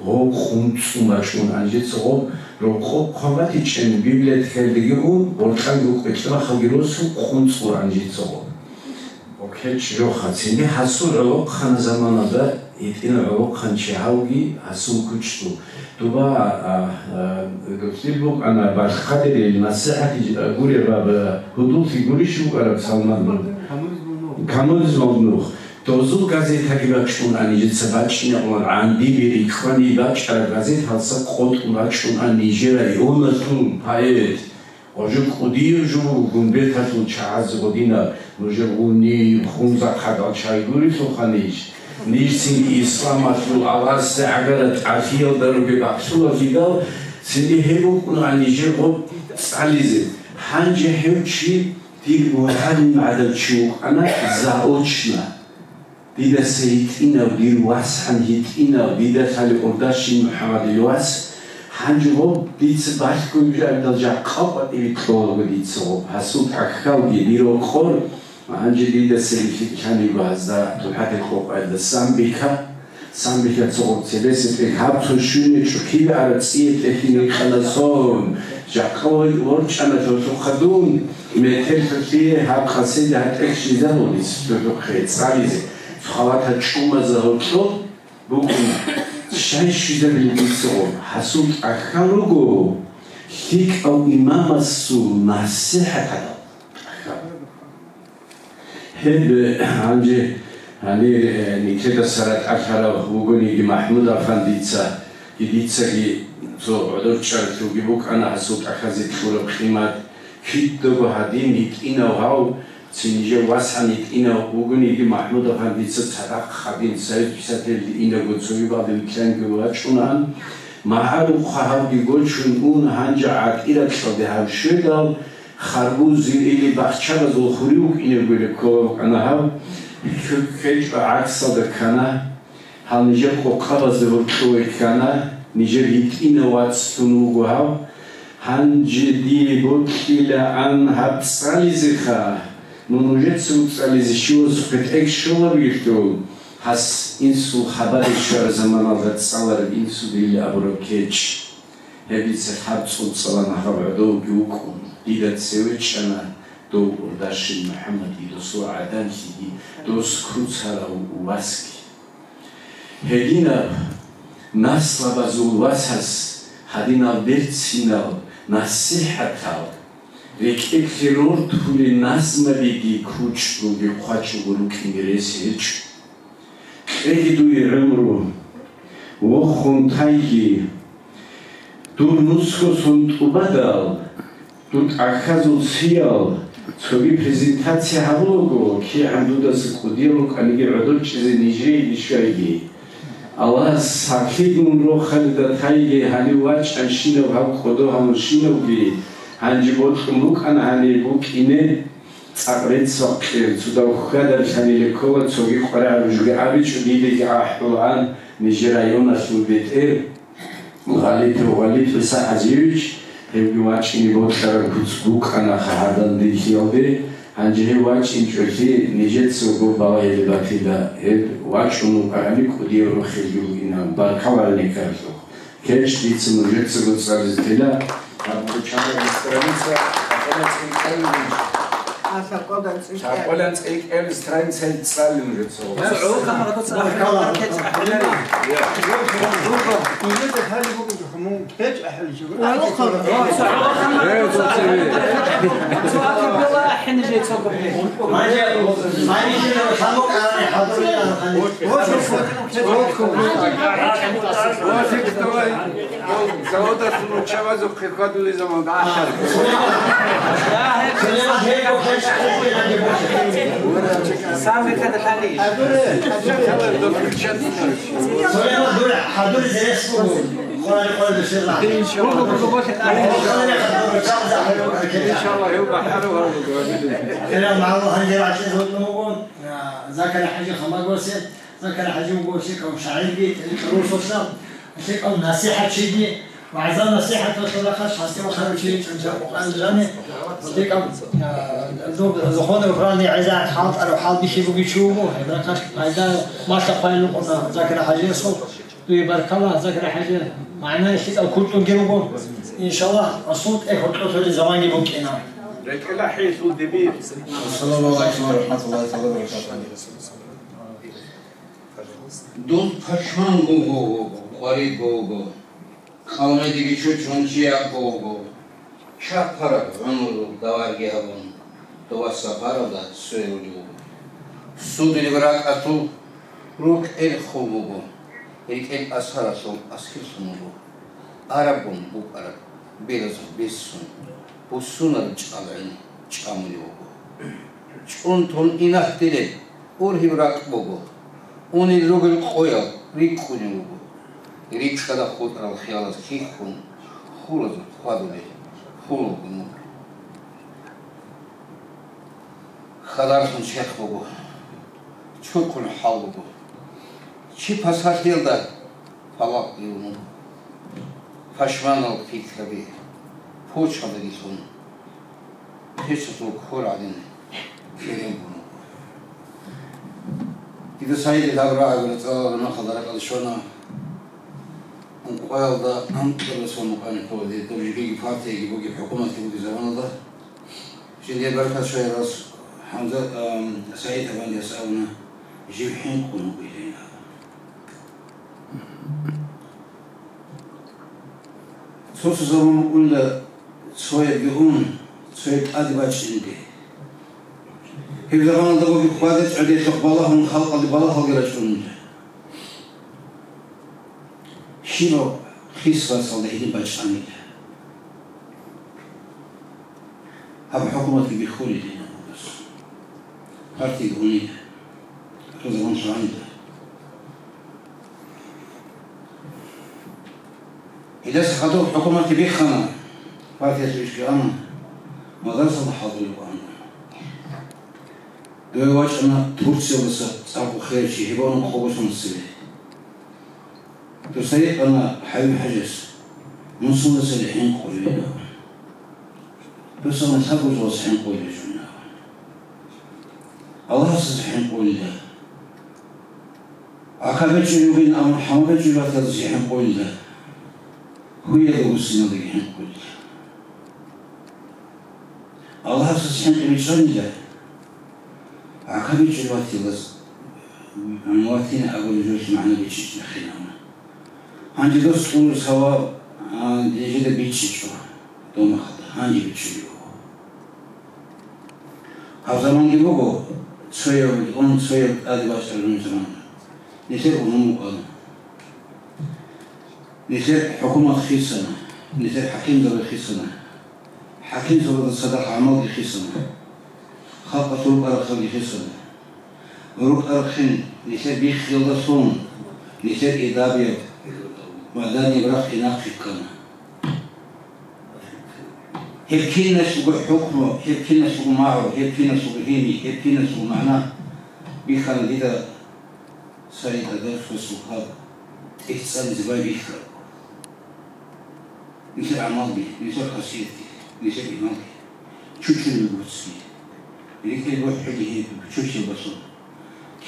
Гъо хъунцӀун бачӀун анжеца гъо, рокъоб хъван батичӀин библиотекаялдаги ун, гъоркьанго кӀвечӀебахъалги росун хъунцӀун анжеца гъо. Окей, чӀужуха, цинги гьасул гӀолохъан заманалда гьитӀинав гӀолохъанчи гьавги гьасул кучӀдул. Дуба, а, а, дуцӀил букӀана Балъхъадирил насихӀат гуреб баб, гьудуллъи гурищ букӀараб Салман? Камулиз Мавлнух. Дозул газетаги бачӀун ани, жеца бачӀинегӀан гӀандибе рикӀкӀвани бачӀараб газет гьалса къотӀун бачӀун ани, нижер районалъул поэт, гъожу кӀудияв жо буго гумбеталъул чагӀазе гъодинаб, нужер гъуниб, хунзахъадал чагӀи гурелъулха ниж. Ниж цинги исламалъул аварсде гӀагара тӀалъиялда ругеб бакълъулалъидал, цинги гьеб букӀун ани нижер гъоб цӀализе. Гьанже гьев чи дир мугӀалим гӀадав чи вукӀана заочно. Дидаса гьитӀинав, дир васгӀан гьитӀинав, дида лъали Урдашин МухӀаммадил вас, гьанже гъоб дица балъго вижаридал жакъа къватӀибе кьолаго дица гъоб, гьасул тӀахьалги, дир рокъор, гьанже дидаса рилълъи кьаниго гьазда ТурхӀатил къокъаялда Самбика, Самбика цо гъоб цебесеб тӀехь гьаб цо щуне чӀухъибе ара цӀие тӀехьине кьана сон, жакъа ворчӀана жолъухъа дун, метер лъугьие гьаб къасида гьатӀех щвезабулис жолъухъе цӀализе. Халата чӀумазда гьоркьоб букӀун, щай щвезабилеб дица гъоб, гьасул тӀахьал руго лъикӀав имамасул насихӀат гьабал тӀахьал. Гьеб, гьанже гьанир, э, нилъеда сара тӀалъарав вугониги МахӀмуд-афандица, дидицаги цо гӀодор чӀаралъулги букӀана гьасул тӀахьазе кьураб къимат, кидаго гьадин гьитӀинав гьав, цинги жив васгӀан гьитӀинав вугониги, МахӀмуд-афандица цадахъ гьадин Союз писатель инаго цогидалде вилълъанги вачӀунаан, магӀарухъа гьавги гочун ун, гьанже гӀатӀиракьалде гьав щведал, харбузил или бахчабазул хури вукӀинегури ккола вукӀана гьав, кьечӀо гӀаксалда ккана. Гьал нижер къокъабазда гьоркьове ккана, нижер гьитӀинав вацлъун вуго гьав. Гьанже дие бокьилаан гьаб цӀализеха, ну нужецаго цӀализе щивасухъе тӀекӀ щолабилъул, гьас инсул хабаре щвараб заманалда цӀалараб инсудилли абураб кечӀ. Гьеб дица лъабцӀул цӀалан гьаб гӀодовги вукӀун, дида цеве чӀана, Дов Урдашин МухӀаммадги досул гӀадамлъиги, дос куцарав васги. Гьединаб наслабазул васас гьадинал берцинал насихӀатал рекӀелъе рортулел назмабиги кучӀдулги хъвачӀого рукӀине рес гьечӀо. Кьеги дуе гӀумру, вохун тайги, дур нусго сон тӀубадал, дур тӀахьазул сиял, цоги презентация гьабулаго, кигӀан дудаса кӀудиял рукӀаниги гӀодорчӀизе нижееги щвайги. Аллагьас сахлъигун рохалида тайги гьанив вачӀанщинав гьав кӀодо гьавунщинавги, гьанже бокьун букӀана гьаниб букӀине. ЦӀакъ рецц-вакъ кьел, цо дав хьвадар лъаниле ккола, цоги къваригӀараб жуги абичӀо, дидеги ахӀулаан нижер районалъул бетӀер Гъалитов Гъалит ГӀиса ГӀазиевич, гьевги вачӀине бокьараб куц букӀана гьадан дилъиялде, гьанже гьев вачӀинчӀолъи нижецаго балагьилеб батила, гьеб вачӀун вукӀарани кӀудияв рохелги бугинан, баркала гьеб некӀаралъухъ. КечӀ дица нужецаго цӀализе тела, гьаб гъучана страница, гьаб гъучана цӀикӀкӀалин. Гьалъа кӀодан цӀикӀкӀал. Гьаб гъучана цӀикӀкӀал страница цӀалин нужецаго. Нужеца хали бугин, мун кечӀ ахӀуличи. Гьанже, гьанже, гьанже, гьанже, Заводалъул руччабазухъе хьвадулел заман. Иншаллагь, гьев бахӀарав гьавула. Закара хӀажи хамагосе. Закара хӀажи вуго лъикӀав шагӀирги, тӀерикъа росулъа, лъикӀав насихӀатчиги, вагӀза-насихӀаталъул рахъалъ хасте вахарав чи ричӀун жа-, Къуръан жани, лъикӀав, а, доб-, Зохонов Рани гӀезегӀан хӀалтӀарав хӀалбихьи бугев чи вуго, гьеб рахъалъ пайда малъа хъвайин рукъуна Закара хӀажиясул. Дуе баркала, Закара хӀажи, магӀна лъикӀав кутӀунги руго. Иншаллагь, асул тӀе гьоркьосулел заманги букӀина. РекӀела хӀинсул дибир. Ассаламу гӀалайкум ва рахӀматуллагьи тагӀала ва баракатугьу. Дун пашманго вуго, къваригго вуго, къавмидеги чучун чиябго вуго, чапараб гӀумру даварги гьабун, дова сапаралда сверулев вуго. Судулеб ракӀалъул рукӀел хъул вуго, рекӀел асаралъул аскирлъун вуго. Арабгун букӀараб беразул бессун, буссунареб чӀалгӀин чӀамулев вуго. ЧӀунтун инагь дилеб ургьиб ракӀ буго, унел ругел къоял рикӀкӀунев вуго. РикӀкӀада хутӀарал хиялаз хьихьун, хьулазул хьвадулел хьулалгун вуго. Хадарлъун черх буго, чурхъун хӀал буго. Чи пасалъиялда палакъ гьевун, пашманал пикраби пучалдаги лъун, печалъул ккор гӀадин керен буго. Дида СагӀидил гьабураб рагӀаб цӀалараб махалда ракӀалде щвана, ункъоялда анкьабилеб сон мукъани хъулади, доб жеги партияги бугеб, хӀукуматги бугеб заманалда, жиндир баркат щварав ХӀамзат, ам, СагӀид Абандияс абуна, жив хӀинкъун вугилан. Цо-цо заман букӀунила цоябги ун, цояб тӀаде бачӀинги. Гьеб заманалда бугеб хьвада-чӀвадиялъухъ балагьун халкъалде балагьалги рачӀунила. Щибаб хис вацалда гьедин бачӀанила. Гьаб хӀукуматги бихьулел гьаниб гьабурас. Партияги унел. Гьезабун лъугьанила. Гьелдаса хадуб хӀукуматги биххана, партиялъул иш ккана, мадрасалда хӀалтӀулеб ана. Дой вачӀана Турциялдаса цӀакъго херав чи, гьеб ана Къобосанасуле. Дуца гьикъана ХӀавив-хӀажас, мун сундасали хӀинкъулевин абун. Дуца лъабго жоялдаса хӀинкъулев жо вугин абун. Аллагьасдаса хӀинкъулила. ГӀака бечӀчӀулев вугин абун, хӀама бечӀчӀулев ватаздаса хӀинкъулила. Гьуялда гьуссиналдаги хӀинкъулила. Аллагьасас хӀинкъи бичӀчӀанила, гӀака бичӀчӀил ватилас, ватин абулеб жоялъе магӀна бичӀчӀичӀила хинавна. Гьанже дос кьураб саваб, а, жеда бичӀчӀичӀо, дома хада, гьанже бичӀчӀулеб буго. Гьаб заманги буго, цояв ун, цояв тӀаде бачӀараб заман. Нилъер умуму кӀвана. Нилъер хӀукумат хисана, нилъер хӀакимзаби хисана. ХӀакимзабазда цадахъ гӀамалги хисана. Халкъалъул рукӀарахъалги хисана. РукӀарахъин нилъер биххиялдалъун, нилъер эдабияб, маданияб рахъ инахъе ккана. Гьеб киналъго хӀукму, гьеб киналъго магӀу, гьеб киналъго гьими, гьеб киналъго магӀна бихьана дида. Цайда дарсалъул гьаб тӀехь цӀализе байбихьараб. Нилъер гӀамалги, нилъер хасиятги, нилъер иманги чучунеб гуцги, рикӀкӀад бухӀулеб гьеб чучел басун.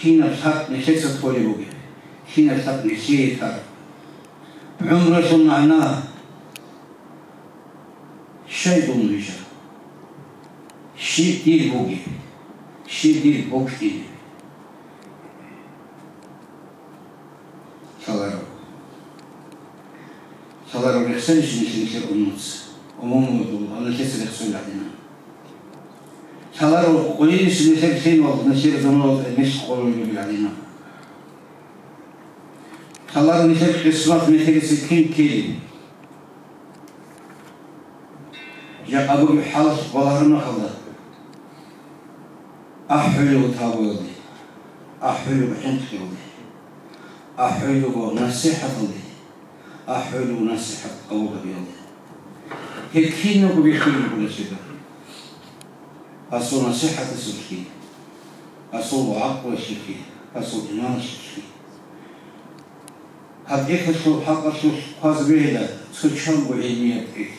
Кинаб лъаб нилъеца толеб бугеб, кинаб лъаб нилъее тараб. ГӀумралъул магӀна щай дун вижа? Щиб дир бугеб? Щиб дир бокьилеб? Лъаларо. Лъаларо рехсолищ нилъ нилъер умумуца? Умумуялъул, гьанна нилъеца рехсолел гӀадина. Лъаларо къойилищ нилъер лъимал, нилъер зумрал нилъ къойилел гӀадина. Лъаларо нилъер къисмат нилъеца кин ккелин. Жакъа бугеб хӀалалъ балагьараб мехалда, ахӀулев вуго тавбуялде, ахӀулев вуго хӀинкъиялде, ахӀулев вуго насихӀаталде, ахӀулев вуго насихӀат къабул гьабиялде. Гьеб кинабго бихьулеб буго нилъеда. Асул насихӀаталъулъги, асул гӀакълуялъулъги, асул иманалъулъги. Гьаб тӀехьалъул хӀакъалъулъ хъвазе бегьила цо чанго гӀилмияб тӀехь.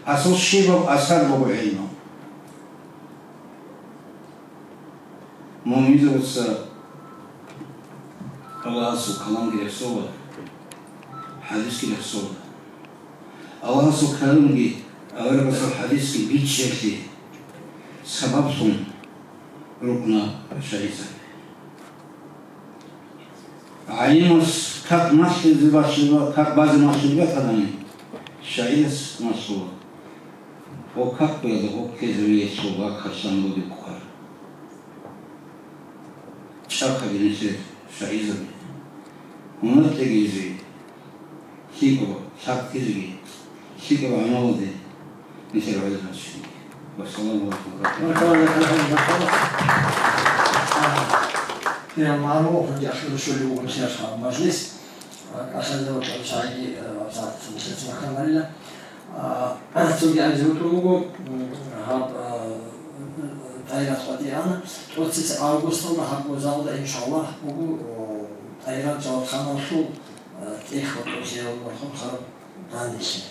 Асул щибаб асар буго гӀилму. Муъминзабаца Аллагьасул каламги рехсола, хӀадисги рехсола. Аллагьасул каламги аварагасул хӀадисги бичӀчӀиялъе сабаблъун рукӀуна шагьидзаби. ГӀалимас как малъизе малъулеб-, как базе малъулеб батани, шагьидас малъула. Гьеб какбаялда гьеб ккезе вегьиялъул вакаллъан бугеб кквар. ЧӀахъаби нилъер шагьидзаби. Гьунар кьегизе, лъикӀаб лъабкъизеги, лъикӀаб гӀамалалде нилъер гӀодор гьачине. Вассаламу гӀалайкум ва рахӀматуллагьи. Кири гӀамру, гьанже ахиралъулеб буго нилъер мажлис. Ахиралда вачӀарав чагӀиги, а, абзац нилъеца бахъанарила. А, цоги абизе бокьун буго, м, гьаб, а, тӀагӀират къватӀир ана. ТӀоцебесеб августалда гьаб залда, иншаллагь, буго, о, тӀагӀират жалалханалъул, а, тӀехь ва тӀоцеялъул хараб данделъи.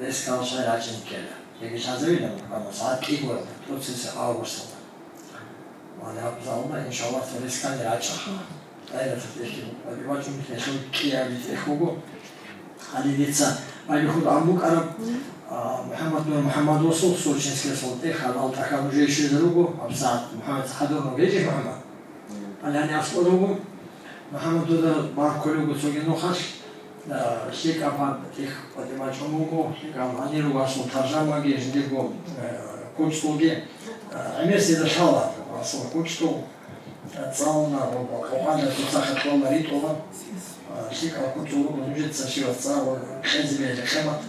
Рескал шай рачӀине ккела. Яги лъазавилан, амма сагӀат кӀиго, тӀоцебесеб августалда. Ва гьаб залда, иншаллагь, цо рескал рачӀаха. ТӀагӀираталъул тӀехь буго, вачӀун нилъер кӀиабилеб тӀехь буго. Гьале дица байбихьулеб букӀараб, а, МухӀаммад Нур МухӀаммадовасул Сочинскиясул тӀехь гьал алтӀахьал нужее щвезе руго, гьабсагӀат МухӀаммад хӀадурав гьечӀищ МухӀаммад? Гьале гьаниб аскӀор руго. МухӀаммад, дуда баркулев вуго цоги нухалъ, а, лъикӀаб гьаб тӀехь къватӀибе бачӀун вуго, лъикӀаб гьанир руго асул таржамаги, жиндирго, а, кучӀдулги, а, гӀемер дида лъала асул кучӀдул. ЦӀалуна ва къокъалда цоцахъе кьола ритӀула. ЛъикӀал кучӀдул руго, нужеца щивас цӀалула кьезе бегьилеб къимат.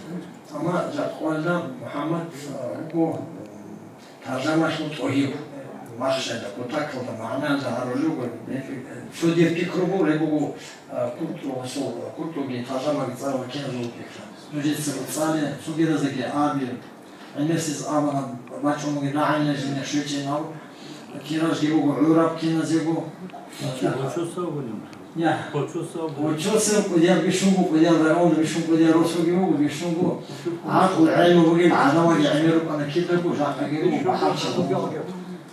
Амма жакъа къоялда МухӀаммад, а, вуго таржамалъул тӀогьиб. Махщайда, кутакалда, магӀнаялда гьарулев вуго. Цо дир пикру буго, гьеб буго, а, кучӀдул, асул кучӀдулги таржамаги цӀалула киназул пикру. Нужеца цӀале, цогидазеги абе. ГӀемерсез абуна, бачӀун бугин рагӀанила жинда щвечӀин абу. Тиражги буго гӀураб киназего. Гъочосав гуни? Я. Гъочосав гуни? Гъочосав кӀудияв бищунго, кӀудияв районда бищун, кӀудияв росулги буго, бищунго. ГӀакълу гӀелму бугин гӀадамалги гӀемер рукӀана кидаго, жакъаги руго бахӀарчи.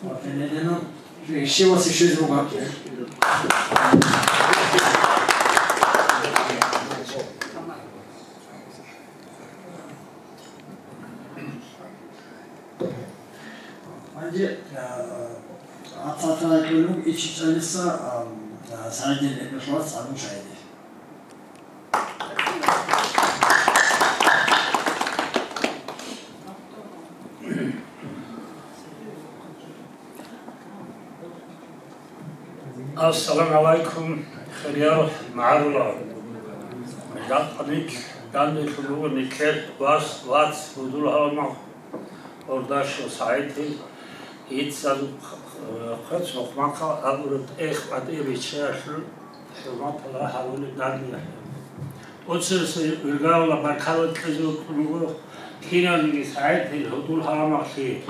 Ва фенедена, щивасе щвезе буго гьаб. Гьанже, а, а, цо-цо ракьулев ичичӀаниса, а, а, СагӀидил эбелалъул вац гьабун шагьидил. Ассаламу гӀалайкум, хириял магӀарулал. Жакъа нилъ данделъун буго нилъер вас, вац, гьудул-гьалмагъ Ордашев СагӀидил, дица хъвецӀ-мухъмахъал абураб тӀехь къватӀибе биччаялъул хӀурматалда гьарулеб данде. Оцерсе иргаялда баркала кьезе вукӀун вуго киналниги СагӀидил гьудул-гьалмагълъи,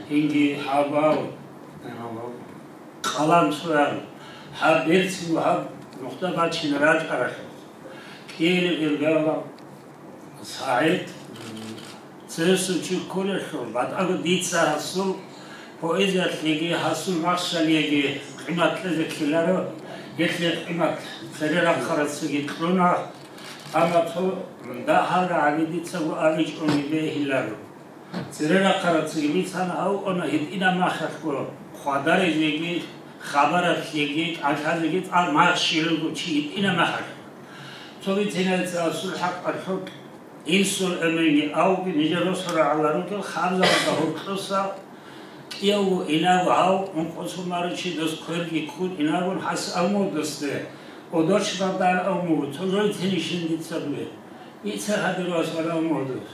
гьинги хӀалбал, къалан цоян, гьаб берцинго гьаб нухда бачине рачӀаралъухъ. КӀиябго иргаялда СагӀид, м, цересев чи кколелъул, батӀаго дица гьасул поэзиялъеги, гьасул махщалиеги къимат кьезе ккеларо, гьелъие къимат цере рахъарацаги кьуна, амма цо дагьал рагӀаби дицаго абичӀони бегьиларо. Цере рахъарацаги бицана, гьав уна гьитӀинаб махалъго хъвадаризеги, хабаралъеги, кӀалъазеги цӀакъ махщел руго чи гьитӀинаб махалъго. Цо бицинайца асул хӀакъалъулъ инсул гӀемерги авги нижер росарал гӀаларулъ хабзалда гьоркьоса кӀиявго инаго гьав ункъо сумаручи дос кверги ккун инагун гьас авмудасде, одочнабдан авму, цо жойцинищин дица дуе. Ица гьадирвас вала авмудас.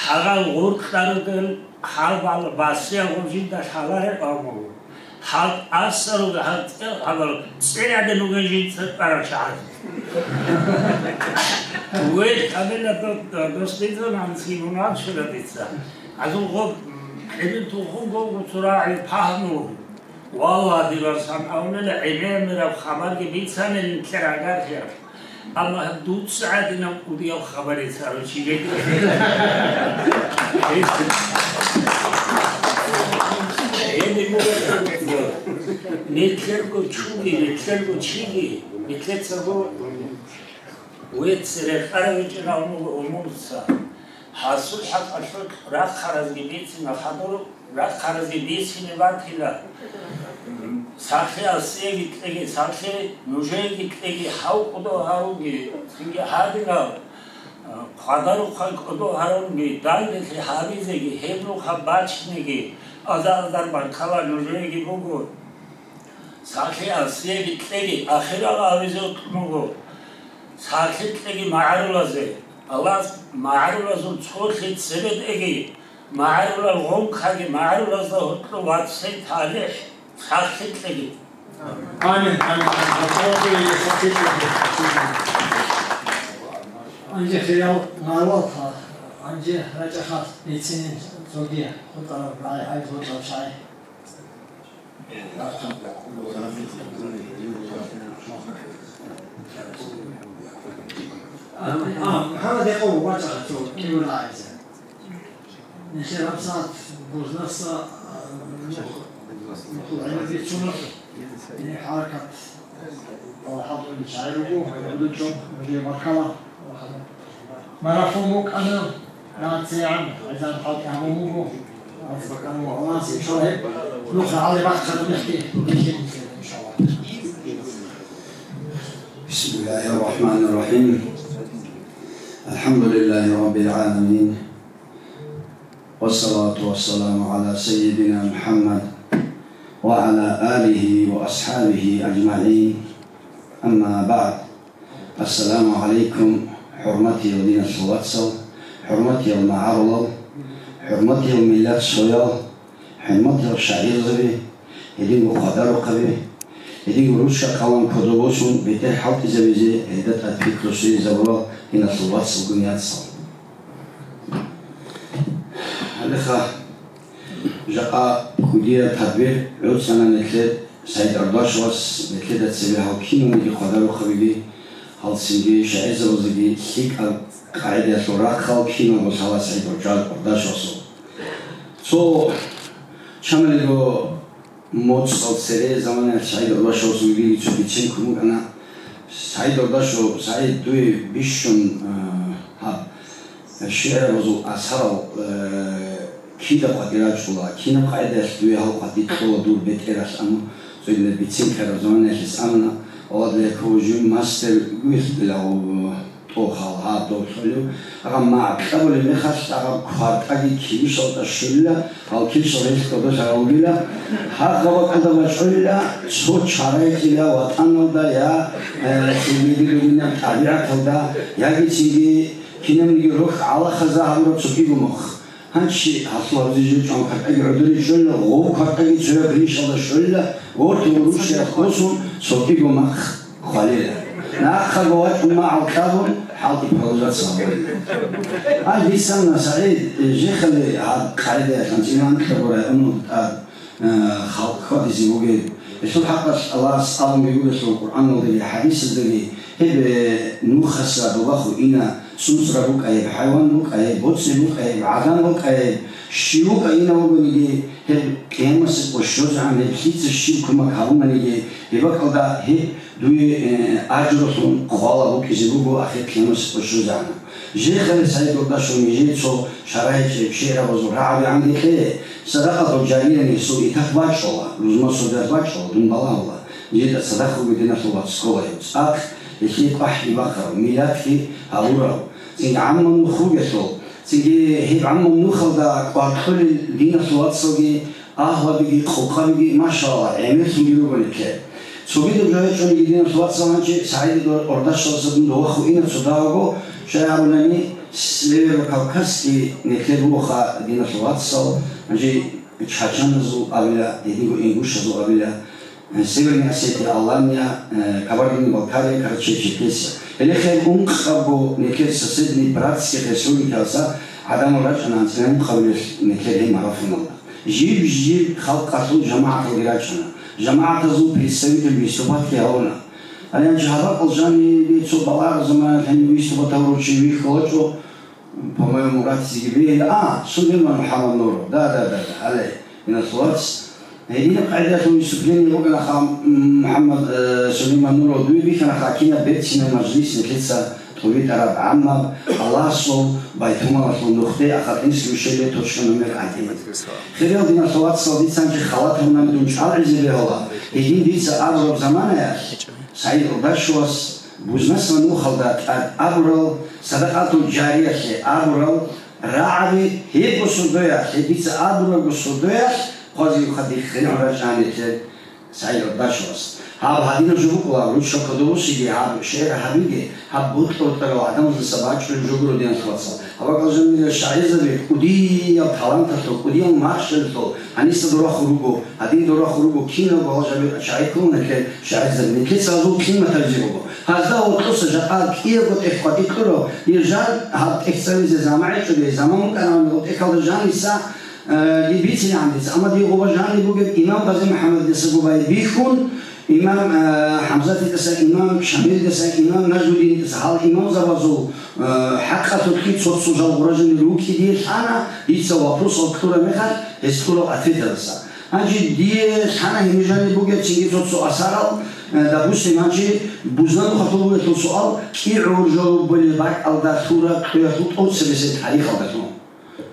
Гьарал гъуркьа ругел гьал бал-, басиягъул жинда лъалареб авму. Гьал асаруга гьал цӀе-, гьабал цӀеяде нугел жинца тӀарачагӀаз. Вел, камила до-, до-, дос дизун анцӀи мунагьал щула дица. Азул гъоб, м, кьибил тухун гогу цурагӀи пагьму. Валлагь, дирасан авнила гӀемераб хабарги бицанилин ккерагар гьеб. Амма дуца гӀадинаб кӀудияб хабар ицаро чи гьечӀо. Гьедин буго, нилъерго чуги, нилъерго чиги, нилъецаго вецц рекъараб гьечӀинаб буго умумуца. Гьасул хӀакъалъулъ рахъаразги бицина хадур, рахъаразги бицине батила. Сахлъи асиеги кьеги, сахлъи нужееги кьеги, гьав кӀодо гьарунги, цинги гьадинал, а, хъвадарухъан кӀодо гьарунги, данделъи гьабизеги, гьеб нухаб бачинеги, аза-азар баркала нужееги буго. Сахлъи асиеги кьеги, ахирал авизе вукьун вуго. Сахлъи кьеги магӀарулазе. Аллагьас магӀарулазул цолъи цебетӀеги, магӀарулал гъонкаги, магӀарулазда гьоркьо вацай талихӀ сахлъи кьеги. Амин, амин, амин. Анже хириял магӀарулал, анже рачӀахъал бицинин цоги хутӀараб рагӀи, гьай хутӀараб шагӀи. А, а, гьанна декъов вачӀа гьатӀо кӀиго рагӀизе. Нилъер гьабсагӀат бужнаса, а, нух, нухул гӀемер бицуна, гьеб хӀаракат, а, хӀалтӀулел шагӀир вуго, гьудулчӀо, нужее баркала. Марафон букӀана, нациян, гӀезан хӀалтӀи гьабун буго. Аллагьас бакӀалъ, Аллагьас, иншаллагь, нух гьале бахъараб мехги бихьизабе, иншаллагь. بسم الله الرحمن الرحيم. الحمد لله رب العالمين. والصلاة والسلام على سيدنا محمد وعلى آله وأصحابه أجمعين. أما بعد. Ассаламу гӀалайкум, хӀурматиял диналъул вацал, хӀурматиял магӀарулал, хӀурматиял миллат соял, хӀурматиял шагӀирзаби, гьединго хъвадарухъаби, гьединго ручча-къалан кодов босун бетӀер хӀалтӀизабизе гьелда тӀад пикру лъезабурал диналъул вацалгун яцал. Гьалеха, жакъа кӀудияб тадбир гӀуцӀана нилъер СагӀид Ордашевас, нилъеда цебе гьал киналниги хъвадарухъабиги, гьал цинги шагӀирзабазеги лъикӀаб къагӀидаялъул рахъал киналго лъала СагӀид Ордашевасул. Цо чамалиго моцӀал цере заманаялъ СагӀид Ордашевасул виги цо бицен ккун букӀана. СагӀид Ордашев, СагӀид, дуе бищун, а, гьаб шигӀрабазул асарал, э, Кида къватӀир рачӀула, кинаб къагӀидаялъ дуе гьав къватӀир кьола дур бетӀералъ, амма цойдина бицен ккараб заманаялъес амана, Валадлияков жив мастер гуелъ тӀохал гьаб доб лъолев, агъаб магӀарул кьабулеб мехалъ, агъаб квартӀаги килищалда щолила, гьав килищал гьелъ кодолъ гьавугила, гьагъаб бакӀалда бачӀолила, цо чара гьечӀила ватӀаналда я, э, цинги динаб тӀабигӀаталда, яги цинги кинабниги рохь гӀалахазда гьабураб цо кӀиго мах. Гьанчи гьалъул гьабизе жо чӀван квартӀаги гӀодоре щолила, гъов квартӀаги цояб ринишалда щолила, гъортун рушиялъ босун, цо кӀиго мах хвалила. Нахъаго вачӀун магӀарул кьабун, хӀалтӀи продолжаться гьабулила. Ай, дица, СагӀид, э, жехали гьаб къагӀидаялъ анцӀила анкьабго районал тӀад, э, халкъ хьвадизе бугеб. Гьелъул хӀакъалъ Аллагьас абун бугелъул Къуръаналдаги хӀадисалдаги, гьеб, э, нухаса добахъу ина, сунцра букӀа гьеб, хӀайван букӀа гьеб, боцӀи букӀа гьеб, гӀадан букӀа гьеб, щив вукӀа ина вугониги, гьеб къиямасеб къо щвезегӀан, гьеб лъица щиб кумек гьабунаниги, гьеб бакӀалда гьеб дуе, э, ажрулъун хъвала букӀизе буго ахир къиямасеб къо щвезегӀан. Жехали, СагӀид Ордашев, нижее цо чара гьечӀеб шигӀрабазул рагӀаби гӀанги кье, садакъатул жария гьесул итахъ бачӀола, рузман сордоялъ бачӀола, дун балагьула. Жеда цадахъ буго диналъул вацас ккола гьев цӀакъ, гьелъие кӀвахӀги бахъарав, миллатги гьабурав, цинги гӀаммаб нух ругелъул, цинги гьеб гӀаммаб нухалда кӀвар кьолел диналъул вацалги, агьлабиги, къукъабиги, машаллагь, гӀемерлъунги руго нилъер. Цогидаб жо гьечӀониги диналъул вацал гьанже СагӀид Ордашевасда дун довахъу ина цо дагьабго, щай гьабунани, Северокавказги нилъер ругоха диналъул вацал, гьанже чачаназул абила, гьединго ингушазул абила, Северная Осетия, Алания, э, Кабардино-Балкария, Карачаево-Черкесия. Гьеле хӀел ункъабго нилъер соседний братских республикаялъа гӀадамал рачӀана анцӀила ункъабилеб нилъер гьеб марафоналда. Жиб-жиб халкъалъул жамагӀаталги рачӀана. ЖамагӀатазул представитель выступатги гьавуна. Гьале гьанже гьаб бакӀал жанибе цо балагьараб заманалъ гьаниб выступат гьабурав чи вихьулачӀо, по-моему, ратизеги бегьила, а, Сулейман МухӀаммад Нуров. Да, да, да, да, гьале, диналъул вац. Гьединаб къагӀидалъун выступление бугонаха, МухӀаммад, э, Сулейман Нуров, дуе бихьанаха кинаб берцинаб мажлис нилъеца тӀубитӀараб гӀаммаб Аллагьасул байтумалалъул нухде, Ахатинский ущелье, точка номер один. Хириял диналъул вацал, дица гьанже халатаб нандун чӀалгӀизе бегьула, гьедин дица абураб заманаялъ, СагӀид Ордашевас Бузнасан нухалда тӀад абурал, садакъатул жариялъе абурал рагӀаби гьебго сордоялъ, гьеб дица абурабго сордоялъ хъвазеюха дихъ хиригӀун рачӀана нилъер СагӀид Ордашевас. Гьаб гьадинаб жо букӀула, руччаб кодобусиги, гьаб шигӀр гьабиги, гьаб бутӀа-бутӀарал гӀадамаздаса бачӀунеб жо гуро, диналъул вацал. Гьаб бакӀал жаниб шагӀирзаби кӀудиял таланталъул, кӀудиял махщелалъул гьаниса дурахъун руго, гьадин дурахъун руго, киналго гьал жаби-, шагӀир кколанаблъи шагӀирзаби, нилъеца гьазул къимат гьабизе буго. Гьазда гьоркьоса жакъа кӀиябго тӀехь къватӀир кьурав, дир жал гьаб тӀехь цӀализе замагӀи чӀолей заман букӀана, гьаниб гьаб тӀехьалда жаниса, э, дие бицинегӀан дица, амма дие гъоба жаниб бугеб имам Гъази МухӀаммадидаса гъобае бихьун, имам, э, ХӀамзатидаса, имам Шамилидаса, имам Нажмудинидаса, гьал имамзабазул, э, хӀакъалъулъги цо-цо жал гъура жанир рукӀи дие лъана, дица вопросал кьураб мехалъ, гьес кьураб ответалдаса. Гьанже дие лъана гьениб жаниб бугеб цинги цо-цо асарал, э, допустим, гьанже Бузнанухъалъул бугелъул суал, кӀи гӀур жо руббали бакӀалда лъураб кьуялъул тӀоцебесеб тарихалдалъун.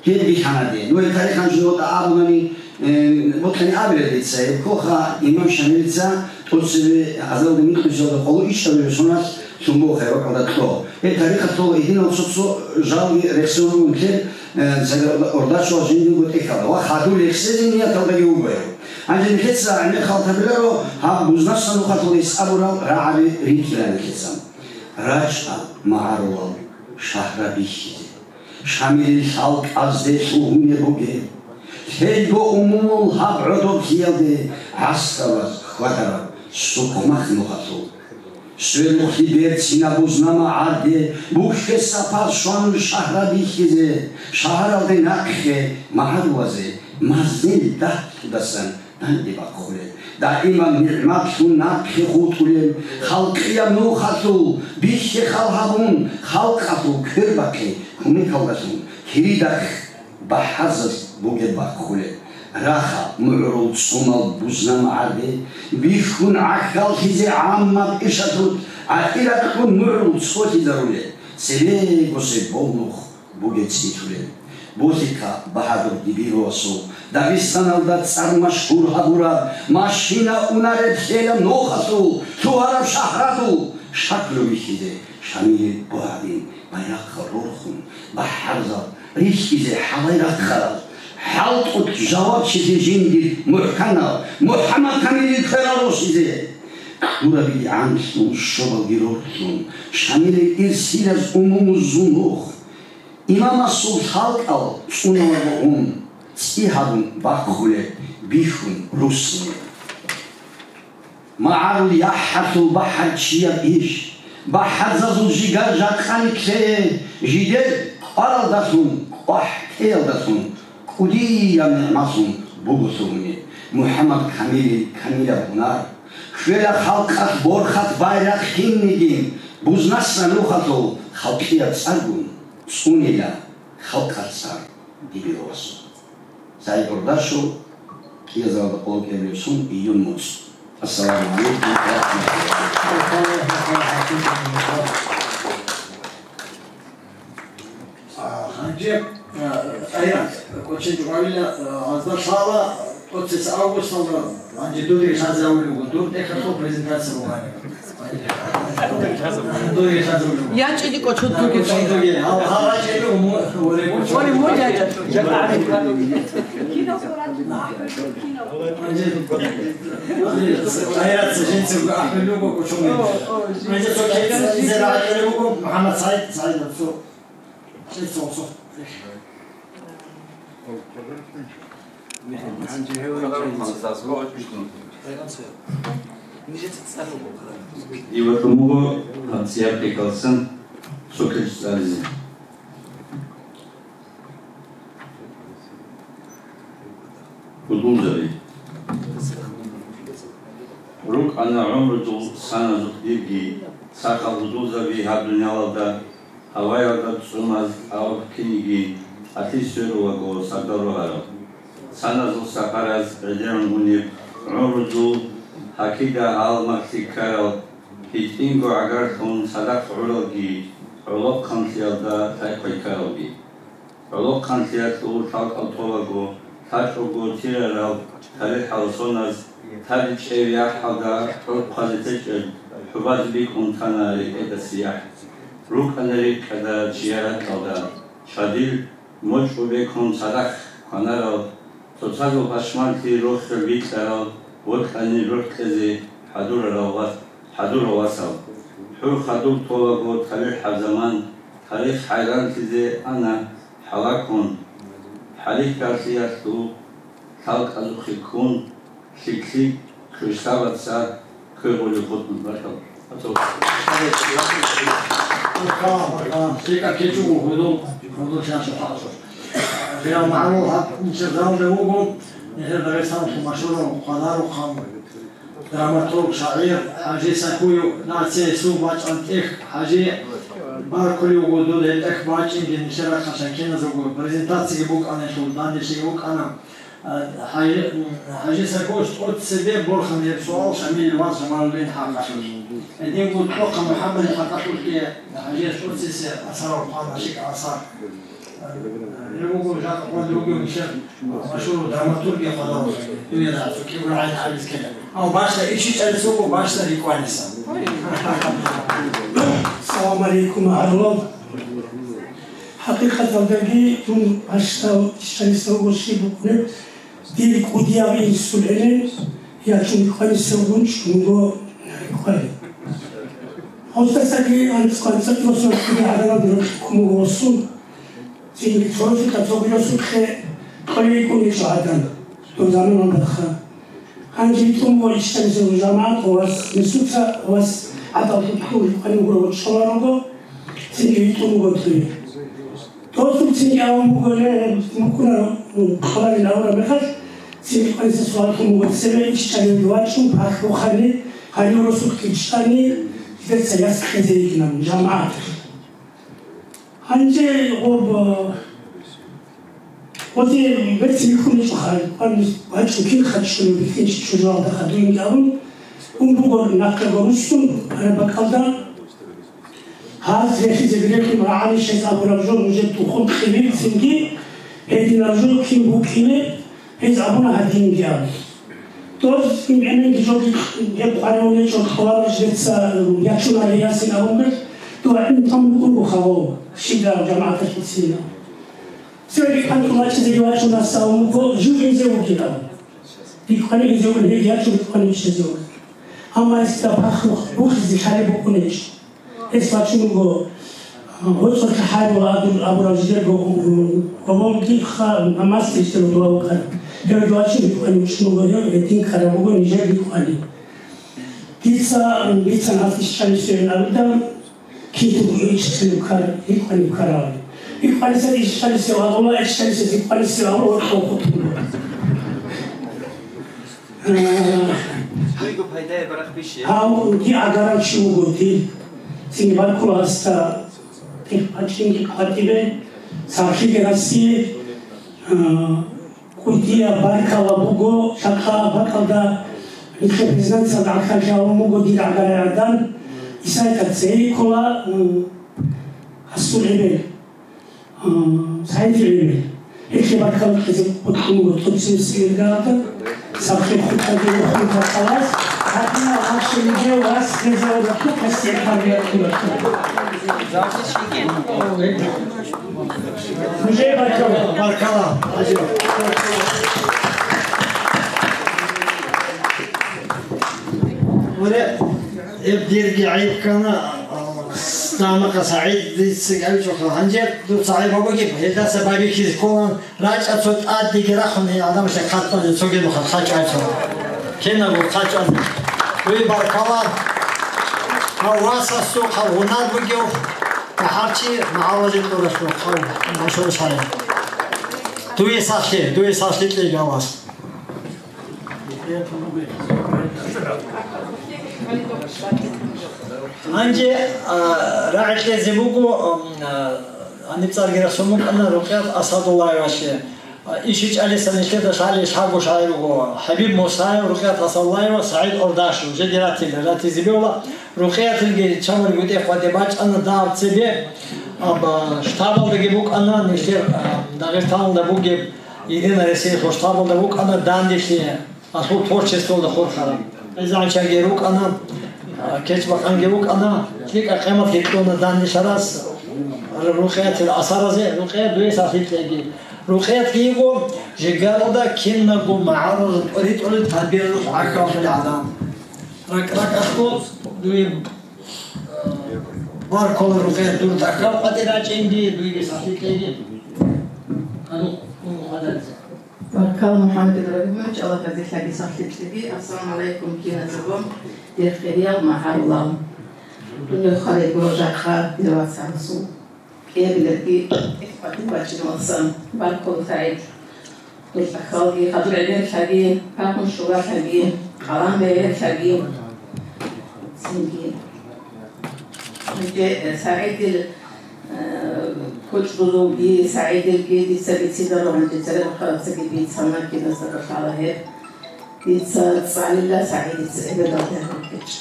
Гьеб бихьана дие. Ну, гьеб тарихалъ жинда абунани, э, бокьани абила дица, гьеб ккоха имам Шамилица тӀоцебе азаралда микьнусиялда къоло ишабилеб соналъ лъун буго гьеб бакӀалда кьо. Гьеб тарихалъул гьединал цо-цо жалги рехсун ругелъул, э, Ордашевас жиндирго тӀехьалда ва хадур рехсезе нияталдаги вуго гьев. Гьанже нилъеца гӀемер хал гьабиларо, гьаб Бузнасан нухалъул гьес абурал рагӀаби рикӀкӀила нилъеца. РачӀа, магӀарулал, шагьра бихьизе. Шамилил лъал кӀазде лъугьунеб бугеб. Лъелго умумул гьаб гӀодоблъиялде гӀасдабаз хьвадараб сукъмах нухалъул. Сверухъе берцинаб БузнамагӀарде бухье сапар щван шагьра бихьизе, шагьаралде нахъе магӀарулазе, мазнил дагьлъудасан данде бахъулел, даимаб нигӀматлъун нахъе хутӀулел, халкъияб нухалъул бихье хал гьабун, халкъалъул квербахъе кумекалдалъун киридахъ бахӀарзаб бугеб бахъулел. Раха, мугӀрул цӀуналъ БузнамагӀарде бихьун гӀахьаллъизе гӀаммаб ишалъул гӀатӀира кьун мугӀрул цӀолъизарулел, цебегосеб богьнухъ бугеб цӀилъулел. Босика багьадур дибиросул, Дагъистаналда цӀар машгьур гьабураб, машина унареб лъела нухалъул, лъугьараб шагьрадул, шаклу вихьизе Шамилил бугьадин байрахъал рорхун, бахӀарзал рихьизе хӀалай рахъарал, хӀалтӀулъ жавабчилъи жиндир мухӀканал, МухӀаммад Камилил кверал росизе. Дураб игӀанлъун, щобалги рорхун, Шамилил ирсилаз умумузул нух, имамасул лъалкӀал цӀуналаго ун, цӀи гьабун бахъулеб бихьун руссине. МагӀарул яхӀалъул бахӀарчияб иш, бахӀарзазул жигар жакъа нилъее, жидер кӀваралдалъун, кӀвахӀ кьеялдалъун, кӀудияб нигӀматлъун буго лъугьуни МухӀаммад Камилил камилаб гьунар, кквела халкъалъ борхат байрахъ кинниги, бузнасра нухалъул халкъияб цӀаргун цӀунила халкъалъ цӀар дибиросул. СагӀид Гурдашев, кӀиязалда къоло кӀиабилеб сун, июнь муцӀ. Ассаламу гӀалайкум ва рахӀматуллагьи. А, гьанже, а, Айрат, кӀочон чӀвавила, а, гьазда лъала, тӀоцес августалда, гьанже дудги лъазе авулев вуго, дур тӀехьалъул презентация бугани. ЯчӀиги кӀочон туги. Иватумуго гьаб цӀияб тӀекалсан цо кечӀ цӀализе. Гьудулзаби. РукӀана гӀумрудул саназухъ дирги, сахал гьудулзаби гьаб дуниялалда, гьаваялда цӀумаз аваб киниги, гьалъи сверулаго сагал рогьарал. Саназул сапараз гӀедегӀун унеб гӀумрудул гьакида гьалмагълъи ккарал, гьитӀинго гӀагарлъун цадахъ гӀуралги, гӀолохъанлъиялда лъай хъвай ккаралги. ГӀолохъанлъиялъул лъалкӀал толаго, лъачӀого тирарал тарихӀал соназ, таричӀев яхӀалда гӀурхъазе течӀеб хӀубаз бикӀун тана рекӀедаси яхӀ. РукӀана рикӀкӀада чияр ракьалда, чадил мочӀу бекун цадахъ кванарал, цоцазул пашманлъи рохел бикьарал, вокьани рухӀ кьезе хӀадурарал вас, хӀадурал васал. ХӀур хадуб толаго талихӀаб заман, тарих хӀайранлъизе ана хӀалакун, хӀалихьаллъиялъул лъалкӀазухъе ккун, лъикӀлъи кьурсабаца кквегъулев хутӀун бакӀал. Баркала, баркала. ЛъикӀаб кечӀого, гьудул, гьудул чанчо хъалчӀо. Гьев магӀарул гьаб нижер залде вуго, нижер Дагъистаналъул машгьурав къвадарухъан, драматург, шагӀир ХӀажи Сакуев, нациясул бачӀан тӀехь ХӀажи. Баркулев вуго дуда гьеб тӀехь бачӀинги, нижер рахъалъан киназего презентациги букӀана, нилъул данделъиги букӀана. ХӀажи, ХӀажи Сакуевич, тӀоцебе борхана гьеб суал Шамилил вас Жамалудин хӀакъалъулъ. Гьединго Тохъа МухӀаммадил хӀакъалъулъги ХӀажияс тӀоцесеб асар хъван, гьалъикӀ асар. Гьеб буго жакъа къвалев вугев нилъер машгьурав драматургияв къвадарухъе, дуе рагӀи, цо кӀиго рагӀи гьабизе ккела. Амма башла ичичӀалиса вуго, башла рикӀкӀваниса. Салам гӀалайкум, гӀалам. ХӀакъикъаталдаги дун башла иччалиса вуго щиб букӀунеб, дир кӀудияб инсул гӀеле ячун кванисев гунчӀ муго квани. Гьосдасаги анцӀ-анцӀила сорокьуди гӀадамал дирахъе ккун буго восун, цинги цоцика цогидасухъе кьолейикӀун ичӀо гӀадан, дов заман бахъа. Гьанже витӀун буго иччализе жамагӀат ва вас, несуца вас гӀадал хутӀун квани гуро чӀвала руго, цинги витӀун буго дуе. Досул цинги абун буго, гьеб мукӀунарав, м, кьоларин абураб мехалъ, цинги къванисеб суал ккун буго, цебе ичӀчӀалиги вачӀун, пахрухъани, гьанив росулъги чӀани, дица яс кьезе йикӀинаб, жамагӀат. Гьанже гъоб, гъозе берцин бихьун гьечӀоха, къван вачӀун кин хъачӀунев бихьинчи чӀужугьалда хадуинги абун, ун буго нахъего руссун, гьараб бакӀалда. Гьаз рехизе бирехъин рагӀани щез абураб жо нужер тухум кьибил цинги, Гьединал жо кин букӀине, гьез абуна гьадинги абун. Дос имгӀенанги жоги гьеб къваригӀун гьечӀо, кьолараш деца ячунаре ясин абунгаш, дугӀин там букӀун бухаго, щиб жамагӀаталъицина. Цоги кӀантӀун вачӀизеги вачун вассавун вуго, жив инзе вугилан. Дихъани инзе вугилан, гьел ячун дихъани виччазе вуго. Амма гьесда пахрухъ бухизе лъалеб букӀунечӀо. Гьес вачун вуго, гьоцӀолъа хӀайбула абур-, абурав жидерго, м, гъоболги ха-, масги жидерго дугьа вукӀана. Гьев вачун дихъани виччун вуго, гьев гьедин ккараб буго нижер дихъани. Дица, м, дица гьалъ ишчӀалисевин абидан, Кидаго ичӀлъи ккар-, икъвани ккарал. Икъваниса ичӀлъалисе вагъула, ичӀлъалисе икъванисе вагъула, ва хъухъун. Дуйго пайдае барахъ бищи. Гьав, ди агарав чи вуго, ди. Цинги баркула гьасда, тӀехь пачинги къватӀибе, сахлъиги гьасие, а, КӀудияб баркала буго, лъакъа бакӀалда нилъер признаться гӀахьаллъи гьавун буго дир гӀагарай гӀадан, Исайка цее ккола, м, гьасул гӀемер, м, СагӀидил гӀемер. Гьелъие баркала кьезе бокьун буго тӀоцебесеб иргаялда, сахлъи хутӀаги рухун бакӀалас, гьадинал ахши нижер вас гьезал рахъухъ гьесие хъарбиятулаха. Нужее баркала. Баркала. Уре, эб дирги гӀайиб ккана, а, Стамака СагӀид дица гӀайчӀоха. Гьанже дуца гӀайиб бугеб, гьелдаса байбихьизе кколан, рачӀа цо тӀадеги рахъун, гьей гӀадамалъе хъатӀазе цоги нухалъ хъачӀайцо. Кинабго хъачӀазе. Дуе баркала. Гьав васасухъ гьав гьунар бугев. ГьарчӀи магӀалазе кьуралъул хъал машгьуралъе. Дуе сахлъи, дуе сахлъи кьеги гьавас. Гьанже, а, рагӀи кьезе буго, ам, а, гьаниб цӀарги расун букӀана Рукъият Асадуллаевалъе. ИшичӀалиса нилъеда лъалеб лъабго шагӀир вуго, ХӀабиб Мусаев, Рукъият Асадуллаева, СагӀид Ордашев, жеги ратила, ратизе бегьула. Рукъиятилги чамалги гутӀехъ ваде бачӀана дагьаб цебе, амма штабалдаги букӀана нилъер, а, Дагъистаналда бугеб, Единая Россиялъул штабалда букӀана данделъи. Асул творчествоялда хурхараб. ГӀезегӀанчаги рукӀана, а, кечбакъанги вукӀана, лъикӀа къиматги кьуна данделъарас Рукъиятил асаразе, Рукъият дуе сахлъи кьеги. Рукъиятги йиго жигаралда кинабго магӀарулазул тӀоритӀулел тарбиялъул гӀахьаллъулел гӀадан. РакӀ-ракӀалъго дуе, а, баркула, Рукъият, дур дахъал къватӀир рачӀинги, дуеги сахлъи кьеги. Гьанухъ, гьанухъ гьадабизе. Баркала, МухӀаммад Ибрагьимович, Аллагь разилъаги сахлъи кьеги. Ассаламу гӀалайкум, киназего, дир хириял магӀарулал. Дунъя хваригуро жакъа дир вацасул кӀиабилебги тӀехь къватӀиб бачӀиналдасан. Баркула, СагӀид, дур тӀахьалги, хадур гӀемерлъаги, пахру шугалъаги, къалам бегьерлъаги. Цинги. Гьанже, э, СагӀидил, э, кучӀдузулги, СагӀидилги дица бицинарун, гьанже церехъалцаги бицана, киназдаго лъала гьеб. Дица цӀалила СагӀидица эбелалде гьарулел кечӀ.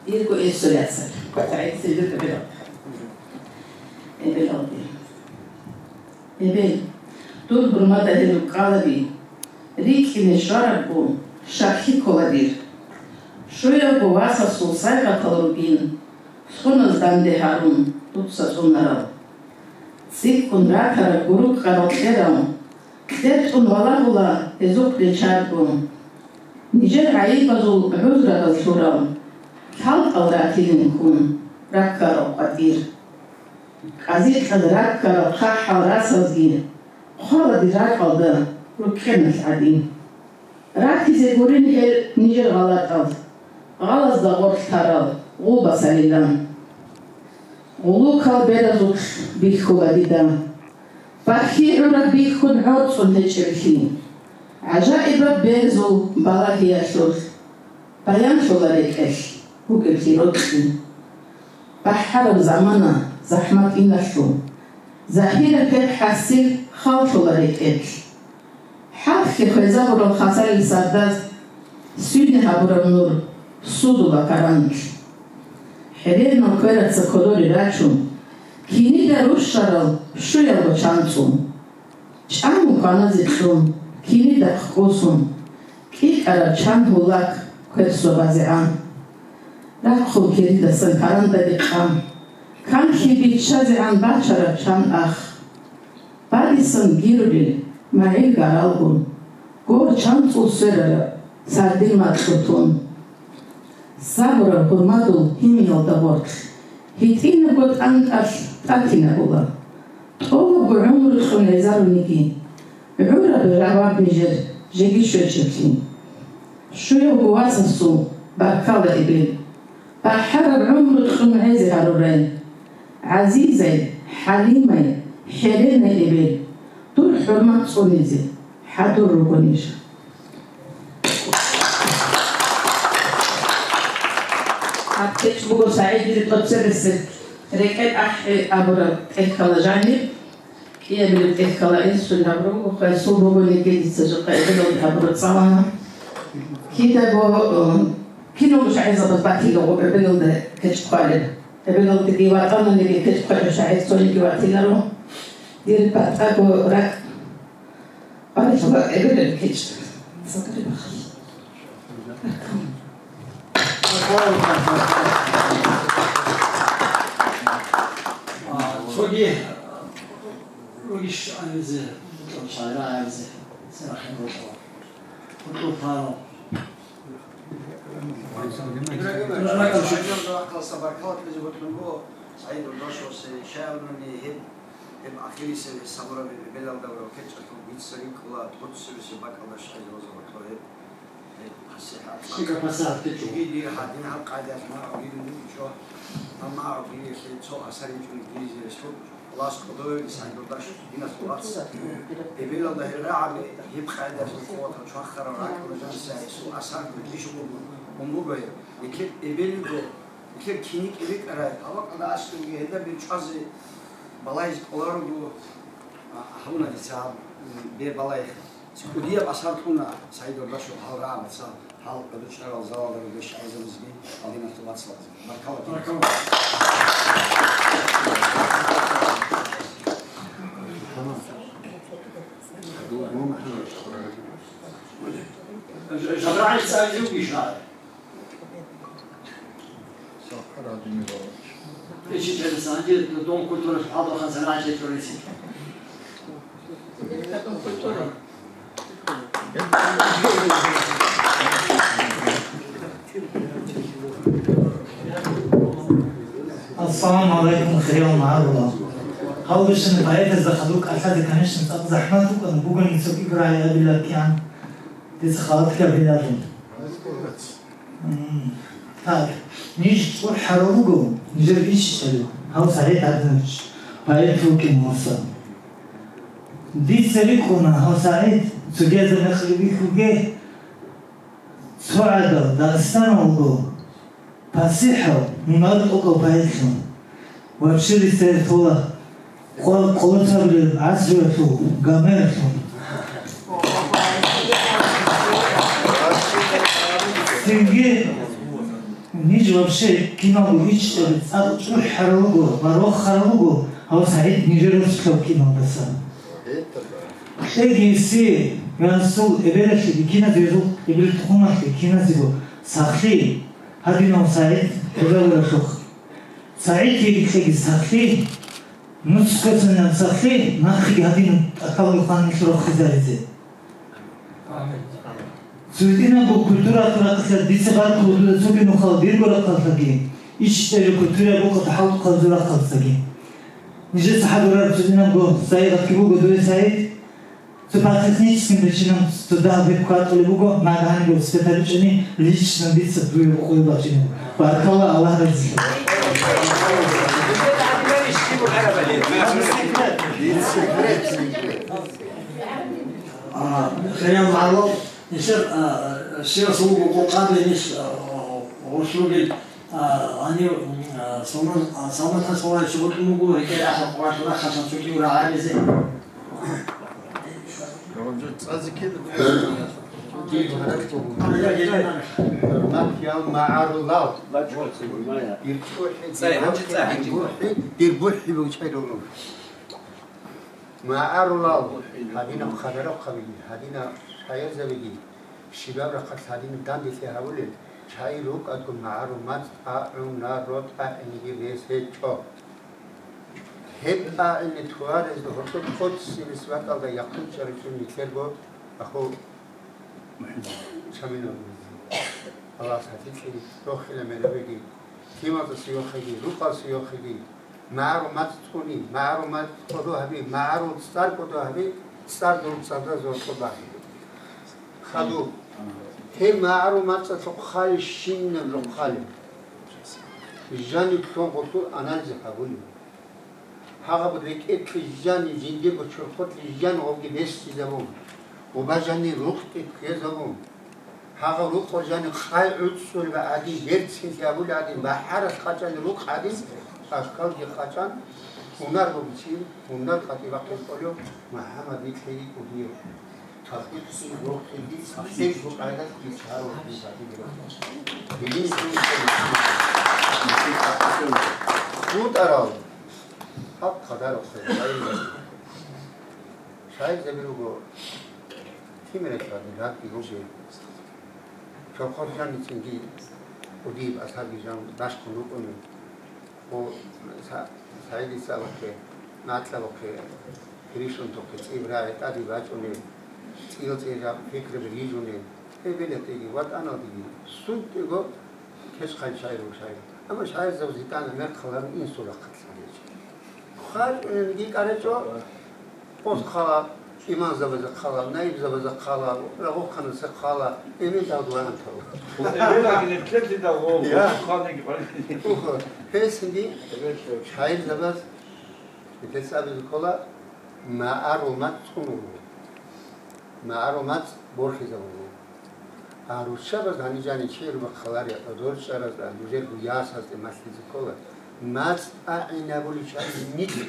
Дирго эсул яцал. СагӀидица эбел эбелалде. Эбел, дур гьурмада гьел рукӀкӀалаби, рикӀкӀине щварабго, щаклъи ккола дир. Щуябго васасул сайгъатал ругин, соназ данде гьарун, дуца цӀунарал. ЦӀикӀкӀун ратараб гурукъарал кьерал, кьертӀун валагьула гьезухъ реччабго. Нижер гӀайибазул гӀузрарал лъурал, лъалкӀал ратилин ккун, раккарал къватӀир. Къазикьал раккарал хъахӀал расазги хъвала дир ракьалда рукӀкӀеналъ гӀадин. Ратизе гурин гьел нижер гъалатӀал, гъалазда гъорлъ тарал гъулбасалилан. Гъулукал беразулъ бихьула дида. Бархьи гӀураб бихьун гӀорцӀун гьечӀеблъи. ГӀажаибаб берзул балагьиялъулъ баянлъула рекӀелъ бугеблъи рокьи. БахӀараб замана захӀмат иналъул, загьираб гьеб хӀасил халлъула рекӀелъ. ХӀалхьи хвезабурал хасалил сардаз, свине гьабураб нур, судула каранлъ. ХӀеренал квераца кодоре рачун, Кинида рушарал щуялго чан цӀун, чӀаму кваназе кьун, кинида хкусун, кӀикӀараб чан гьулак квер собазегӀан. Рахъун киридасан карандаги къан, канлъи биччазегӀан бачараб чан ах. Бадисан гирули магӀил гаралгун, гор чан цӀул сверараб сардил макьу тун. Сабураб гьурмадул гьимиялда гъорлъ, гьитӀинабго тӀантӀалъ тӀатинабула. ТӀолабго гӀумру кьун гӀезаруниги, гӀураб жаваб нижер жеги щвечӀеблъи. Щуявго вацасул баркала, эбел. БахӀараб гӀумру кьун гӀезе гьарурай. ГӀазизай, ХӀалимай, ХӀеренай, эбел, дур хӀурмат цӀунизе хӀадур руго ниж. Гьаб кечӀ буго СагӀидида тӀоцебесеб рекӀел ахӀи абураб тӀехьалда жаниб. КӀиабилеб тӀехьалда инсул гьабураб буго, хвасул бугониги дица жакъа эбелалда гьабураб цӀалана. Кидаго, э, киналго шагӀирзабаз батила гъоб эбелалда кечӀ хъвалеб. Эбелалдаги ватӀананиги кечӀ хъвачӀо шагӀир цониги ватиларо. Дир батӀаго ракӀ къварилъула эбелалда кечӀ. Садри бахъал. А, цоги ругищ гӀанизе, шагӀира гӀанизе, сарахъин рокьо. Рокьо паро. Ибрагьим, шагьидалда вахъал сабар калат мезе гьоркьун буго, СагӀид Дурдашевасе, шагьидални гьеб, гьеб ахирисеб гьесабураб эбелалда ва кечӀалъул дица рикӀкӀула, тӀоцебесеб бакӀалда шагьидалда гьоркьо гьеб. Гьеб пасихӀат. Щига пасихӀат гьечӀо? Чиги дир гьадин гьаб къайдалъ магӀу гьирун гьечӀо, гьаб магӀу гьириялъе цо асар гьечӀони диризе ресурс. Аллагьас кодове СагӀид Дурдашев, диналъул вац. Эбелалда гьел рагӀаби гьеб къайдалъ къуватал чвахарав ракӀалда жаниса гьесул асар гьечӀого гун буго гьеб. Нилъер эбел йиго, нилъер киникӀ ритӀарай, гьаб бакӀалда аскӀовги гьелда бер чӀвазе балагьизе кӀоларого, а, гьабуна дица гьаб, м, бер балагьихъ. КӀудияб асар кьуна СагӀид Дурдашев гьал рагӀабаца, гьал гӀодор чӀарал залалда ругел шагьидзабазги, гьал диналъул вацлабазги. Баркала. Баркала. Жабрагьил цӀализе вугищ гьай? Ичи чедасан, дом культуры хӀалдухъан санагӀат чорисеб. Ассаламу гӀалайкум, хириял магӀарулал. Гьалбищани поэтазда хадуб кӀалъазе, конечно, цӀакъ захӀмат букӀана, бугони цо кӀикӀрагӀи абилеб кигӀан, дица халатги абилалъун. М, так, ниж чӀухӀарал руго, нижер бичӀчӀалев, гьав СагӀид гӀадинович, поэт вукӀин муса. Дица рикӀкӀуна, гьав СагӀид цогиязда мекъи бихьуге, цо гӀадал Дагъистаналго пасихӀав, мунагьал тӀокӀав поэтлъун. Вообще рицаялъула къо-, къоло цабилеб гӀасруялъул Гомерлъун. Цинги ниж вообще киналго ичӀчӀаби цӀакъ чӀухӀарал руго ва рохарал руго гьав СагӀид нижер росулъав киналдаса. Кьеги си, гьасул эбелалъеги киназе, гьезул эбел-тухумалъе киназего сахлъи гьадинав СагӀид гьуралуралъухъ. СагӀид кьеги сахлъи, нусго цинан сахлъи, нахъеги гьадинаб тӀаталги хъван нилъ рохизаризе. Цо гьитӀинабго культура ахирахъалъа дица баркула дуда цоги нухал дирго рахъалъаги, ичӀчӀаби культура букӀа хӀалтӀухъаб зурахъалцаги. Нижеца хӀадурар цо гьитӀинабго сайгъатги буго дуе, СагӀид. Цо по техническим причинам цо дагьаб гьеб ккватӀулеб буго, нагагьанго спеталичӀони лично дица дуе къулбачӀине. Баркалла, Аллагь разилъе. А, хириял гӀалам, нилъер, а, щивас вуго къокъабе нилъ, а, гъорлъ ругел, а, гьанив, м, а, Салман, а, Салман Хасбулаевич гъоркьун вуго, гьекъей ахӀа къварилъ рахъалъан цо кӀиго рагӀабизе. Дир гьаракь буго. ХӀурматиял магӀарулал. Дир чӀухӀи, дир гьанжи, гьурхӀи, дир бухӀи, дир бухӀи бучӀайрулун. МагӀарулал, гьадинаб хабараб хъабиги, гьадинаб шагӀирзабиги, щибаб рахъалъ гьадинаб данделъи гьабулел, шагӀир рукӀадго магӀарул мацӀ тӀагӀунаро, тӀагӀиниги рес гьечӀо. Гьеб тӀагӀине тугьарезда гьоркьоб къотӀсилис бакӀалда яхъубчӀаричӀун нилъерго аху Шамиловна. Аллагьас гьатӀикье рохила мерабиги, лъималдаса йохиги, рукъалдаса йохиги, магӀарул мацӀ цӀуни, магӀарул мацӀ кӀодо гьаби, магӀарул цӀар кӀодо гьаби, цӀар дур цӀарда золъо багьи. Хадуб. Гьеб магӀарул мацӀалъухъ хали щинаб рухъали. Жаниб лъугьун гъолъул анализ гьабулеб. Гьагъаб рекӀелъе жанив жиндирго чорхолъе жан гъовги бесизабун, убажани рукъги ккезабун, гьагъаб рукъо жани хъай гӀуцӀцӀулеб гӀадин, берцинлъи абулеб гӀадин, бахӀаралъ къачӀани рукъ гӀадин, ашкалги къачӀан, гьунар бугицин, гьунар къватӀибахъин кӀолев МухӀаммад вихьиги кӀудияв. Цадахъ рохиги, цадахъ гьеб жо къайдалъ биччаро. БутӀарал. Гьаб хъадарухъе шагӀирзаби. ШагӀирзаби руго, лъимералъ гьадин ракӀги ругел. Чорхолъ жаницинги кӀудияб асарги жан бащун рукӀунел. О, Са-, СагӀидица абухъе, Накълабухъе, Гьиришунтухъе цӀиб рагӀи тӀаде бачӀунел, цӀил-цӀираб пикраби рижунел, гьеб белатӀеги, ватӀаналдеги, сунтӀего кечӀхъан шагӀир вуго шагӀир. Амма шагӀирзабаз гьитӀана мер хъаларун инсул рахъалъан гьечӀо. ХъвалчӀунелги кӀарачӀо, къос хъала, имамзабазда хъала, наибзабазда хъала, рагъухъанаса хъала, эмен дагъдулаан таву. Эбелаги нилъелъидал гъо, Я. Ухъанги бани. Ухо, гьесинги Эбелъо. ШагӀирзабаз, нилъеца абизе ккола, магӀарул мацӀ цӀунун вуго. МагӀарул мацӀ борхизабун вуго. А руччабаз гьанижани чӀирба хъалари кьодор чӀаразда, нужерго ясазде малъизе ккола. МацӀ тӀагӀинабулев чагӀи нилъ.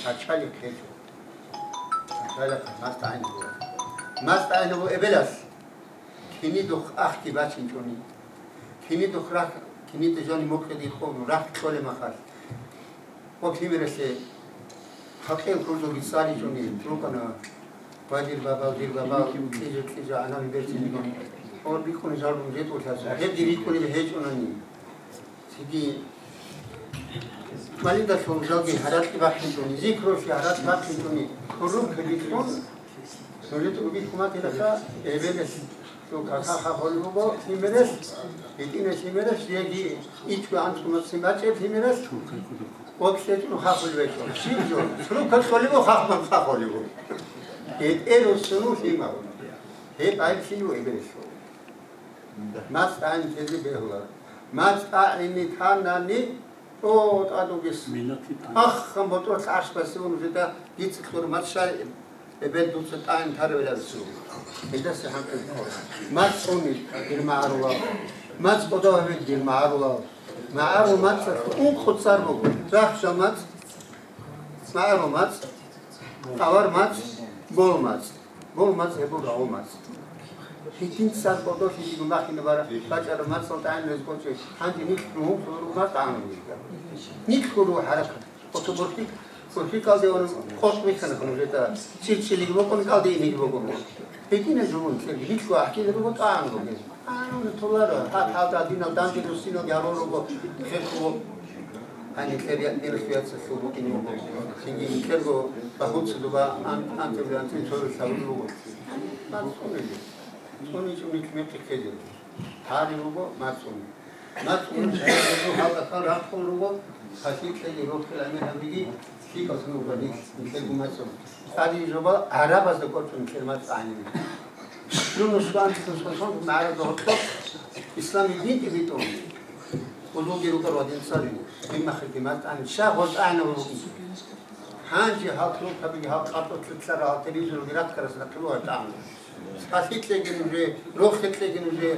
Пачалихъ гьечӀо. Пачалихъ мацӀ тӀагӀинабула. МацӀ тӀагӀинабу эбелалъ. Кинидухъ ахги бачинчӀони. Кинидухъ рахъ, кинида жони мукъиди хъуб рахъ кьолеб махалъ. Ва лъимералъе хъакъил курзулги цӀаличӀони рукӀана. Ва дир бабал, дир бабал, кьижа, кьижа, гӀанаби берцинигун. Гьор бикъуни жалбун ретӀулъас. Гьеб дир рикӀкӀунеб гьечӀунани. Цинги квалидалъун жалги гьаракь бахъинчӀуни, зикрулъи гьаракь бахъинчӀуни, хӀуррухъе битӀун, нужеда убихьун батилаха, эбелалъул кака хахулеб буго лъимералъ, гьитӀинал лъимералъ, жеги ичӀго анцӀго мацӀцӀин бачӀеб лъимералъ, вокьечӀун хахулеб гьечӀо. Щиб жо? Срукал кьолеб буго, хахман хахулеб буго. ГьетӀе руссуну лъимал. Гьеб гӀайиб лъимал эбелалъул. МацӀ тӀагӀин тезе бегьула. МацӀ тӀагӀине танани, о, тӀадугес. Минутги тан. Ахъан ботӀролъ гӀарш басивун жеда, дица кьур мацӀ щай, эбел дуца тӀагӀин тарабилаб цо. Гьелдаса хӀанкъи ккола. МацӀ цӀуни, дир магӀарулал. МацӀ кӀодо гьабе, дир магӀарулал. МагӀарул мацӀалъ ункъо цӀар буго. Рахчал мацӀ, магӀарул мацӀ, авар мацӀ, бол мацӀ. Бо мацӀ гьеб буго, гьав мацӀ. Гьитин цӀар кӀодолъи жиго махине бара, бачӀараб мацӀал тӀагӀинаб кӀочӀе, гьанже нилъ ругьун хъулуру мацӀ тӀагӀинаб бугеб. Нилъ хъулу гьаракат. Ото борхи, борхи калде вана, къотӀ бихьана хъуну жета, цӀирцӀилиги бокъон, калде иниги бокъон. Гьитина жугьун, церги нилъго ахӀкизе руго тӀагӀинаб бугеб. Гьанна толаро, гьаб гьалда динал данде руссинал ярол руго, хехго. Гьанже кьер я-, нилъго яцалъул букӀине буго. Цинги кьерго багьуца дуба ан-, антӀибли анцӀил цолел лъабун буго. МацӀ цӀунили. ЦӀуни чӀуни кумекъи ккезе. Гьари буго мацӀ цӀуни. МацӀ цӀуни чӀуни гьалда хал рахъун руго, хаситлъиги рохел амир гьабиги, лъикӀал сунуга нилъ, нилъерго мацӀ цӀуни. ТӀаде жоба гӀарабазда кӀочӀун нилъер мацӀ гӀаниб. Юнус ва Антикус ва Сонг магӀарада гьоркьоб исламил дин тӀибитӀун. Узулги рукӀар ва дин цӀалин, дин махалги мацӀ тӀагӀинаб, щай гъоз тӀагӀинаб бугин. Гьанже гьал трубкабиги, гьал къатӀо лъилъарал, гьал телевизорги раккарас рахъе бугеб тӀагӀинаб. Сахитлъеги нужее, рохетлъеги нужее,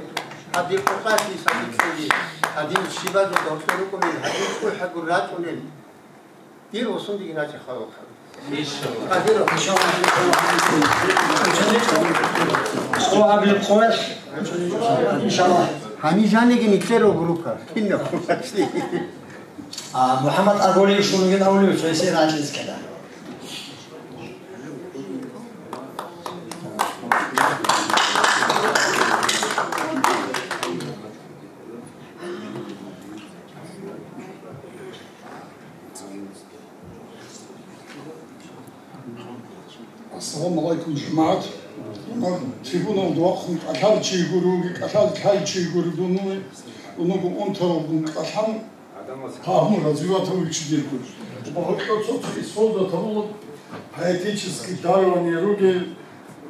гьадин къокъалъи сахитлъеги, гьадин щибазул дагьлъун рукӀунел, гьадин цӀухӀагур рачӀунел. Дир ва сундеги рачӀа халухъан. Иншаллагь. Иншаллагь. Гьаниб жаниги нилъер руго рука. Кинаб? А, МухӀаммад Аголи шуругин авлуй, цойси рачӀинскала. Ассаламу гӀалайкум, жамагӀат. Дун трибуналда вахъун кӀалъал чи гуруги, кӀалъал лъай чи гури дун, дунго унтаралгун кӀалъан, гьабун развиватав чи диргун. Багьа цо-цо исфолда тавула поэтический дарование руги,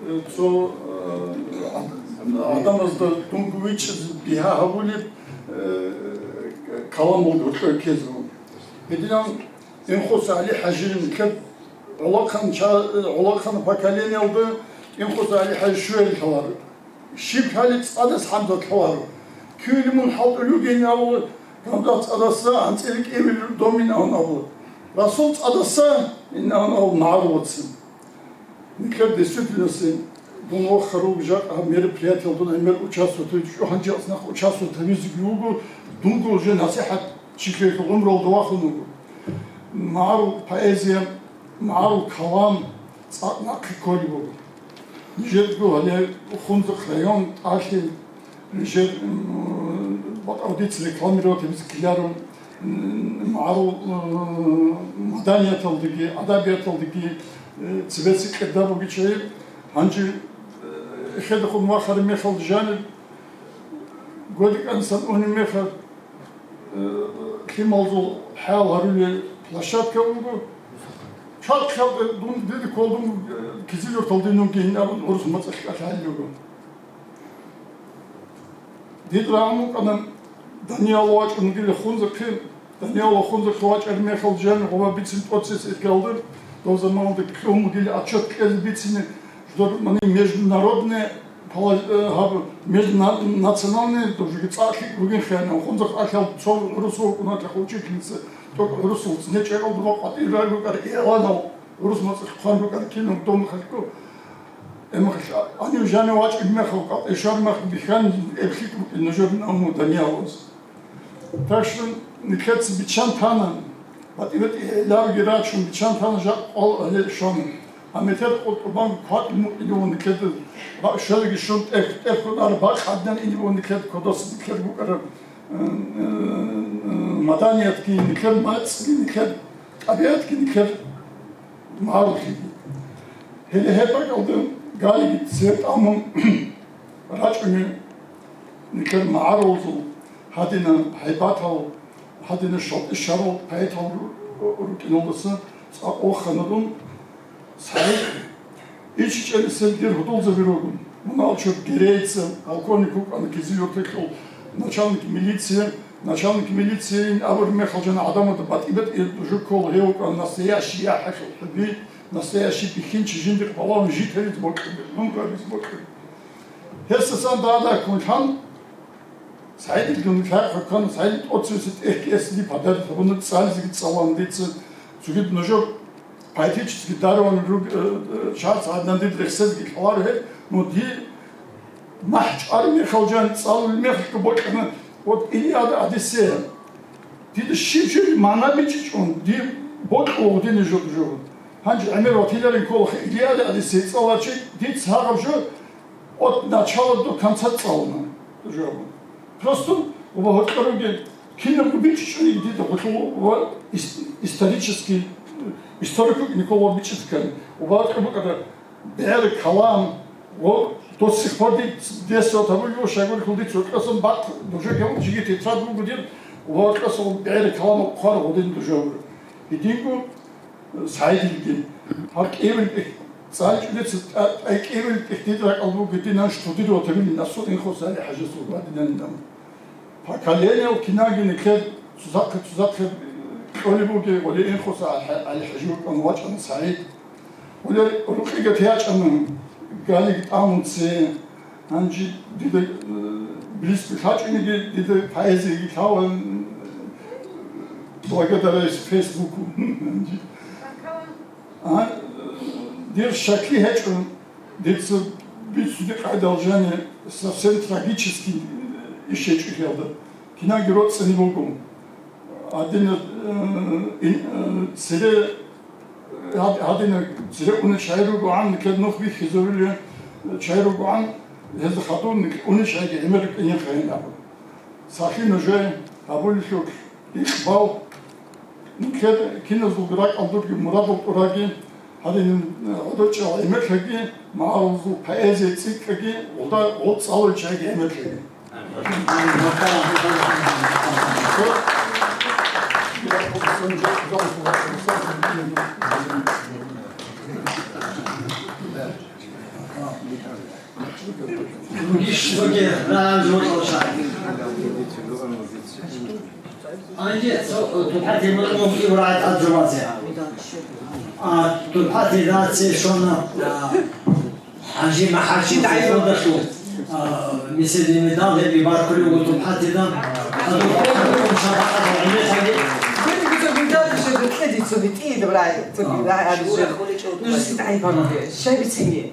э, цо, э, ад-, адамазда дунго вичӀиз бигьа гьабулеб, э, каламал гьоркьор ккезарун. Гьединан Инхоса ГӀали ХӀажи нилъер гӀолохъан ча-, гӀолохъан поколениялда Инхоса ГӀали ХӀажи щвел лъаларо. Щиб лъали цӀадас гьанже лъаларо. Кивли мун хӀалтӀулев вугин абула, гьанже цӀадаса анцӀила кӀивил домин абун абула. Расул цӀадаса ин абун абула магӀарулацин. Нилъер действительности дун вахъарав жакъа мероприятиялда дун гӀемер участвовать гьавичӀо, гьанже аснахъ участвовать гьавизеги вуго, дунго уже насихӀат чилъеялъул гӀумруялда вахун вуго. МагӀарул поэзия, магӀарул калам цӀакъ нахъе кколеб буго. Нижерго гьале Хунзахъ район тӀалъи, нижер, м, бакӀав дица рекламировать гьабизе ккеларо, м, магӀарул, м, маданияталдаги, адабияталдаги, э, цебеси кьерда бугечӀо. Гьанже, э, эхедахун вахараб мехалда жаниб, годикӀансан унеб мехалъ, э, лъималазул хӀаял гьарулел площадка вуго. Чалх-чалх дун, дида ккола дун, э, Кизилюрталде нунги гьин абун гӀурус мацӀалъ кӀалъалел руго. Дида рагӀун вукӀана, Даниял вачӀун вугила Хунзахъе, Даниял ва Хунзахъе вачӀараб мехалда жаниб гъоба бицин тӀоцебесеб иргалда, дов заманалда кьун бугила отчет кьезе бицине, жидер мани международный пола-, э, гьаб, междуна-, национальный, дов жеги цӀакъ лъикӀ бугин хияна, Хунзахъ алъал цо гӀурусул вукӀуна лъахъ учительница, тӀокӀ гӀурусул цӀине чӀегӀолда ва къватӀир раргукӀар игӀланал гӀурус мацӀалъ хъван рукӀар кинаб дом халкъо. Эмахъ, гьанив жанив вачӀун мехалъ, кӀалтӀе щвараб мехалъ бихьан, эблъикӀ букӀин нужер аму Даниялас. Так что нилъеца биччан тана, батӀи-батӀи гӀеларги рачун биччан тана, жакъа къвал гьале щвана. Гьанже метер къултӀубан кватӀ мукӀине вуго нилъеда, ба-, щвелаги щун тӀех-, тӀехьун ара бакъ гьадинан ине вуго нилъеда кодоса нилъер букӀараб, м, м, м, маданиятги, нилъер мацӀги, нилъер тӀабигӀатги, нилъер магӀаруллъиги. Гьеле гьеб бакӀалда галиги цеве тӀамун рачӀунел нилъер магӀарулазул гьадинаб гьайбатал, гьадинаб щвалъи щварал поэтал ру-, ру-, рукӀиналдаса цӀакъ вахана дун, СагӀид ИчичӀелисел дир гьудулзаби ругун, мун алчур Герейца, полковник вукӀана Кизилюрталъул, начальник милиции, начальник милициин абураб мехалъ жана гӀадамазда батӀи-батӀи жо ккола, гьев вукӀана настоящий яхӀалъул хӀуби, настоящий бихьинчи, жиндихъ балагьун житаризе бокьулеб, нунгӀаризе бокьулеб. Гьесдасан дагьа-дагьа ккун лъан, СагӀидил дун лъай хӀукана, СагӀидил тӀоцевесеб тӀехьги эс дие подарок гьабуна, цӀализеги цӀалана дица, цогидаб нужер поэтический дарование руг-, э, э, шагьар СагӀидилан дида рехсезеги лъаларо гьеб, ну, дие махӀ чӀвараб мехалъ жан цӀалулеб мехалъго бокьана, вот Илиада, Одиссея. Дида щиб жо магӀна бичӀчӀичӀун, дие бокьула гьединаб жо, жо. Гьанже гӀемер ватиларин кколаха Илиада, Одиссея цӀаларав чи, дица гьагъаб жо от начала до конца цӀалуна жаваб. Просто уба гьоркьоруги кинабго бичӀчӀичӀониги дида гьоркьо ва ис-, исторический, историк вукӀине ккола бичӀчӀизе ккани. Уба гьоркьор букӀана бегӀераб калам, ва до сих пор ди-, дес вот гьабулев шагурихъул дица гьоркьосан бакъ дужа гьев жиги тетрадь буго дир, уба гьоркьосан бегӀераб каламал хъвараб гьедин дужа гьабура. Гьединго СагӀидилги. Гьаб кӀиявилги цӀалчӀулеца тӀа-, тӀай кӀиявилги дида ракӀалда буго динан штудировать гьабилин Расул Инхоса ГӀали ХӀажиясул гьадинанилан. Поколениел киналги нилъер цузахъе-цузахъе кьолеб бугеб, гъоле Инхоса ГӀали ХӀажи вукӀана, вачӀана СагӀид. Гъоле рукъиги течӀана, галиги тӀамун цее. Гьанже дида, э, близко лъачӀониги, дида поэзияги лъала, э, благодаря Фейсбуку. Гьанже. А, дир щаклъи гьечӀо, дица бицунеб къагӀидал жани совсем трагический иш гьечӀо гьелда. Кинабги роцӀцӀани буго. Гьадинаб, э, ин-, э, цере, гьад-, гьадинаб цере унел чагӀи ругогӀан, никед нух бихьизарулел чагӀи ругогӀан, гьезда хадуб унел чагӀиги гӀемер рукӀинин хъайин абун. Сахлъи нужее гьабулелъул икъбал, нилъер киназулги ракӀалдурги мурадул тӀураги, гьадин, гӀодочӀал гӀемерлъаги, магӀарулазул поэзия цӀикӀкӀаги, гъолда гъол цӀалулел чагӀиги гӀемерлъаги. Анже цо, э, тупа тема мухӀи врагьи тӀад жумазе. А тупа тедаци шона, а, ХӀажи МахӀачи ГӀайрудалъул, а, меседине дал гьеб бибаркулев вуго тупа теда. А тупа шабакъат гӀемер хаги. Гьеб бицо бидал же бекъеди цо битӀи врагьи, цо битӀи врагьи. Нуж сит гӀайбаруге, щай бицинги?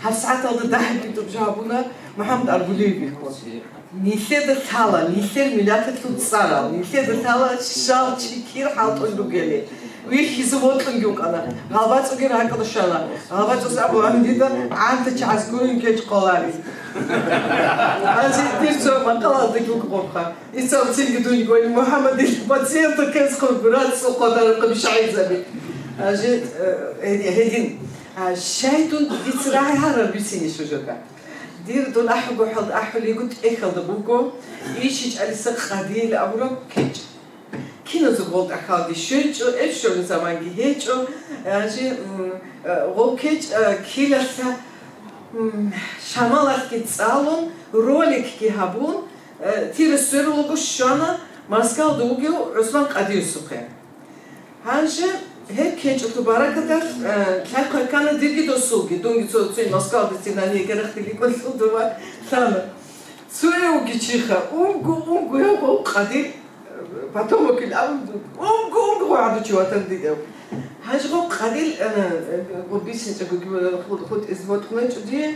ГьабсагӀаталда дагьабги дуб жабуна МухӀаммад Аргулиев бихьун. Нилъеда лъала, нилъер миллаталъул цӀарал, нилъеда лъала щал чи кир хӀалтӀун ругели. Вихьизе вокьунги вукӀана. ГъалбацӀуги ракӀалда щвела. ГъалбацӀус абуан дида, гӀанта чагӀаз гурин кечӀ къолари. Ази дир цо макъалалдаги вукӀухъа. Исал цинги дунги гойин МухӀаммадил пациенту кез хъургурат сукъадарухъа бишгӀайзаби. Ажи, э, гьедин, гьедин. А, щай дун дица рагӀи гьарар бицине шужада? Дир дун ахӀуго хӀалда ахӀулего тӀехьалда буго, ИчичӀалиса къадил абураб кечӀ. Киназул гъол тӀахьалги щвечӀо, эб щолеб заманги гьечӀо, гьанже, м, э, гъол кечӀ, э, килалъа, м, шамалалъги цӀалун, роликги гьабун, э, тира сверулаго щвана Москвалда вугев ГӀусман Къадиусухъе. Гьанже гьеб кечӀалъул баракаталъ, э, лъай хъвай ккана дирги досулги, дунги цо-, цоцин Москвалда цинани эгерахъги ликӀунлъул дова лъана. Цояв вуги чиха, унго-унго гьев гъов къадил, э, потомокил абун, унго-унго гъов гӀадучи ватан дидев. Гьанже гъов къадил, э, э, гъоб бисинчӀого хутӀизе бокьун гьечӀо дие.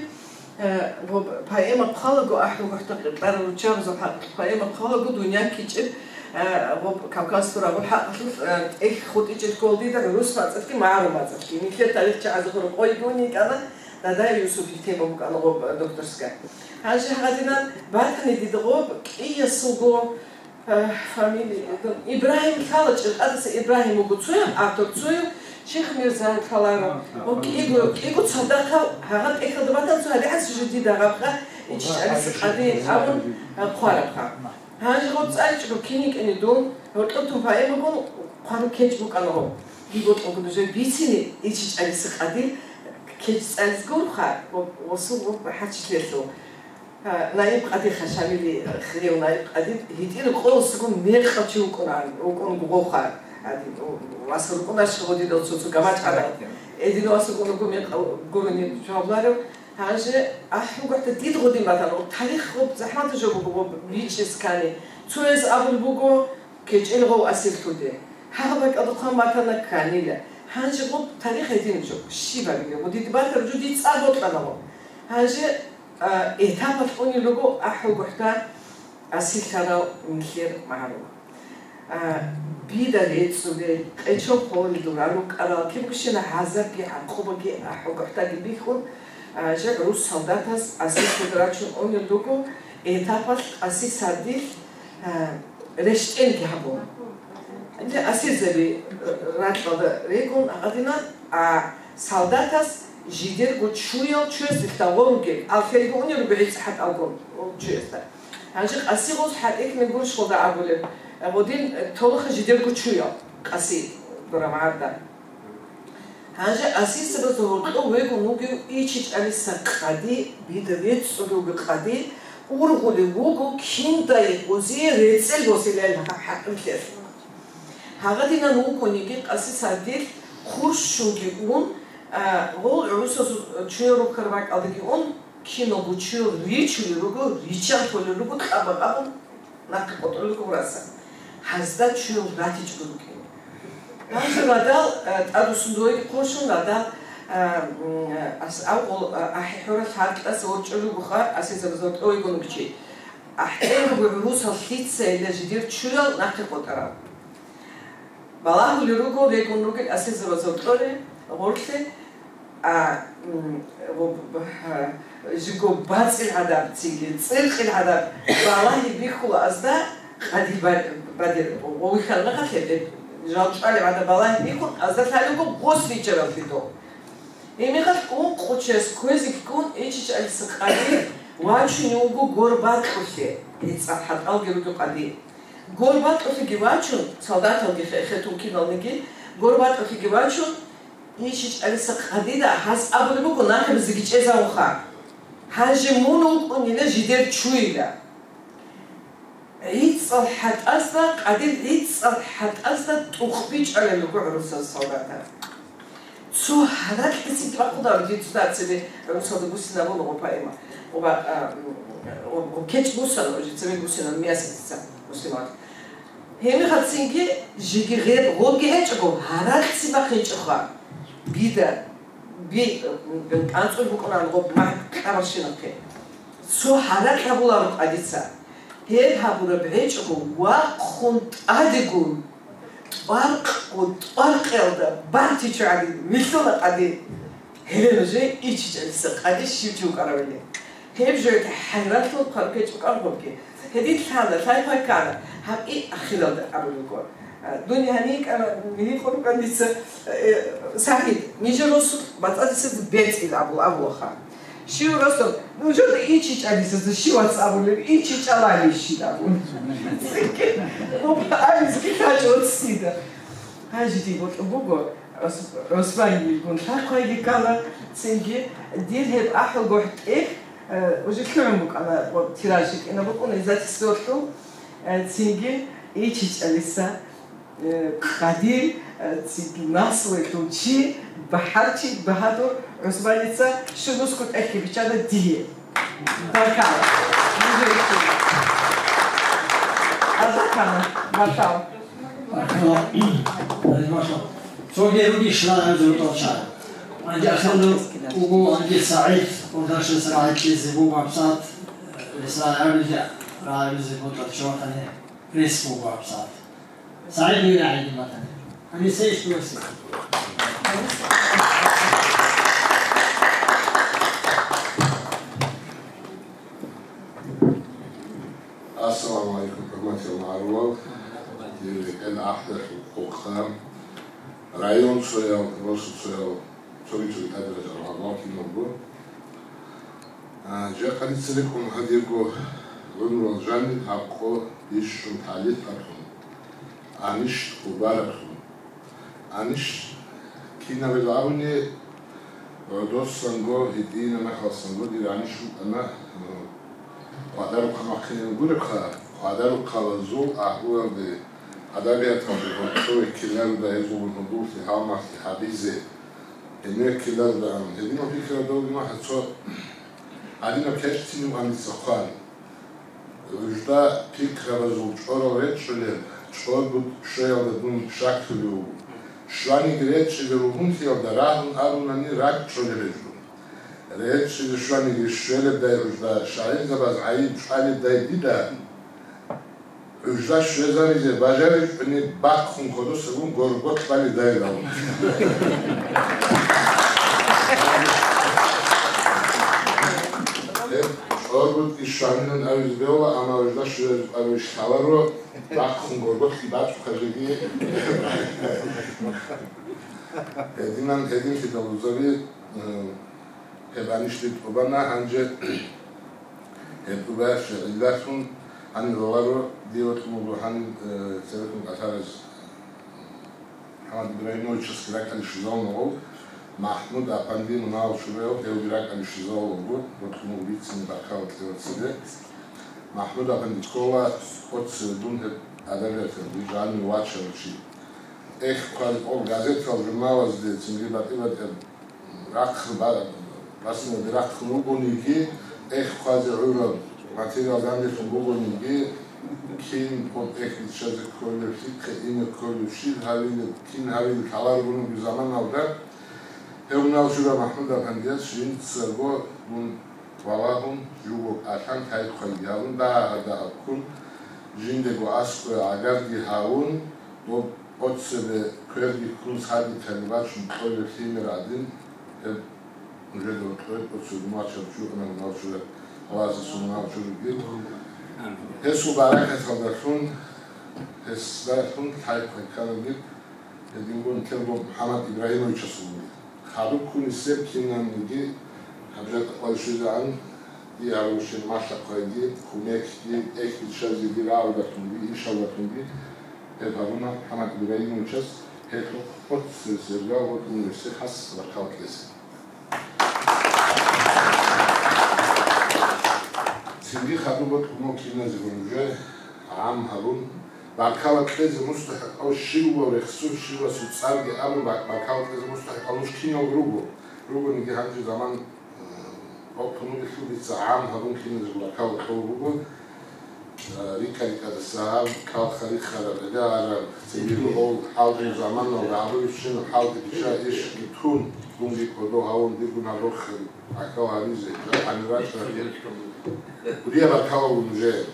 Э, гъоб поэма хъвалаго, ахӀул гохӀда кьарав руччабазул хӀакъалъулъ поэма хъвалаго, дунъя ккичӀеб, э, гъоб Кавказ турагъул хӀакъалъулъ, э, тӀехь хутӀичӀел ккола дида гӀурус мацӀалъги, магӀарул мацӀалъги. Нилъер тарихчагӀазухъ рокъой гуни йикӀана, Дадаев Юсупил тема букӀана гъоб, э, докторская. Гьанже гьадинан батани дида гъоб кӀиясулго Э, фамилия, Ибрагьим лъала, ЧӀиркъадаса Ибрагьим вуго цояв автор, цояв Ших Мирза лъаларо. Ва кӀиго, кӀиго цадахъав гьагъа тӀехьалда батан цо гьадигӀан суждида гъабха, ИчичӀалиса къадил абун, э, хъварабха. Гьанже гъоб цӀаличӀого кин йикӀине дун, гьоркьоб тун поэмагун хъвараб кечӀ букӀана гъоб. Диб бокьун буго нужее бицине, ИчичӀалиса къадил кечӀ цӀализ гурха, ва, ва сул ва хӀачилъелъул. Гьа, наиб къади Хашамили, хирияв наиб къади, гьитӀинаб къоялъ цо мекъав чи вукӀунаан, вукӀун гъовха, гьадин, у-, вас рукӀунаш гъодидал цо-цо гамачӀ гьарав. Эдин вас вукӀун вуго мекъав гурони жавабларев. Гьанже ахӀун гохӀда дид гъодин батан, гъоб тарих гъоб захӀматаб жо буго, гъоб бичӀчӀес ккани. Цояз абулеб буго, кечӀел гъов асирлъуде. Гьагъаб бакӀалда хъван батана кканила. Гьанже гъоб тарих гьединаб жо, щибабилеб, гъодиде батараб жо дид цӀар бокьана гъоб. Гьанже А, этапалъ унел руго ахӀул гохӀда асирлъарал нилъер магӀарул. А, бида рецӀцӀулел, къечон холел дурал рукӀарал, кибгищина гӀазабги гӀакъубаги ахӀул гохӀдаги бихьун, а, жа гӀурус солдатаз асирлъун рачун унел руго этапалъ къаси сардилъ, а, рещтӀенги гьабун. Гьанже асирзаби ракьалда регун гьадинан, а, солдатас жидерго чуял чуясде лъалго ругел, алхӀелги унел руго гӀицӀ хӀатӀалгун чуясда. Гьанже къаси гъоз хӀатӀикне гурищ гъода абулеб, гъодин толаха жидерго чуял къаси дурамагӀарда. Гьанже асирзабазда гьоркьов вегун вугев ИчичӀалиса къади, бида рецӀцӀулев вуго къади, ургъулев вуго киндай гъозие рецӀел босилел хӀакъикълъиялъ. Гьагъадинан вукӀуниги къаси сардилъ хурщунги ун, а, гъол гӀурусазул чуял руккараб бакӀалдаги ун, киналго чуял ричулел руго, риччан толел руго, кьаб-кьабун нахъе къотӀролел руго гъураса. Гьазда чуял ратичӀого рукӀине. Гьанже радал, э, тӀадвуссун дуеги хъушун, радал, э, м, ас-, авгъул, э, ахӀи хӀурал гьаркьас ворчӀун ругоха, асизабазул тӀойгун чи. АхӀтӀел руго гӀурусал лъицайилан жидер чуял нахъе къотӀарал. Балагьулел руго регун ругел асизабазул тӀоре, гъорлъе, а, м, гъоб-, б-, а, жиго бацӀил гӀадаб, цинги цӀеркъил гӀадаб балагьи бихьула азда къадир ба-, бадир, гъовихьал мехалъе, жал чӀвалеб гӀадаб балагьи бихьун, азда лъалего гъос ричараллъидал. Гьебмехалъ ункъо чияс кквезегӀан ИчичӀалиса къадир вачунев вуго горбатӀулъе, гьецӀал хӀатӀалги руго къадир. ГорбатӀулъеги вачун, солдаталги хе-, хетун киналниги, горбатӀулъеги вачун, ИчичӀалиса къадида гьас абулеб буго нахъе бизеги чӀезавунха. Гьанже мун вукӀунила жидер чуйила. ГӀицӀал хӀатӀазда, къадир гӀицӀал хӀатӀазда тӀух бичӀчӀарал руго гӀурусаз солдатал. Цо гьаракьлъи цинги бахъунаро, дир цо дацаби гӀурусалда буссинабуна гъо поэма. Гъо ба-, а, м, гъо, гъо кечӀ буссана, уже цебе буссинаб месяцаца буссинаб. Гьебмехалцинги жеги гъеб-, гъобги гьечӀого, гьаракьцин бахъинчӀоха. Бида, би, м, кӀанцӀул букӀунан гъоб махӀ кьабарщинахъе. Цо гьаракь гьабуларо къадица. Гьеб гьабураб гьечӀого вахъун тӀадегун, тӀваркъго тӀваркъиялда бартичӀо гӀадин, вилълъуна къади. Гьеле нужее ИчичӀалиса къади щив чи вукӀаравили. Гьеб жоялъе хӀайранлъун хъван ккечӀо къаргъубги. Гьедин лъана, лъай-пай ккана, гьаб и ахиралда абулеб буго. Дун гьанив кӀана, гьикъун рукӀана дица, э, СагӀид, нижер росулъ бацӀцӀадисез бецӀил абул абулаха. Щив росулъ, нужеда ИчичӀалисезда щив вац абулеб, ИчичӀалалищил абун. Абизги лъачӀо ццидал. Гьанже дие бокьун буго, Гьос-, Гьосман йилгун лъахъвайги ккала, цинги дир гьеб АхӀулгохӀ тӀехь, э, уже лъугӀун букӀана, вот, тираж гьитӀинаб букӀуна издательстволъул, э, цинги ИчичӀалиса, э, къадир, э, цинги наслуялъул чи, бахӀарчи, багьадур ГӀусманица щунусго тӀехьги биччана дие. Баркала. Нужее. Азакана. Баркала. Маршал. Маршал. Цоги ругищ рагӀабизе бутӀал чагӀи. Анги ахирал уго, анги СагӀид, Къурдашес рагӀи кьезе буго гьабсагӀат, гьес рагӀабизе, рагӀабизе бутӀал чагӀи, гьаниб рес буго гьабсагӀат. СагӀид вирагӀиги батани. Гьанисейищ дугьасе. Ассаламу гӀалайкум, хӀурматиял магӀарулал, дир рекӀел ахӀдалъул хъухъа, район цоял, росу цоял, цоги-цоги тӀаде рачӀарал гьалмагъ киналго. А, жакъа дица рекӀун гьадирго гӀумруялъ жаниб гьаб къо бищун талихӀаблъун, анищ хъубараблъун. Анищ кинабилан абуни, гӀодосанго, гьитӀинаб мехалъ санго дир анищ букӀана, э, хъвадарухъа махъине гуребха, хъвадарухъалазул агьлуялде, адабияталде гьоркьов веккиларда гьезул гьудуллъи гьалмагълъи гьабизе, гьенив веккиларда, гьединал пикру довги махӀа цо гьадинаб кечӀцӀин вукӀан дица хъван. ГӀужда пикрабазул чӀорал речӀчӀулеб, чӀорбут щвеялда дун щаклъулев вуго. Щваниги речӀчӀизе ругьунлъиялда рагьун абунани ракӀчӀулеб гьечӀо. РечӀчӀизе щваниги щвелебдай гӀужда, шагӀирзабаз гӀайиб чӀвалебдай дида, гӀужда щвезаризе бажаричӀони бахъун кодосебун горго кьалидайилан. Гьеб чӀорбутги щванилан абизе бегьула, амма гӀужда щвезаризе абизе лъаларо, бахъун горго кьи бачӀухъа жеги. Гьединан, гьединлъидал рузаби, э, гьеб анищ дир тӀубана, гьанже гьеб тӀубаялъе гӀиллалъун гьанир роларо дие вокьун вуго гьаниб, э, церекун кӀалъараз МухӀаммад Ибрагьимовичасги ракӀалде щвезавун вуго, МахӀмуд-апанди мунагьал чураяв, гьевги ракӀалде щвезавулеб буго, вокьун вуго бицине баркала кьезе цебе. МахӀмуд-апанди ккола, оцци дун гьеб адабияталде жанив вачарав чи. Эх, хъван-, о, газетал, журналазде цинги батӀи-батӀи рахъ ба-, расинаде рахъун вугониги, эх, хъвазе гӀураб материал данделъун бугониги, Кин къотӀехь биччазе кколеб, лъихъе ине кколеб, щиб гьавилеб, кин гьавилеб лъаларгунаги заманалда, гьев Нал чураб МахӀмуд-афандияс жинцаго мун валагьун, жуго кӀалъан, лъай-хъвайги гьабун, дагьа-дагьаб ккун, жиндего аскӀове гӀагарги гьавун, доб тӀоцебе кверги ккун, садикалде бачун кьолеб лъимер гӀадин, гьеб нужеда кьолеб тӀоцебе мачаб чугӀна Нал чураб, Аллагьас мун Нал чуруги. Гьесул баракаталдалъун, гьесдалъун лъай-хъвай кканаги, гьединго нилъерго МухӀаммад Ибрагьимовичасул. Хадуб ккун нилъер кинабниги, гьаб жакъа къвалищезегӀан, дие гьабурабщин малъа-хъвайги, кумекги, тӀехь биччазеги рагӀудалъунги, иншаллагьунги, гьеб гьабуна МухӀаммад Ибрагьимовичас, гьелъухъ тӀоцебесеб жал бокьун нилъее хас баркала кьезе. Цинги хадуб бокьун киназего нужее гӀам гьабун, баркала кьезе мустахӀикъав щивав рехсов, щивасул цӀарги абун, бар-, баркала кьезе мустахӀикъав нуж киналго руго. Ругониги гьанже заман, э, бокьун бугелъул дица гӀам гьабун киназего баркала кьолеб буго. Э, рикӀа-рикӀадаса гьаб, кӀалха рихараб, гӀедегӀараб, цебе гьол хӀалтӀул заманалда гьабурабщинаб хӀалтӀи бичча иш тун, дунги кӀодо гьавун, диргун гьаб рохел гӀахьал гьаризе, жакъа гьанир рачӀараб. Кудияб баркала нужее.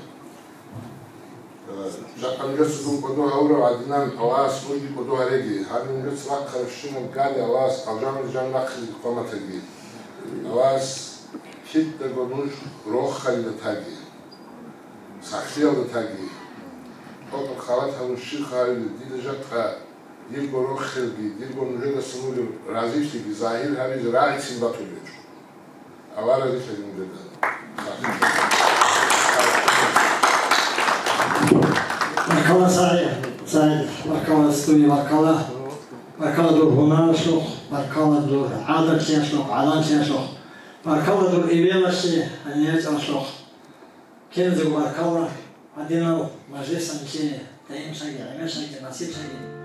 Э, жакъа нужеца дун кӀодо гьавурав гӀадинан, Аллагьас нужги кӀодо гьареги, гьанир нужеца рахъарабщинаб гали Аллагьас алжан-рижан рахъизе къваматаги. Аллагьас кидаго нуж рохалида таги. Сахлъиялда таги, тӀокӀаб халат гьабун щиб гьавилеб, дида жакъа дирго рохелги, дирго нужедаса нужер разилъиги загьир гьабизе рагӀицин батулеб гьечӀо. Аллагь разилъаги нужеда. Баркала, СагӀид, СагӀид, баркала, студия, баркала. Баркала дур гьунаралъухъ, баркала дур гӀадатлъиялъухъ, гӀаламлъиялъухъ. Баркала дур эбелалъе, гьанияцӀалъухъ. Киназего баркала, гьадинал мажлисалъе даимлъаги, гӀемерлъаги, насиблъаги.